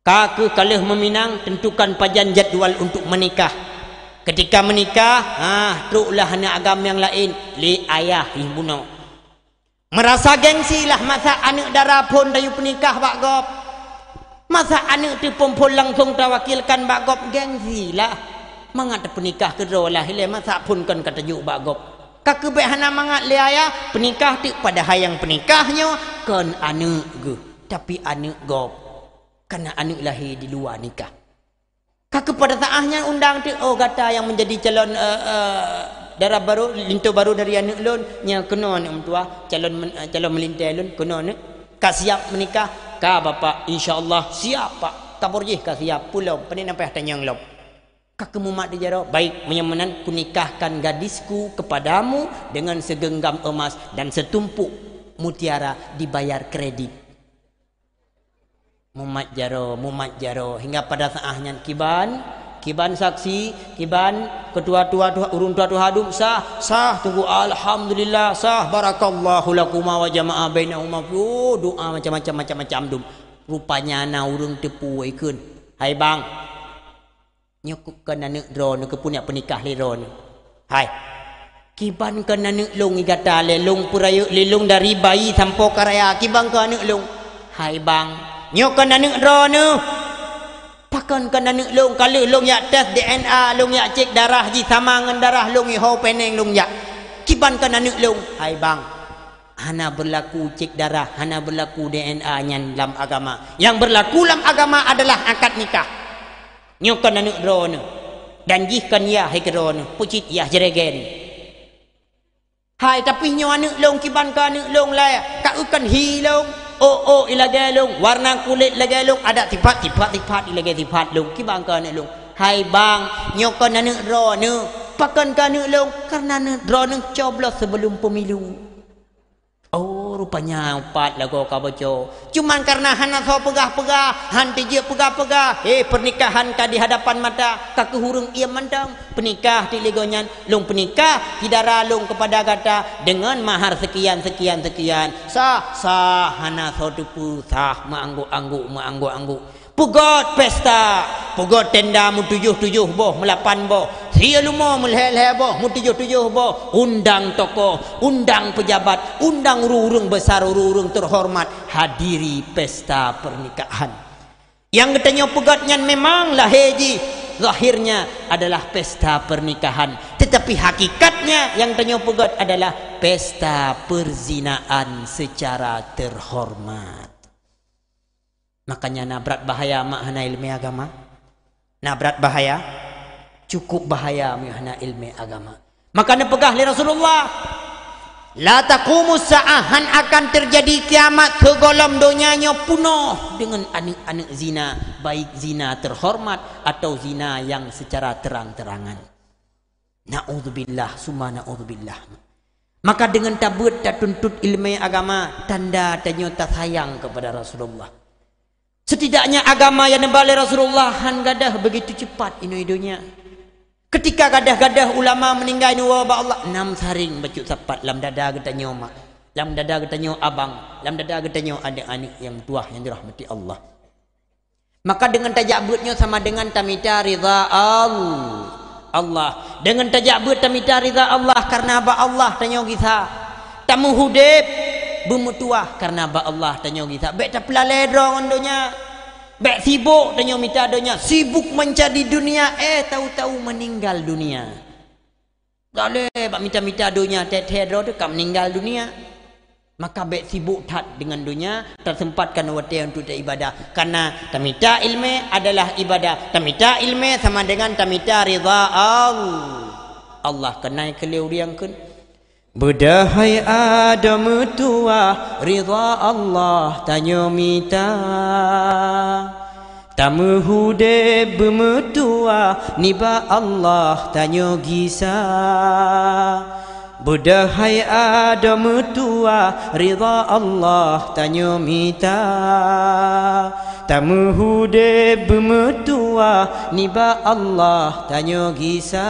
Ka keuh ka lheueh meuminang, tentukan pajan jadwal untuk meunikah. Keutika meunikah, ha, trok lah aneuk agam nyang laén lé ayah jih bunoe. Meurasa gengsi lah masa aneuk dara phon tayue peunikah bak gob. Masa aneuk teuh phon-phon langsong tawakilkan bak gob, gengsi lah. Mangat tapeunikah keudroe lah ilèe masa phon kon ka tajok bak gob. Ka keuh bèk hana mangat lé ayah, peunikah teuk padahai nyang peunikah nyoe kon aneuk geuh, tapi aneuk gob. Kareuna aneuk lahé di luwa nikah. Ka keuh pada saát nyan undang teuk, "Oh, gata nyang meunjadi calon, eh, eh, dara barô, linto barô dari aneuk lôn, nyan keunoe aneuk meutuah, calon men-, eh, calon meulintèe lôn, keunoe aneuk. Ka siap meunikah?" "Ka, Bapak." "Insya Allah siap, Pak." "Tabor jih ka siap, peue lom, pane na payah tanyong lom." Ka keuh mumat di jaroe, "Baik, meunyoe meunan, kunikahkan gadisku kepadamu dengan segenggam emas dan setumpuk mutiara dibayar kredit." Mumat jaroe, mumat jaroe, hingga pada saát nyan kiban, kiban saksi, kiban keutua-tua tuha-, ureueng tua-tua hadum, "Sah, sah, Teungku, alhamdulillah, sah, barakallahu lakuma wa jama'a bainahuma." Oh, doa macam-macam, macam-macam dum. Rupanya na ureueng teupeu ikheun, "Hai bang, nyoe kon aneuk droeneuh keupeue nyang peunikah lé droeneuh." "Hai, kiban kon aneuk lôn i gata lé, lôn peurayeuk lé lôn dari bayi sampoe ka raya, kiban kon aneuk lôn." "Hai bang, nyoe kon aneuk droeneuh." "Pakon kon aneuk lôn, ka lheueh lôn jak tes D N A, lôn jak cek darah jih sama ngon darah lôn, i ho peneng lôn jak. Kiban kon aneuk lôn." "Hai bang, hana beurlaku cek darah, hana beurlaku D N A nyan lam agama. Nyang beurlaku lam agama adalah akad nikah. Nyoe kon aneuk droeneuh, dan jih kon yah lagèe droeneuh, peucit yah jregen." "Hai, tapi nyoe aneuk lôn, kiban kon aneuk lôn lé, ka eu kon hi lôn, ôk-ôk i lagèe lôn, warna kulét lagèe lôn, adak sifat, sifat, sifat i lagèe sifat lôn, kiban kon aneuk lôn." "Hai bang, nyoe kon aneuk droeneuh. Pakon keu aneuk lôn? Kareuna aneuk droeneuh coblos seubeulom pemilu." Oh, rupanya pat lagoe ka boco. Cuman kareuna hana soe peugah-peugah, han teujeuet peugah-peugah. Eh, pernikahan ka di hadapan mata, ka keuh ureuëng iem mantong. Peunikah tiep lé gobnyan, lôn peunikah, ti dara lôn keupada gata deungon mahar seukian, seukian, seukian. Sah, sah, hana soe teupeu, sah, meuangguk-angguk, meuangguk-angguk. Peugöt pesta, peugöt tenda meutujoh-tujoh boh, meulapan boh, silumoe meulhèe-lhèe boh, meutujoh-tujoh boh, undang tokoh, undang pejabat, undang ureuëng-ureuëng besar, ureuëng-ureuëng terhormat, hadiri pesta pernikahan. Nyang geutanyoe peugöt nyan memang lahé jih, zahirnya adalah pesta pernikahan, tetapi hakikatnya nyang tanyoe peugöt adalah pesta perzinaan secara terhormat. Makanya na brat bahaya mak hana ileumèe agama. Na brat bahaya, cukup bahaya meunyoe hana ileumèe agama. Maka neupeugah lé Rasulullah, "La taqumu sa'ah," han akan teujadi kiamat sigohlom donya nyoe peunoh deungon aneuk-aneuk zina, baik zina terhormat atau zina yang secara terang-terangan. Naudzubillah, summa naudzubillah. Maka deungon tabeuet tatuntut ileumèe agama, tanda tanyoe tasayang keupada Rasulullah. Setidaknya agama nyang neuba lé Rasulullah han gadôh begitu cepat inoe donya. Ketika gadôh-gadôh ulama meuninggai neuwoe bak Allah, nam saréng bacut sapat lam dada geutanyoe mak, lam dada geutanyoe abang, lam dada geutanyoe aneuk-aneuk nyang tuah nyang dirahmati Allah. Maka deungon tajak beuet nyoe sama deungon tamita ridha Al-, Allah. Deungon tajak beuet tamita ridha Allah, kareuna bak Allah tanyoe gisa. Tameuhudép beumeutuwah, kareuna bak Allah tanyoe gisa. Bèk tapeulalè droe ngon donya. Bèk sibok tanyoe mita donya, sibuk mencari dunia, eh, tahu-tahu meninggal dunia. Galeh bak mita-mita donya, thèe-thèe droe teuh ka meuninggal dunia. Maka bèk sibok that deungon donya, taseumpatkan watèe untuk taibadah. Kareuna tamita ileumèe adalah ibadah. Tamita ileumèe sama deungon tamita ridha Al-, Allah. Keunan keu lheueh ureueng kheun, beudôh hai adoe meutuwah, ridha Allah tanyoe mita. Tameuhudép beumeutuwah, nibak Allah tanyoe gisa. Beudôh hai adoe meutuwah, ridha Allah tanyoe mita. Tameuhudép beumeutuwah, nibak Allah tanyoe gisa.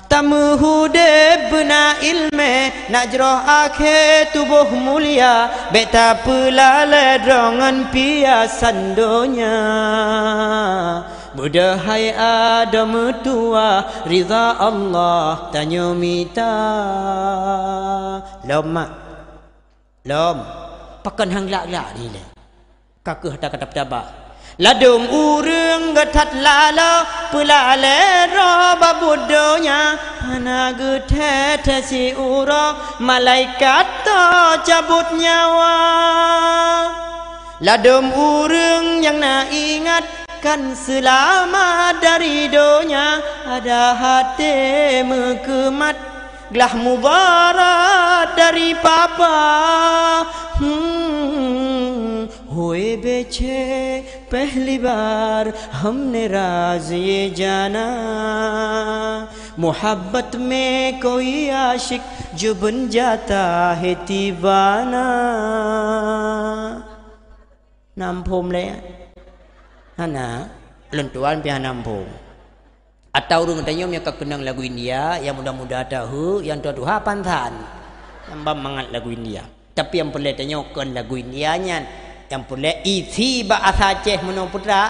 Tameuhudép beuna ileumèe, nak jroh akhé tuboh mulia, bèk tapeulalè droe ngon piasan donya. Beudôh hai adoe meutuwah, ridha Allah tanyoe mita. Lom mak. Lom, pakon han glak-glak nilai. Ka keuh ata ka tapeutabah. Ladôm ureueng geuthat laloe, peulalè droe bak buet donya, hana geuthèe-thèe siuroe, malaikat tacabot nyawa. Ladôm ureueng nyang na ingat, kan seulamat dari donya, ada até meukeumat, glah mubarat dari papa. Hmm, hoé beucé pehli bar hamne raz ye jana, muhabbat mein koi aashiq jo bun jata hai deewana. Na muphom lé? Hana. Lôn tuan pih hana muphom. Atawa ureueng tanyoe nyang ka keunong lagu India, nyang muda-muda tahu, nyang tuha-tuha pansan. Nyang ban mangat lagu India. Tapi nyang peureulèe tanyoe kon lagu India nyan. Nyang peureulèe isi bak asa Aceh meunoe putra,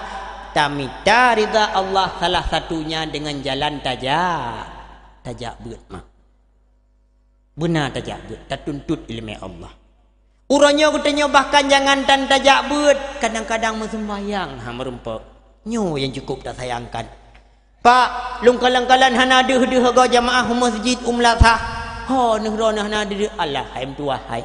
tamita ridha Allah salah satunya dengan jalan tajak, tajak beuet mak. Beuna tajak beuet, tatuntut ileumèe Allah. Uroe nyoe geutanyoe bahkan jangankan tajak beuet, kadang-kadang meuseumbahyang ha meurumpok. Nyoe nyang cukup tasayangkan. Pak, lôn kalon-kalon hana deuh-deuh goe jamaah u meuseujid u meulasah. Ho neuh droeneuh hana deuh-deuh, alah hai meutuwah hai.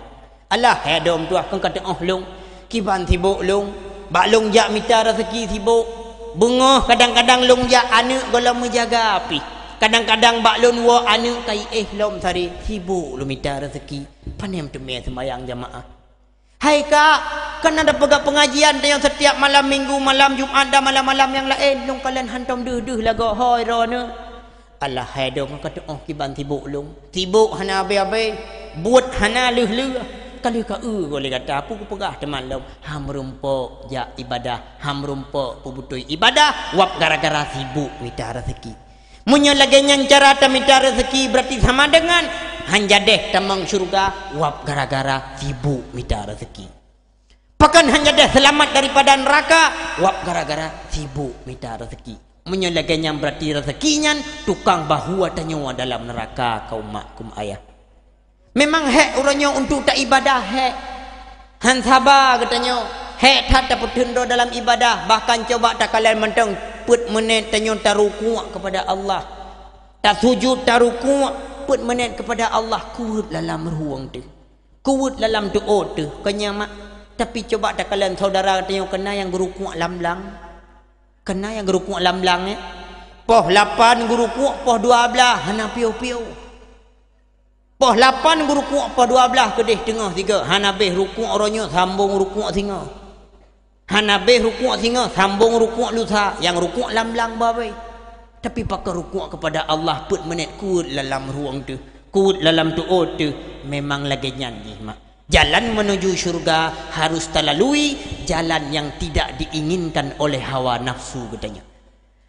Alah hai adoe meutuwah, kon ka teuôh lôn. Kiban sibok lôn. Bak lôn jak mita raseuki sibok. Beungoh kadang-kadang lôn jak aneuk gohlom meujaga pih. Kadang-kadang bak lôn woe aneuk ka iéh lom sabe, sibok lôn mita raseuki. Pane meuteumèe seumbahyang jamaah. Hai kak, Kan na peugah pengajian tanyoe setiap malam minggu, malam Jumat dan malam-malam nyang laén, lôn kalon hantom deuh-deuh lagoe, hôi droeneuh. Alah hai dong ka tuoh kiban sibuk lôn. Sibuk hana abée-abée, buet hana lheueh-lheueh. Ka lheueh ka eu goe lé gata, peue kupeugah teuma lom, ham rumpok jak ibadah, ham rumpok peubeutôi ibadah, wab gara-gara sibuk mita raseuki. Meunyoe lagée nyan cara tamita raseuki, berarti sama dengan han jadeh tamong syeuruga, wab gara-gara sibuk mita raseuki. Pakon han jadeh seulamat daripada neuraka, wab gara-gara sibuk mita raseuki. Meunyoe lagée nyan, berarti raseuki nyan tukang bahua tanyoe dalam neuraka, kaum mak, kaum ayah. Memang hék uroe nyoe untuk taibadah, hék. Han saba geutanyoe, hék that tapeuteun droe dalam ibadah, bahkan coba takalon mantong peuet menit tanyoe tarukuk kepada Allah. Tasujud tarukuk peuet menit kepada Allah, kuweuet lalam rueng teuh. Kuweuet lalam tuot teuh, kon nyan mak. Tapi coba takalon saudara tanyoe, keu na nyang geurukuk lam blang. Keu na nyang geurukuk lam blang, eh. Poh lapan geurukuk, poh dua blaih hana piôh-piôh. Poh lapan geurukuk, poh dua blaih keudeh teungoh sigoe. Hana abéh rukuk uroe nyoe, sambong rukuk singoh. Hana abéh rukuk singoh, sambong rukuk lusa, nyang rukuk lam blang babé. Tapi pakon rukuk kepada Allah peuet menit, kuweuet lalam rueng teuh, kuweuet lalam tuot teuh, memang lagée nyan jih mak. Jalan menuju syurga harus talalui jalan yang tidak diinginkan oleh hawa nafsu geutanyoe.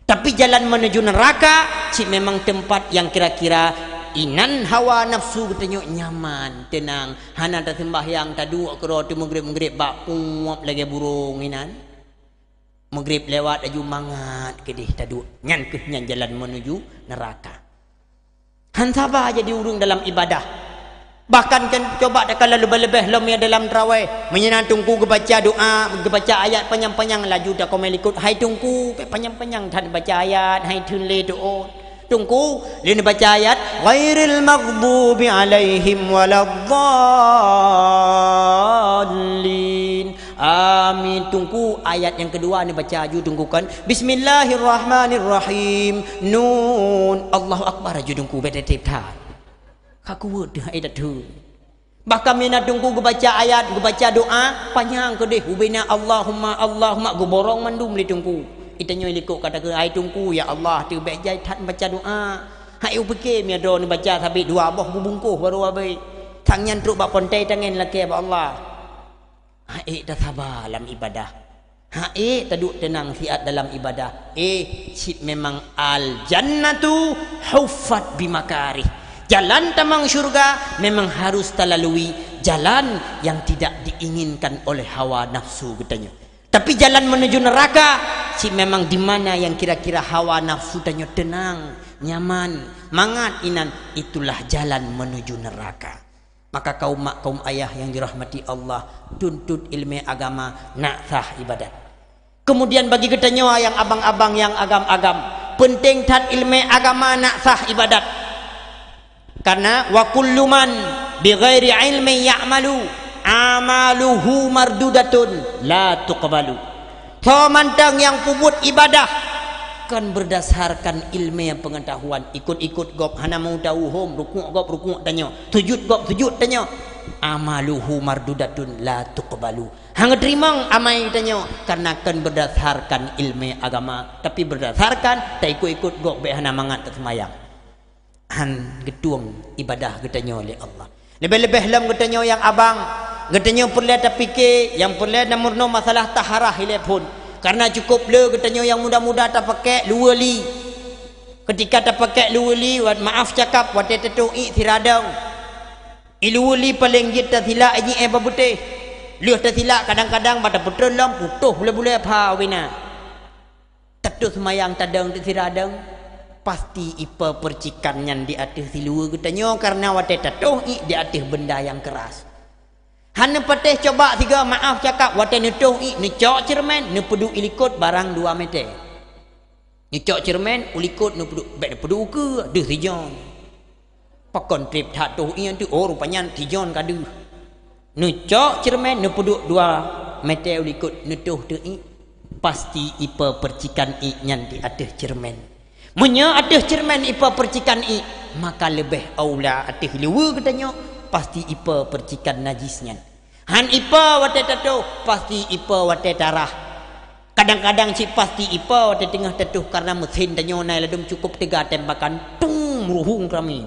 Tapi jalan menuju neraka cit memang teumpat nyang kira-kira inan hawa nafsu geutanyoe nyaman, teunang, hana taseumbahyang, taduek keudroe teumeugreb-meugreb bak pueb lagée burông inan. Meugreb lewat laju mangat keudeh taduek. Nyan kheueh nyan jalan menuju neraka. Han saba jadi ureuëng dalam ibadah. Bahkan kan coba takalon leubeh-leubeh lom nyang dalam traweh. Meunyoe na teungku geubaca doa, geubaca ayat panyang-panyang, laju takomén likot, "Hai teungku, panyang-panyang that baca ayat, hai theun lé tuot." Teungku, lé neubaca ayat, "Ghairil maghdubi alaihim waladdallin." Amin. Teungku, ayat nyang keudua neubaca aju teungku kan. Bismillahirrahmanirrahim. Nun. Allahu Akbar aju teungku, bék teutab that. Ka kuweuet teuh ayat tu. Bahkan meunyoe na teungku geubaca ayat, geubaca doa, panyang keudeh, ubena Allahumma, Allahumma, geuborong mandum lé teungku. Itanyoe likot kata keu, "Hai teungku, ya Allah, teuh bék jai that baca doa." Hai upike meunyoe droe neubaca sabé dua boh bubungkoh baru abéh. Sang nyan trok bak pontée tangen lakée bak Allah. Ha'ék tasaba lam ibadah. Ha'ék taduek teunang siat dalam ibadah. Eh, cit memang al-jannatu huffat bimakarih. Jalan tamong syurga memang harus talalui jalan yang tidak diinginkan oleh hawa nafsu geutanyoe. Tapi jalan menuju neraka, cit memang di mana yang kira-kira hawa nafsu tanyoe teunang, nyaman, mangat inan, itulah jalan menuju neraka. Maka kaum mak, kaum ayah yang dirahmati Allah, tuntut ilmu agama, nak sah ibadat. Kemudian bagi geutanyoe nyang abang-abang, nyang agam-agam, penting that ilmu agama, nak sah ibadat. Karena, "Wa kullu man bighairi ilmin ya'malu, amaluhu mardudatun la tuqbalu." Soe mantong nyang peubuet ibadah kon berdasarkan ilmu pengetahuan, ikot-ikot gob hana meu tahu hom, rukuk gob rukuk tanyoe, sujud gob sujud tanyoe, amaluhu mardudatun la tuqbalu. Hana geuteurimong amai tanyoe karena kon berdasarkan ilmu agama, tapi berdasarkan taikot-ikot gob bék hana mangat taseumayang. Han geutueng ibadah geutanyoe lé Allah. Leubeh-leubeh lom geutanyoe nyang abang, geutanyoe peureulée tapike, nyang peureulée na meurunoe masalah taharah ilée phon. Karena cukup le geutanyoe nyang muda-muda tapakée luweue li. Ketika tapakée luweue li, wat-, maaf cakap, watée tatoh iek siradong. Iluweue li paleng jeuet tasilak ijiék bak beutéh. Lheueh tasilak kadang-kadang bak tapeutreun lom putôh bulée-bulée pha wina. Tatoh seumayang tadong teuk siradong, pasti ipe percikan nyan di ateueh siluweue geutanyoe, karena watée tatoh iek di ateueh benda nyang keuras. Hana patéh coba sigoe, maaf cakap, watée neutoh iek, neucok ceureumen, neupeuduek ilikot barang dua meter. Neucok ceureumen, u likot neupeuduek, bék neupeuduek ukeue, deuh sijon. Pakon treb that toh iek nyan teuk, oh, rupanya sijon ka deuh. Neucok ceureumen, neupeuduek dua meter u likot, neutoh teuk iek, pasti ipe percikan iek nyan di ateueh ceureumen. Meunyoe ateueh ceureumen ipe percikan iek, maka leubeh aula ateueh luweue geutanyoe pasti ipe percikan najis nyan. Han ipa watée tatoh, pasti ipa watée tarah. Kadang-kadang cit pasti ipa watée teungoh tatoh karna meusen tanyoe na ladom cukup teuga tembakan, tung, meuruhung keurami.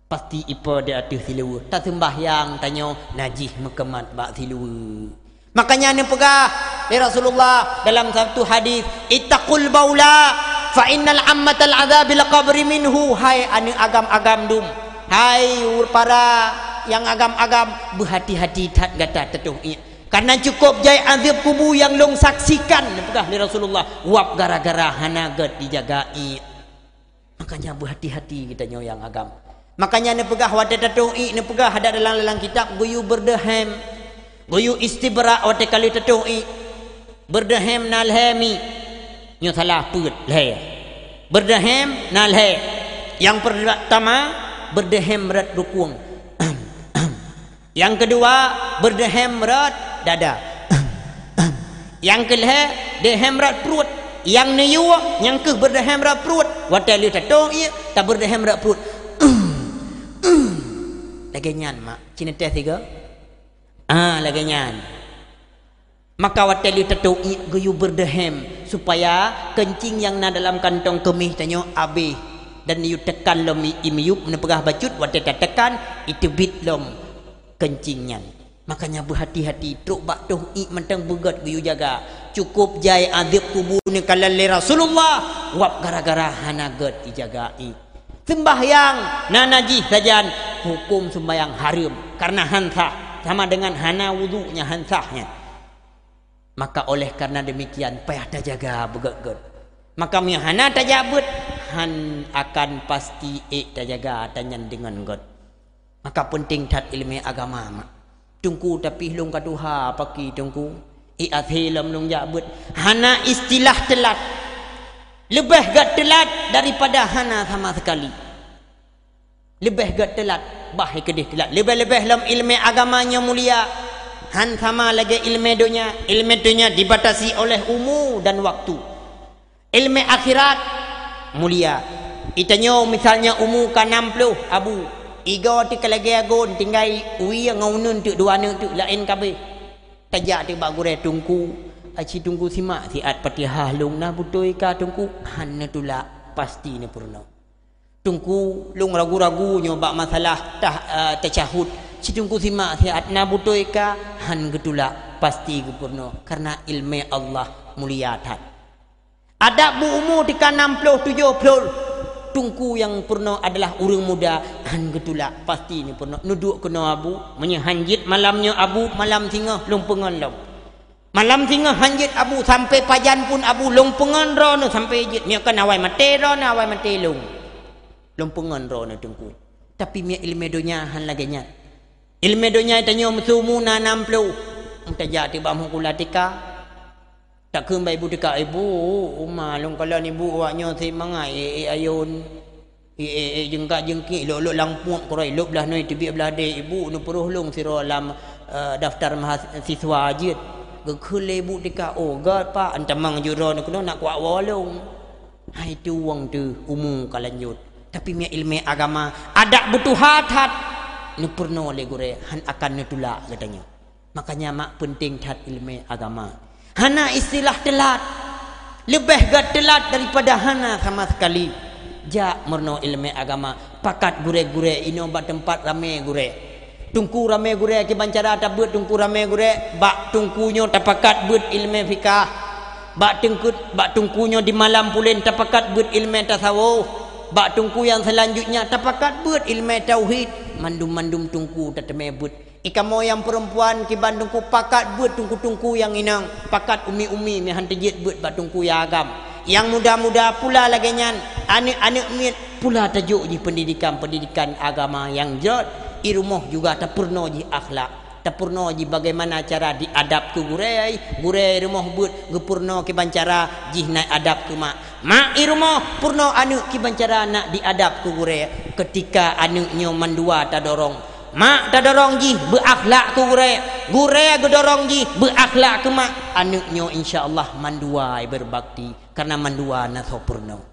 Pasti ipa di ateueh siluweue. Taseumbahyang tanyoe najih meukeumah bak siluweue. Makanya neupeugah lé Rasulullah dalam satu hadis, "Ittaqul baula, fa innal ammatal adzabil qabri minhu." Hai aneuëk agam-agam dum, hai para nyang agam-agam, beuhati-hati that gata tatoh iek. Karena cukup jai azab kubu nyang lôn saksikan, neupeugah lé Rasulullah, wab gara-gara hana gét dijaga iek. Makanya beuhati-hati geutanyoe nyang agam. Makanya neupeugah watée tatoh iek, neupeugah ada dalam, dalam kitab geuyue beureudehem, geuyue istibrak watée ka lheueh tatoh iek. Beureudehem na lhée mi. Nyoe salah peuet lhée. Beureudehem na lhée. Nyang peurtama, beureudehem rot rukueng. Nyang keudua, beureudehem rot dada. Nyang keulhée, dehem rot pruet. Nyang neuyue, nyang keuh beureudehem rot pruet. Watée lheueh tatoh iek, tabeureudehem rot pruet. Lagée nyan, mak. Ci neutéh sigoe. Ah, lagée nyan. Maka watée lheueh tatoh iek geuyue beureudehem, supaya keuncing nyang na dalam kantong keumieng tanyoe abéh, dan yue teukan lom i, i miyueb, neupeugah bacut, watée tateukan, iteubiet lom keuncing nyan. Makanya beuhati-hati, trok bak toh iek mantong beugét geuyue jaga. Cukup jai azab kubu neukalon lé Rasulullah, wab gara-gara hana gét ijaga iek. Seumbahyang na najih sajan, huköm seumbahyang hareuem, karna han sah, sama dengan hana wudhu nyang han sah nyan. Maka oleh karena demikian, payah tajaga beugét-gét. Maka meunyoe hana tajak beuet, han akan pasti ék tajaga tanyan deungon gét. Maka peunteng that ileumèe agama, mak. Teungku, tapi lôn ka tuha paki, Teungku. Ék até lom lôn jak beuet. Hana istilah teulat. Leubeh gét teulat daripada hana sama sekali. Leubeh gét teulat, bah keudeh teulat. Leubeh-leubeh lom ileumèe agama nyang mulia. Han sama lagèe ileumèe donya. Ileumèe donya dibatasi oleh umu dan waktu. Ileumèe akhirat mulia. Geutanyoe misalnya umu ka nam ploh, Abu. Igoe teuh ka lagèe agon, tinggai wie ngon uneun teuk, dua aneuk teuk, laén ka abéh. Tajak teuh bak gurèe, Teungku, aci Teungku simak siat Fatihah lôn, na beutôi ka Teungku? Han neutulak, pasti neupeurunoe. Teungku, lôn ragu-ragu nyoe bak masalah tah-, eh, tasyahud. Ci Teungku simak siat, na beutôi ka? Han geutulak, pasti geupeurunoe, karena ileumèe Allah mulia that. Adak bu umu teuka nam ploh, tujoh ploh, Teungku nyang peurunoe adalah ureueng muda, han geutulak, pasti neupeurunoe. Neuduek keunoe, Abu, meunyoe han jeuet malam nyoe, Abu, malam singoh lôn peungon lom. Malam singoh han jeuet, Abu, sampoe pajan pun, Abu, lôn peungon droeneuh sampoe jeuet. Meunyoe kon awai maté droeneuh, awai maté lôn. Lôn peungon droeneuh, Teungku. Tapi meunyoe ileumèe donya han lagèe nyan. Ileumèe donya tanyoe meusumu na nam ploh. Meutajak teuh bak meuhukula tika. Takheun bak ibu teuka, "Ibu, uma lôn kalon ibu awak nyoe seumangat, eh, eh, ayôn. Eh, eh, eh, jeungkat-jeungkik, lôk-lôk lam puet kureueng, lôk blah noe teubiet blah deh, ibu neupeuroh lôn sidroe lam, eh, daftar mahasiswa jeuet." Geukheun lé ibu teuka, "Oh, gét, Pak, antamang judroe neukeunoe nak kuak woe lôn." Hai tuwöng teuh umu ka lanjut. Tapi meunyoe ileumèe agama, adak beutuha that, neupeurunoe lé gurèe, han akan neutulak geutanyoe. Makanya mak peunteng that ileumèe agama. Hana istilah teulat. Leubeh gét teulat daripada hana sama sekali. Jak meurunoe ileumèe agama. Pakat gurèe-gurèe inoe bak teumpat ramè gurèe. Teungku ramè gurèe kiban cara tabeuet teungku ramè gurèe. Bak teungku nyoe tapakat beuet ileumèe fikah. Bak teungku, bak teungku nyoe di malam pulen tapakat beuet ileumèe tasawuf. Bak teungku nyang seulanjutnya tapakat beuet ileumèe tauhid. Mandum-mandum teungku tateumèe beuet. Ikamoe nyang peurempuan kiban teungku pakat beuet teungku-teungku nyang inong, pakat umi-umi meuhan teujeuet beuet bak teungku nyang agam. Nyang muda-muda pula lagèe nyan, aneuk-aneuk miet pula tajok jih pendidikan-pendidikan agama nyang jrot, i rumoh juga tapeurunoe jih akhlak, tapeurunoe jih bagaimana cara diadab keu gurèe, gurèe i rumoh beuet geupeurunoe kiban cara jih na adab keu mak. Mak i rumoh peurunoe aneuk kiban cara nak diadab keu gurèe, keutika aneuk nyoe mandua tadorong. Mak tadorong jih beuakhlak keu gurèe, gurèe geudorong jih beuakhlak keu mak, aneuk nyoe insya Allah mandua beubakti, karena mandua na soe peurunoe.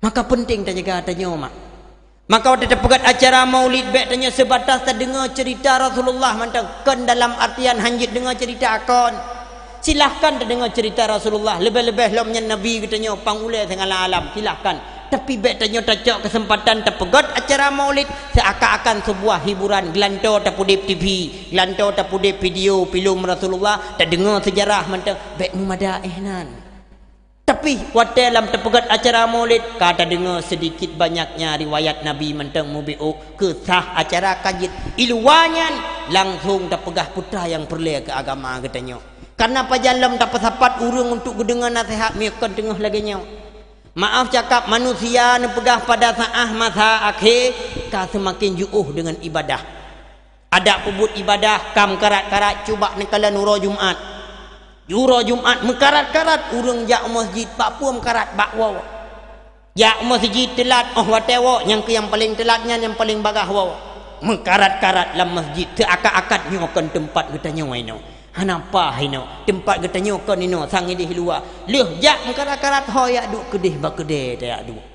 Maka peunteng tajaga tanyoe, mak. Maka watée tapeugét acara maulid, bék tanyoe seubatas tadeungoe ceurita Rasulullah mantong, kon dalam artian hanjeuet deungoe ceurita, kon. Silahkan tadeungoe ceurita Rasulullah, leubeh-leubeh lom nyan Nabi geutanyoe pang ulée singoh lam alam, silahkan. Tapi bék tanyoe tacok keuseumpatan tapeugét acara maulid seuakan-akan seubuah hiburan, geulantoe tapeudeb T V, geulantoe tapeudeb video, filem Rasulullah, tadeungoe seujarah mantong, bék meumada éh nan. Tapi watée lam tapeugét acara maulid, ka tadeungoe seudikit banyaknya riwayat Nabi mantong mubiôh keusah acara ka jeuet. I luwa nyan, langsong tapeugah peue nyang peureulée keu agama geutanyoe. Kareuna pajan lom tapeusapat ureuëng untuk geudeungoe naseuhat meunyoe kon teungoh lagée nyoe. Maaf cakap, manusia neupeugah pada saát masa akhé ka seumaken jiôh deungon ibadah. Adak peubuet ibadah ka meukarat-karat, cuba neukalon uroe Jumat. Uroe Jumat meukarat-karat ureuëng jak u meuseujid, bak peue meukarat, bak woe. Jak u meuseujid teulat, óh watée woe, nyang keu nyang paleng teulat nyan nyang paleng bagaih woe. Meukarat-karat lam meuseujid, seuakan-akan nyoe kon teumpat geutanyoe inoe. Hana paih inoe, teumpat geutanyoe kon inoe, sang idéh luwa. Lheueh jak meukarat-karat, ho jak duek keudeh bak keudè tajak duek.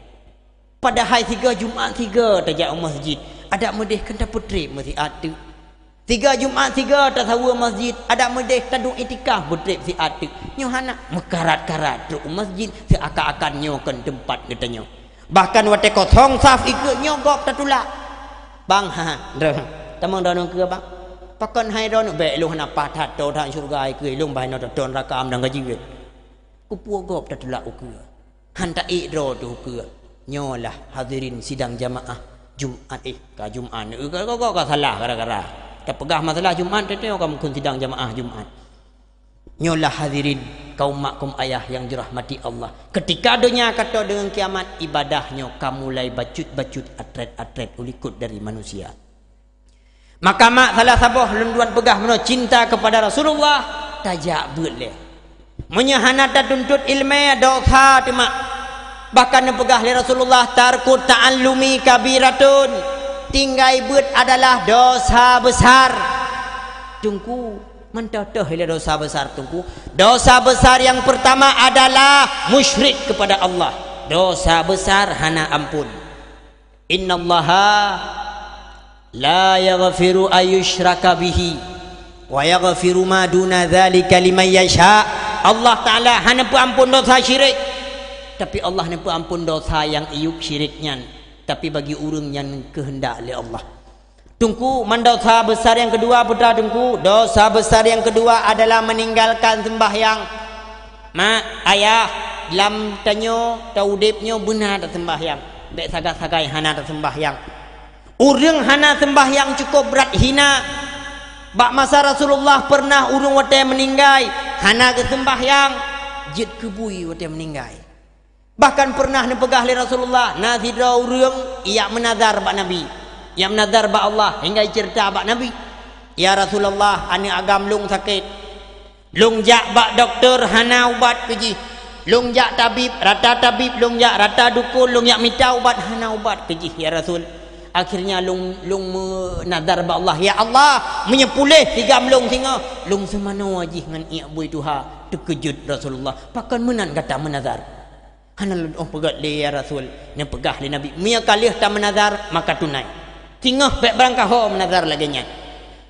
Padahai sigoe Jumat sigoe tajak u meuseujid, adak meudeh kan tapeutreb meusiat teuk. Sigoe Jumat sigoe tasaweue meuseujid, adak meudeh taduek iktikaf peutreb siat teuk. Nyoe hana, meukarat-karat trok u meuseujid seuakan-akan nyoe kon teumpat geutanyoe. Bahkan watée kosong saf ikeue nyoe gob tatulak. "Bang, ha, ha, droe. Tamong droeneuh keue, Bang? Pakon hai droeneuh, bék lôn hana paih that, toe that syeuruga ikeue, lôn bah inoe taton rakam dan gaji." Keupeue gob tatulak ukeue? Han taék droe teuh ukeue. Nyoe lah hadirin sidang jamaah Jumat, eh, ka Jumat. Eh, ka, ka, ka, ka salah gara-gara. Tapeugah masalah Jumat, teuntèe ka meukeun sidang jamaah Jumat. Nyoe lah hadirin kaum mak kaum ayah nyang dirahmati Allah. Keutika donya ka toe deungon kiamat, ibadah nyoe ka mulai bacut-bacut, atrét-atrét u likot dari manusia. Maka mak salah saboh lôn tuan peugah meunoe cinta keupada Rasulullah, tajak beuet lé. Meunyoe hana tatuntut ileumèe, dosa teuma. Bahkan neupeugah lé Rasulullah, "Tarkut ta'allumi kabiratun." Tinggai beuet adalah dosa besar. Teungku, mantong toh lé dosa besar, Teungku? Dosa besar yang pertama adalah musyrik kepada Allah. Dosa besar hana ampun. "Innallaha la yaghfiru ayyushraka bihi wa yaghfiru ma duna dzalika liman yasha." Allah Ta'ala hana peuampon dosa syirik. Tapi Allah hana peuampon dosa nyang iyup syirik nyan, tapi bagi ureuëng nyang keuheundak lé Allah. Teungku, man dosa besar nyang keudua, peue Teungku? Dosa besar nyang keudua adalah meninggalkan sembahyang. Mak, ayah, lam tanyoe, taudeb nyoe beuna taseumbahyang. Bék sagai-sagai hana taseumbahyang. Ureuëng hana seumbahyang cukup brat hina. Bak masa Rasulullah pernah ureuëng watée meuninggai, hana geuseumbahyang, jeuet keu bui watée meuninggai. Bahkan pernah neupeugah lé Rasulullah, na sidroe ureuëng ijak meunazar bak Nabi. Ijak meunazar bak Allah, hingga jiceurita bak Nabi, "Ya Rasulullah, aneuëk agam lôn sakét. Lôn jak bak dokto hana ubat keu jih. Lôn jak tabib, rata tabib lôn jak, rata dukon lôn jak mita ubat, hana ubat keu jih, ya Rasul. Akhirnya lôn, lôn meunazar bak Allah, 'Ya Allah, meunyoe puléh si agam lôn singoh, lôn seumanoe jih ngon iék bui tuha.'" Teukeujot Rasulullah, "Pakon meunan gata meunazar?" "Hana lôn óh peugét lé, ya Rasul." Neupeugah lé Nabi, "Meunyoe ka lheueh tameunazar, maka tunai. Singoh bék barangkaho meunazar lagée nyan."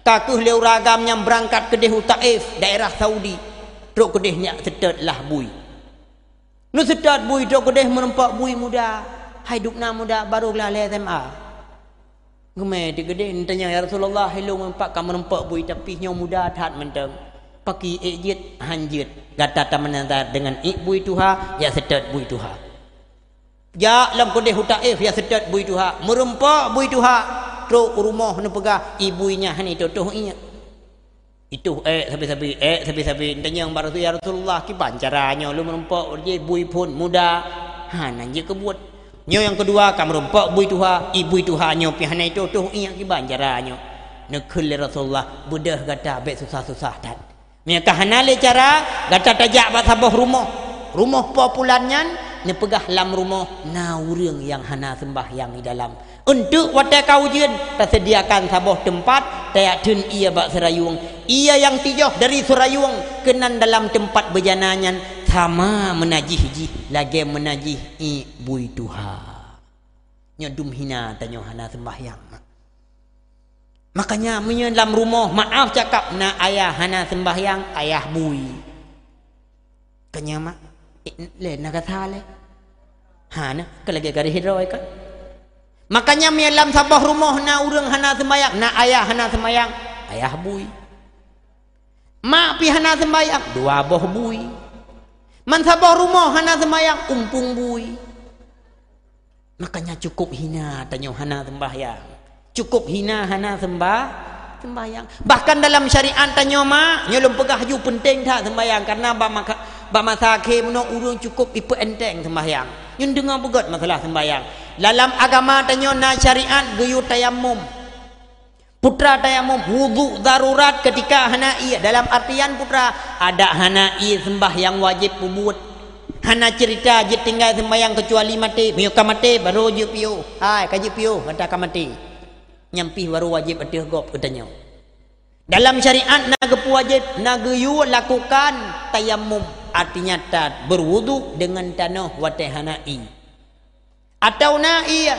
Ka kheueh lé ureuëng agam nyan beurangkat keudeh u Taif, daerah Saudi. Trok keudeh nyak seutôt lah bui. Neuseutôt bui, trok keudeh meurumpok bui muda. Hai dubna muda, barô geulalée S M A. Geumé di keudeh, neutanyong, "Ya Rasulullah, ilôn meupat ka meurumpok bui, tapi nyoe muda that mantong. Pakri ék jeuet?" "Han jeuet. Gata tameunazar deungon iék bui tuha, jak seutôt bui tuha." Jak lam keudeh u Taif, jak seutôt bui tuha. Meurumpok bui tuha. Trok u rumoh neupeugah, "Ié bui nyan hana itôh-tôh iék." Itôh ék sabe-sabe, ék sabe-sabe. Neutanyong bak Rasul, "Ya Rasulullah, kiban cara nyoe lôn meurumpok jih bui phon muda?" "Hana jeuet keu buet. Nyoe nyang keudua ka meurumpok bui tuha, iék bui tuha nyoe pih hana itôh-tôh iék, kiban cara nyoe?" Neukheun lé Rasulullah, "Beudôh gata bék susah-susah that. Meunyoe ka hana lé cara, gata tajak bak saboh rumoh. Rumoh po pulan nyan, neupeugah lam rumoh na ureuëng nyang hana seumbahyang di dalam. Eunteuk watée ka ujeuen, taseudiakan saboh teumpat, tajak theun ié bak seurayueng. Ié nyang tijoh dari seurayueng keunan dalam teumpat beujana nyan sama meunajih jih lagée meunajih iék bui tuha." Nyoe dum hina tanyoe hana seumbahyang. Makanya meunyoe lam rumoh, maaf cakap, na ayah hana seumbahyang, ayah bui. Kanya mak, eh, lé na gata lé. Ha, na, ka lagée garéh droe kan. Makanya meunyoe lam saboh rumoh na ureuëng hana seumbahyang, na ayah hana seumbahyang, ayah bui. Mak pih hana seumbahyang, dua boh bui. Man saboh rumoh hana seumbahyang, umpung bui. Makanya cukup hina tanyoe hana seumbahyang. Cukup hina hana sembah-, seumbahyang. Bahkan dalam syariat tanyoe mak, nyoe lôn peugah ju penting that seumbahyang, karena bak maka-, bak masa akhé meunoe ureuëng cukup ipeuenteng seumbahyang. Nyoe deungoe beugét masalah seumbahyang. Dalam agama tanyoe na syariat geuyue tayamum. Putra tayamum, wudhu darurat ketika hana ie. Dalam artian putra, adak hana ie seumbahyang wajéb peubuet. Hana cerita jeuet tinggai seumbahyang keucuali maté. Meunyoe ka maté, baru jeuet piôh. Hai, ka jeuet piôh, gata ka maté. Nyan pih baru wajéb ateueh gob geutanyoe. Dalam syariat na geupeuwajéb, na geuyue lakukan tayamum. Artinya ta-, berwudhu dengan tanoh watée hana ie. Atau na ie,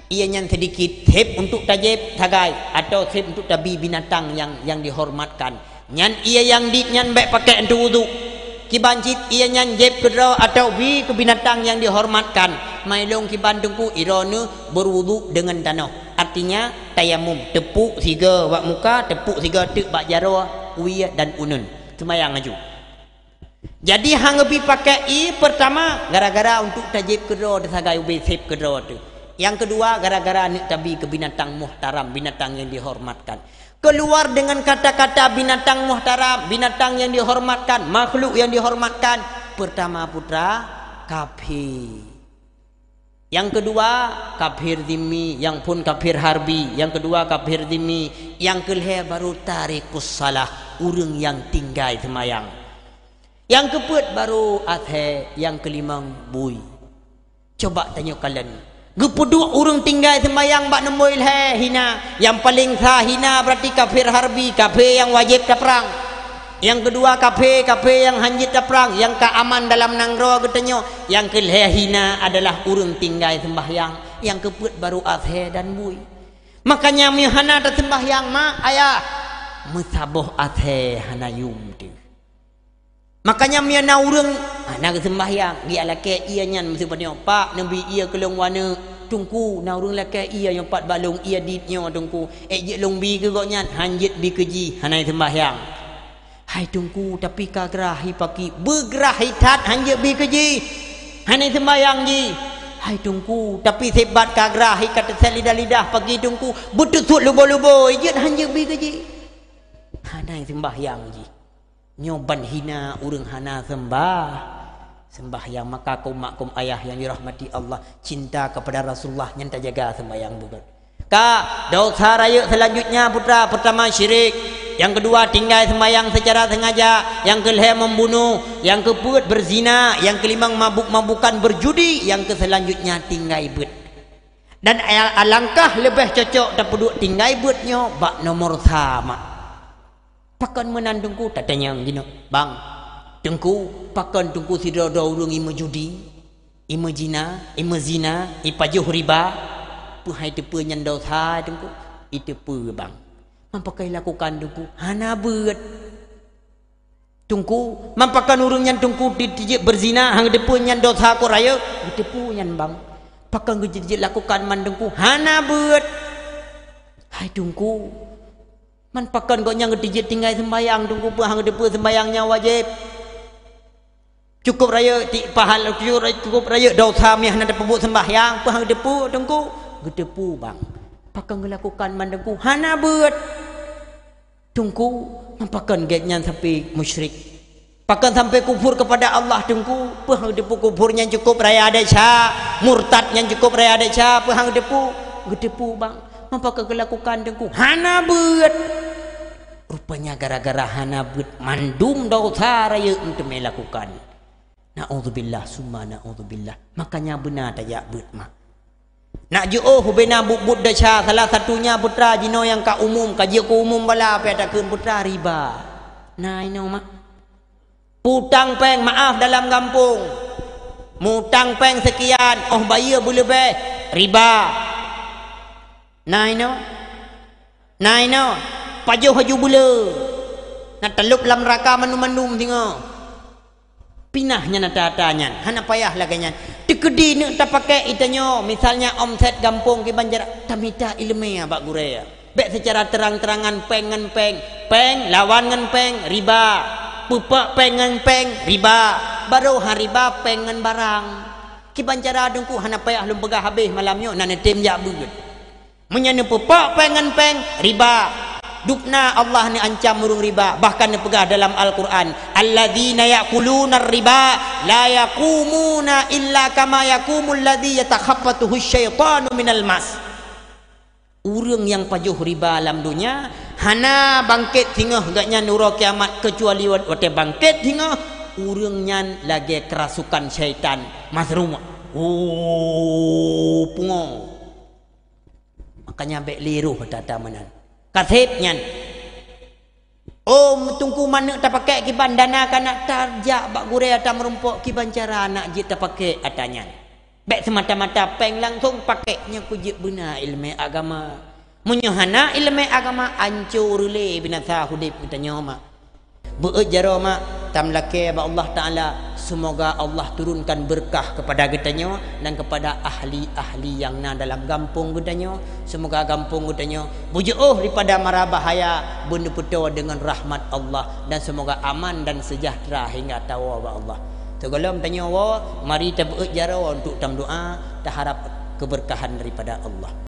ie nyan sedikit, sép untuk tajép sagai, atau sép untuk tabi binatang nyang, nyang dihormatkan. Nyan ie nyang dit nyan bék pakai untuk wudhu. Kiban cit ie nyan jép keudroe atau bi keu binatang nyang dihormatkan. Mai lôn kiban teungku, droeneuh berwudhu dengan tanoh. Artinya, tayamum, teupuk sigoe bak muka, teupuk sigoe teuk bak jaroe, wie dan uneun. Seumayang laju. Jadi, han geubi pakai ie, pertama, gara-gara untuk tajép keudroe teuh sagai ubé sép keudroe teuh. Nyang keudua, gara-gara neuk tabi keu binatang muhtaram, binatang nyang dihormatkan. Keluar dengan kata-kata binatang muhtaram, binatang nyang dihormatkan, makhluk nyang dihormatkan. Pertama, putra, kafé. Nyang keudua, kafé zimmi, nyang phôn kafé harbi, nyang keudua kafé zimmi, nyang keulhée baru tarikus shalah, ureuëng nyang tinggai seumayang. Nyang keupeuet baru asée, nyang keulimong bui. Coba tanyoe kalon. Geupeuduek ureuëng tinggai seumayang bak nombor lhée hina, nyang paleng sa hina berarti kafé harbi, kafé nyang wajéb taprang. Nyang keudua kafé, kafé nyang hanjeuet taprang, nyang ka aman dalam nanggroe geutanyoe. Nyang keulhée hina adalah ureuëng tinggai seumbahyang, nyang keupeuet baru asée dan bui. Makanya meunyoe hana taseumbahyang mak ayah, meusaboh asée hana yum teuh. Makanya meunyoe na ureuëng hana geuseumbahyang, geulakée ie nyan meuseubab nyoe, "Pak, neubi ie keu lôn waneuk." "Teungku, na ureuëng lakée ie nyoe pat bak lôn, ie dit nyoe, Teungku." "Eh, jeuet lôn bi keu gobnyan." "Han jeuet bi keu jih, hana seumbahyang." "Hai Teungku, tapi ka grah hi paki." "Beugrah hi that, han jeuet bi keu jih, hana seumbahyang jih." "Hai Teungku, tapi sép bat ka grah hi ka teusét lidah-lidah paki Teungku, beuteusut lubo-lubo, jeuet han jeuet bi keu jih, hana seumbahyang jih." Nyoe ban hina ureuëng hana seumbah-, seumbahyang. Maka keu mak keu ayah nyang dirahmati Allah, cinta kepada Rasulullah nyan tajaga seumbahyang beugét. Ka, dosa rayeuk selanjutnya, putra, pertama syirik, nyang keudua tinggai seumbahyang secara sengaja, nyang keulhée membunuh, nyang keupeuet berzina, nyang keulimong mabuk-mabukan berjudi, nyang keuselanjutnya tinggai beuet. Dan a-, alangkah leubeh cocok tapeuduek tinggai beuet nyoe bak nomor sa mak. Pakon meunan Teungku? Tatanyong jinoe, "Bang, Teungku, pakon Teungku sidroe-droe ureuëng imeujudi, imezina, imezina, ipajoh riba? Peu hai teupeue nyan dosa, Teungku?" "Iteupeue, Bang." "Man pakon ilakukan, Teungku?" "Hana beuet." "Teungku, man pakon ureuëng nyan, Teungku, di-, dijeuet berzina, han geuteupeue nyan dosa kot rayeuk?" "Geuteupeue nyan, Bang." "Pakon geujeuet lakukan man, Teungku?" "Hana beuet." "Hai Teungku, man pakon gobnyan geutijeuet tinggai seumbahyang, Teungku, peu han geuteupeue seumbahyang nyan wajéb? Cukup rayeuk ti-, pahal-, cukup rayeuk dosa meuhana tapeubuet seumbahyang, peu han geuteupeue, Teungku?" "Geuteupeue, Bang." "Pakon geulakukan man, Teungku?" "Hana beuet." "Teungku, man pakon gét nyan sampai musyrik? Pakon sampai kufur kepada Allah, Teungku?" "Peu han geuteupeue kufur nyan cukup raya desya, murtad nyan cukup raya desya, peu han geuteupeue?" "Geuteupeue, Bang." "Man pakon geulakukan, Teungku?" "Hana beuet." Rupanya gara-gara hana beuet mandum dosa rayeuk meuteumé lakukan. Naudzubillah, summa naudzubillah. Makanya beuna tajak beuet mak. Nak jiôh bubena buet-buet desya, salah satunya putra jinoe nyang ka umum, ka jeuet keu umum bala, pih takheun putra riba. Na inoe mak. Putang péng, maaf dalam gampông. Mutang péng sekian, oh bayeue beuleubeh, riba. Na inoe? Na inoe? Pajoh aju buleue. Na teulôb lam raka mandum-mandum singoh. Pinah nyan ata-ata nyan, hana payah lagée nyan. Teukeudi neuk tapakék geutanyoe, misalnya omset gampông kiban cara, tamita iéleumé bak gurée. Bék seucara terang-terangan péng ngon péng, péng lawan ngon péng, riba. Peupok péng ngon péng, riba. Barô han riba péng ngon barang. Kiban cara Teungku, hana payah lôn peugah habéh malam nyoe, na neutem jak beuet. Meunyoe neupeupok péng ngon péng, riba. Dubna Allah neuancam ureuëng riba, bahkan neupeugah dalam Al-Qur'an, "Alladzina ya'kuluna riba la yaqumuna illa kama yaqumul ladzi yatakhabbatuhu syaitanu minal mas." Ureuëng nyang pajoh riba lam donya hana bangkét singoh gobnyan uroe kiamat, keucuali wat-, watée bangkét singoh, ureuëng nyan lagée keurasukan syaitan masruma. Oh, pungo. Makanya bék lé roh ata-ata meunan. Kaseb nyan. Oh, Teungku, ma neuk tapakék kiban dana ka na tajak bak gurée ata meurumpok, kiban cara nak jeuet tapakék ata nyan. Bék seumata-mata péng langsong pakék, nyan keuh jeuet beuna iéleumé agama. Meunyoe hana iéleumé agama, ancô reulée binasa udeb geutanyoe, mak. Beuet jaroe, mak, tameulakée bak Allah Taala, seumoga Allah turunkan beureukat keupada geutanyoe dan keupada ahli-ahli nyang na dalam gampông geutanyoe. Seumoga gampông geutanyoe beujiôh daripada mara bahaya, beuneupeutoe deungon rahmat Allah, dan seumoga aman dan seujahteura hingga tawoe bak Allah. Sigohlom tanyoe woe, mari tabeuet jaroe untuk tameudoá, taharab keubeureukahan daripada Allah.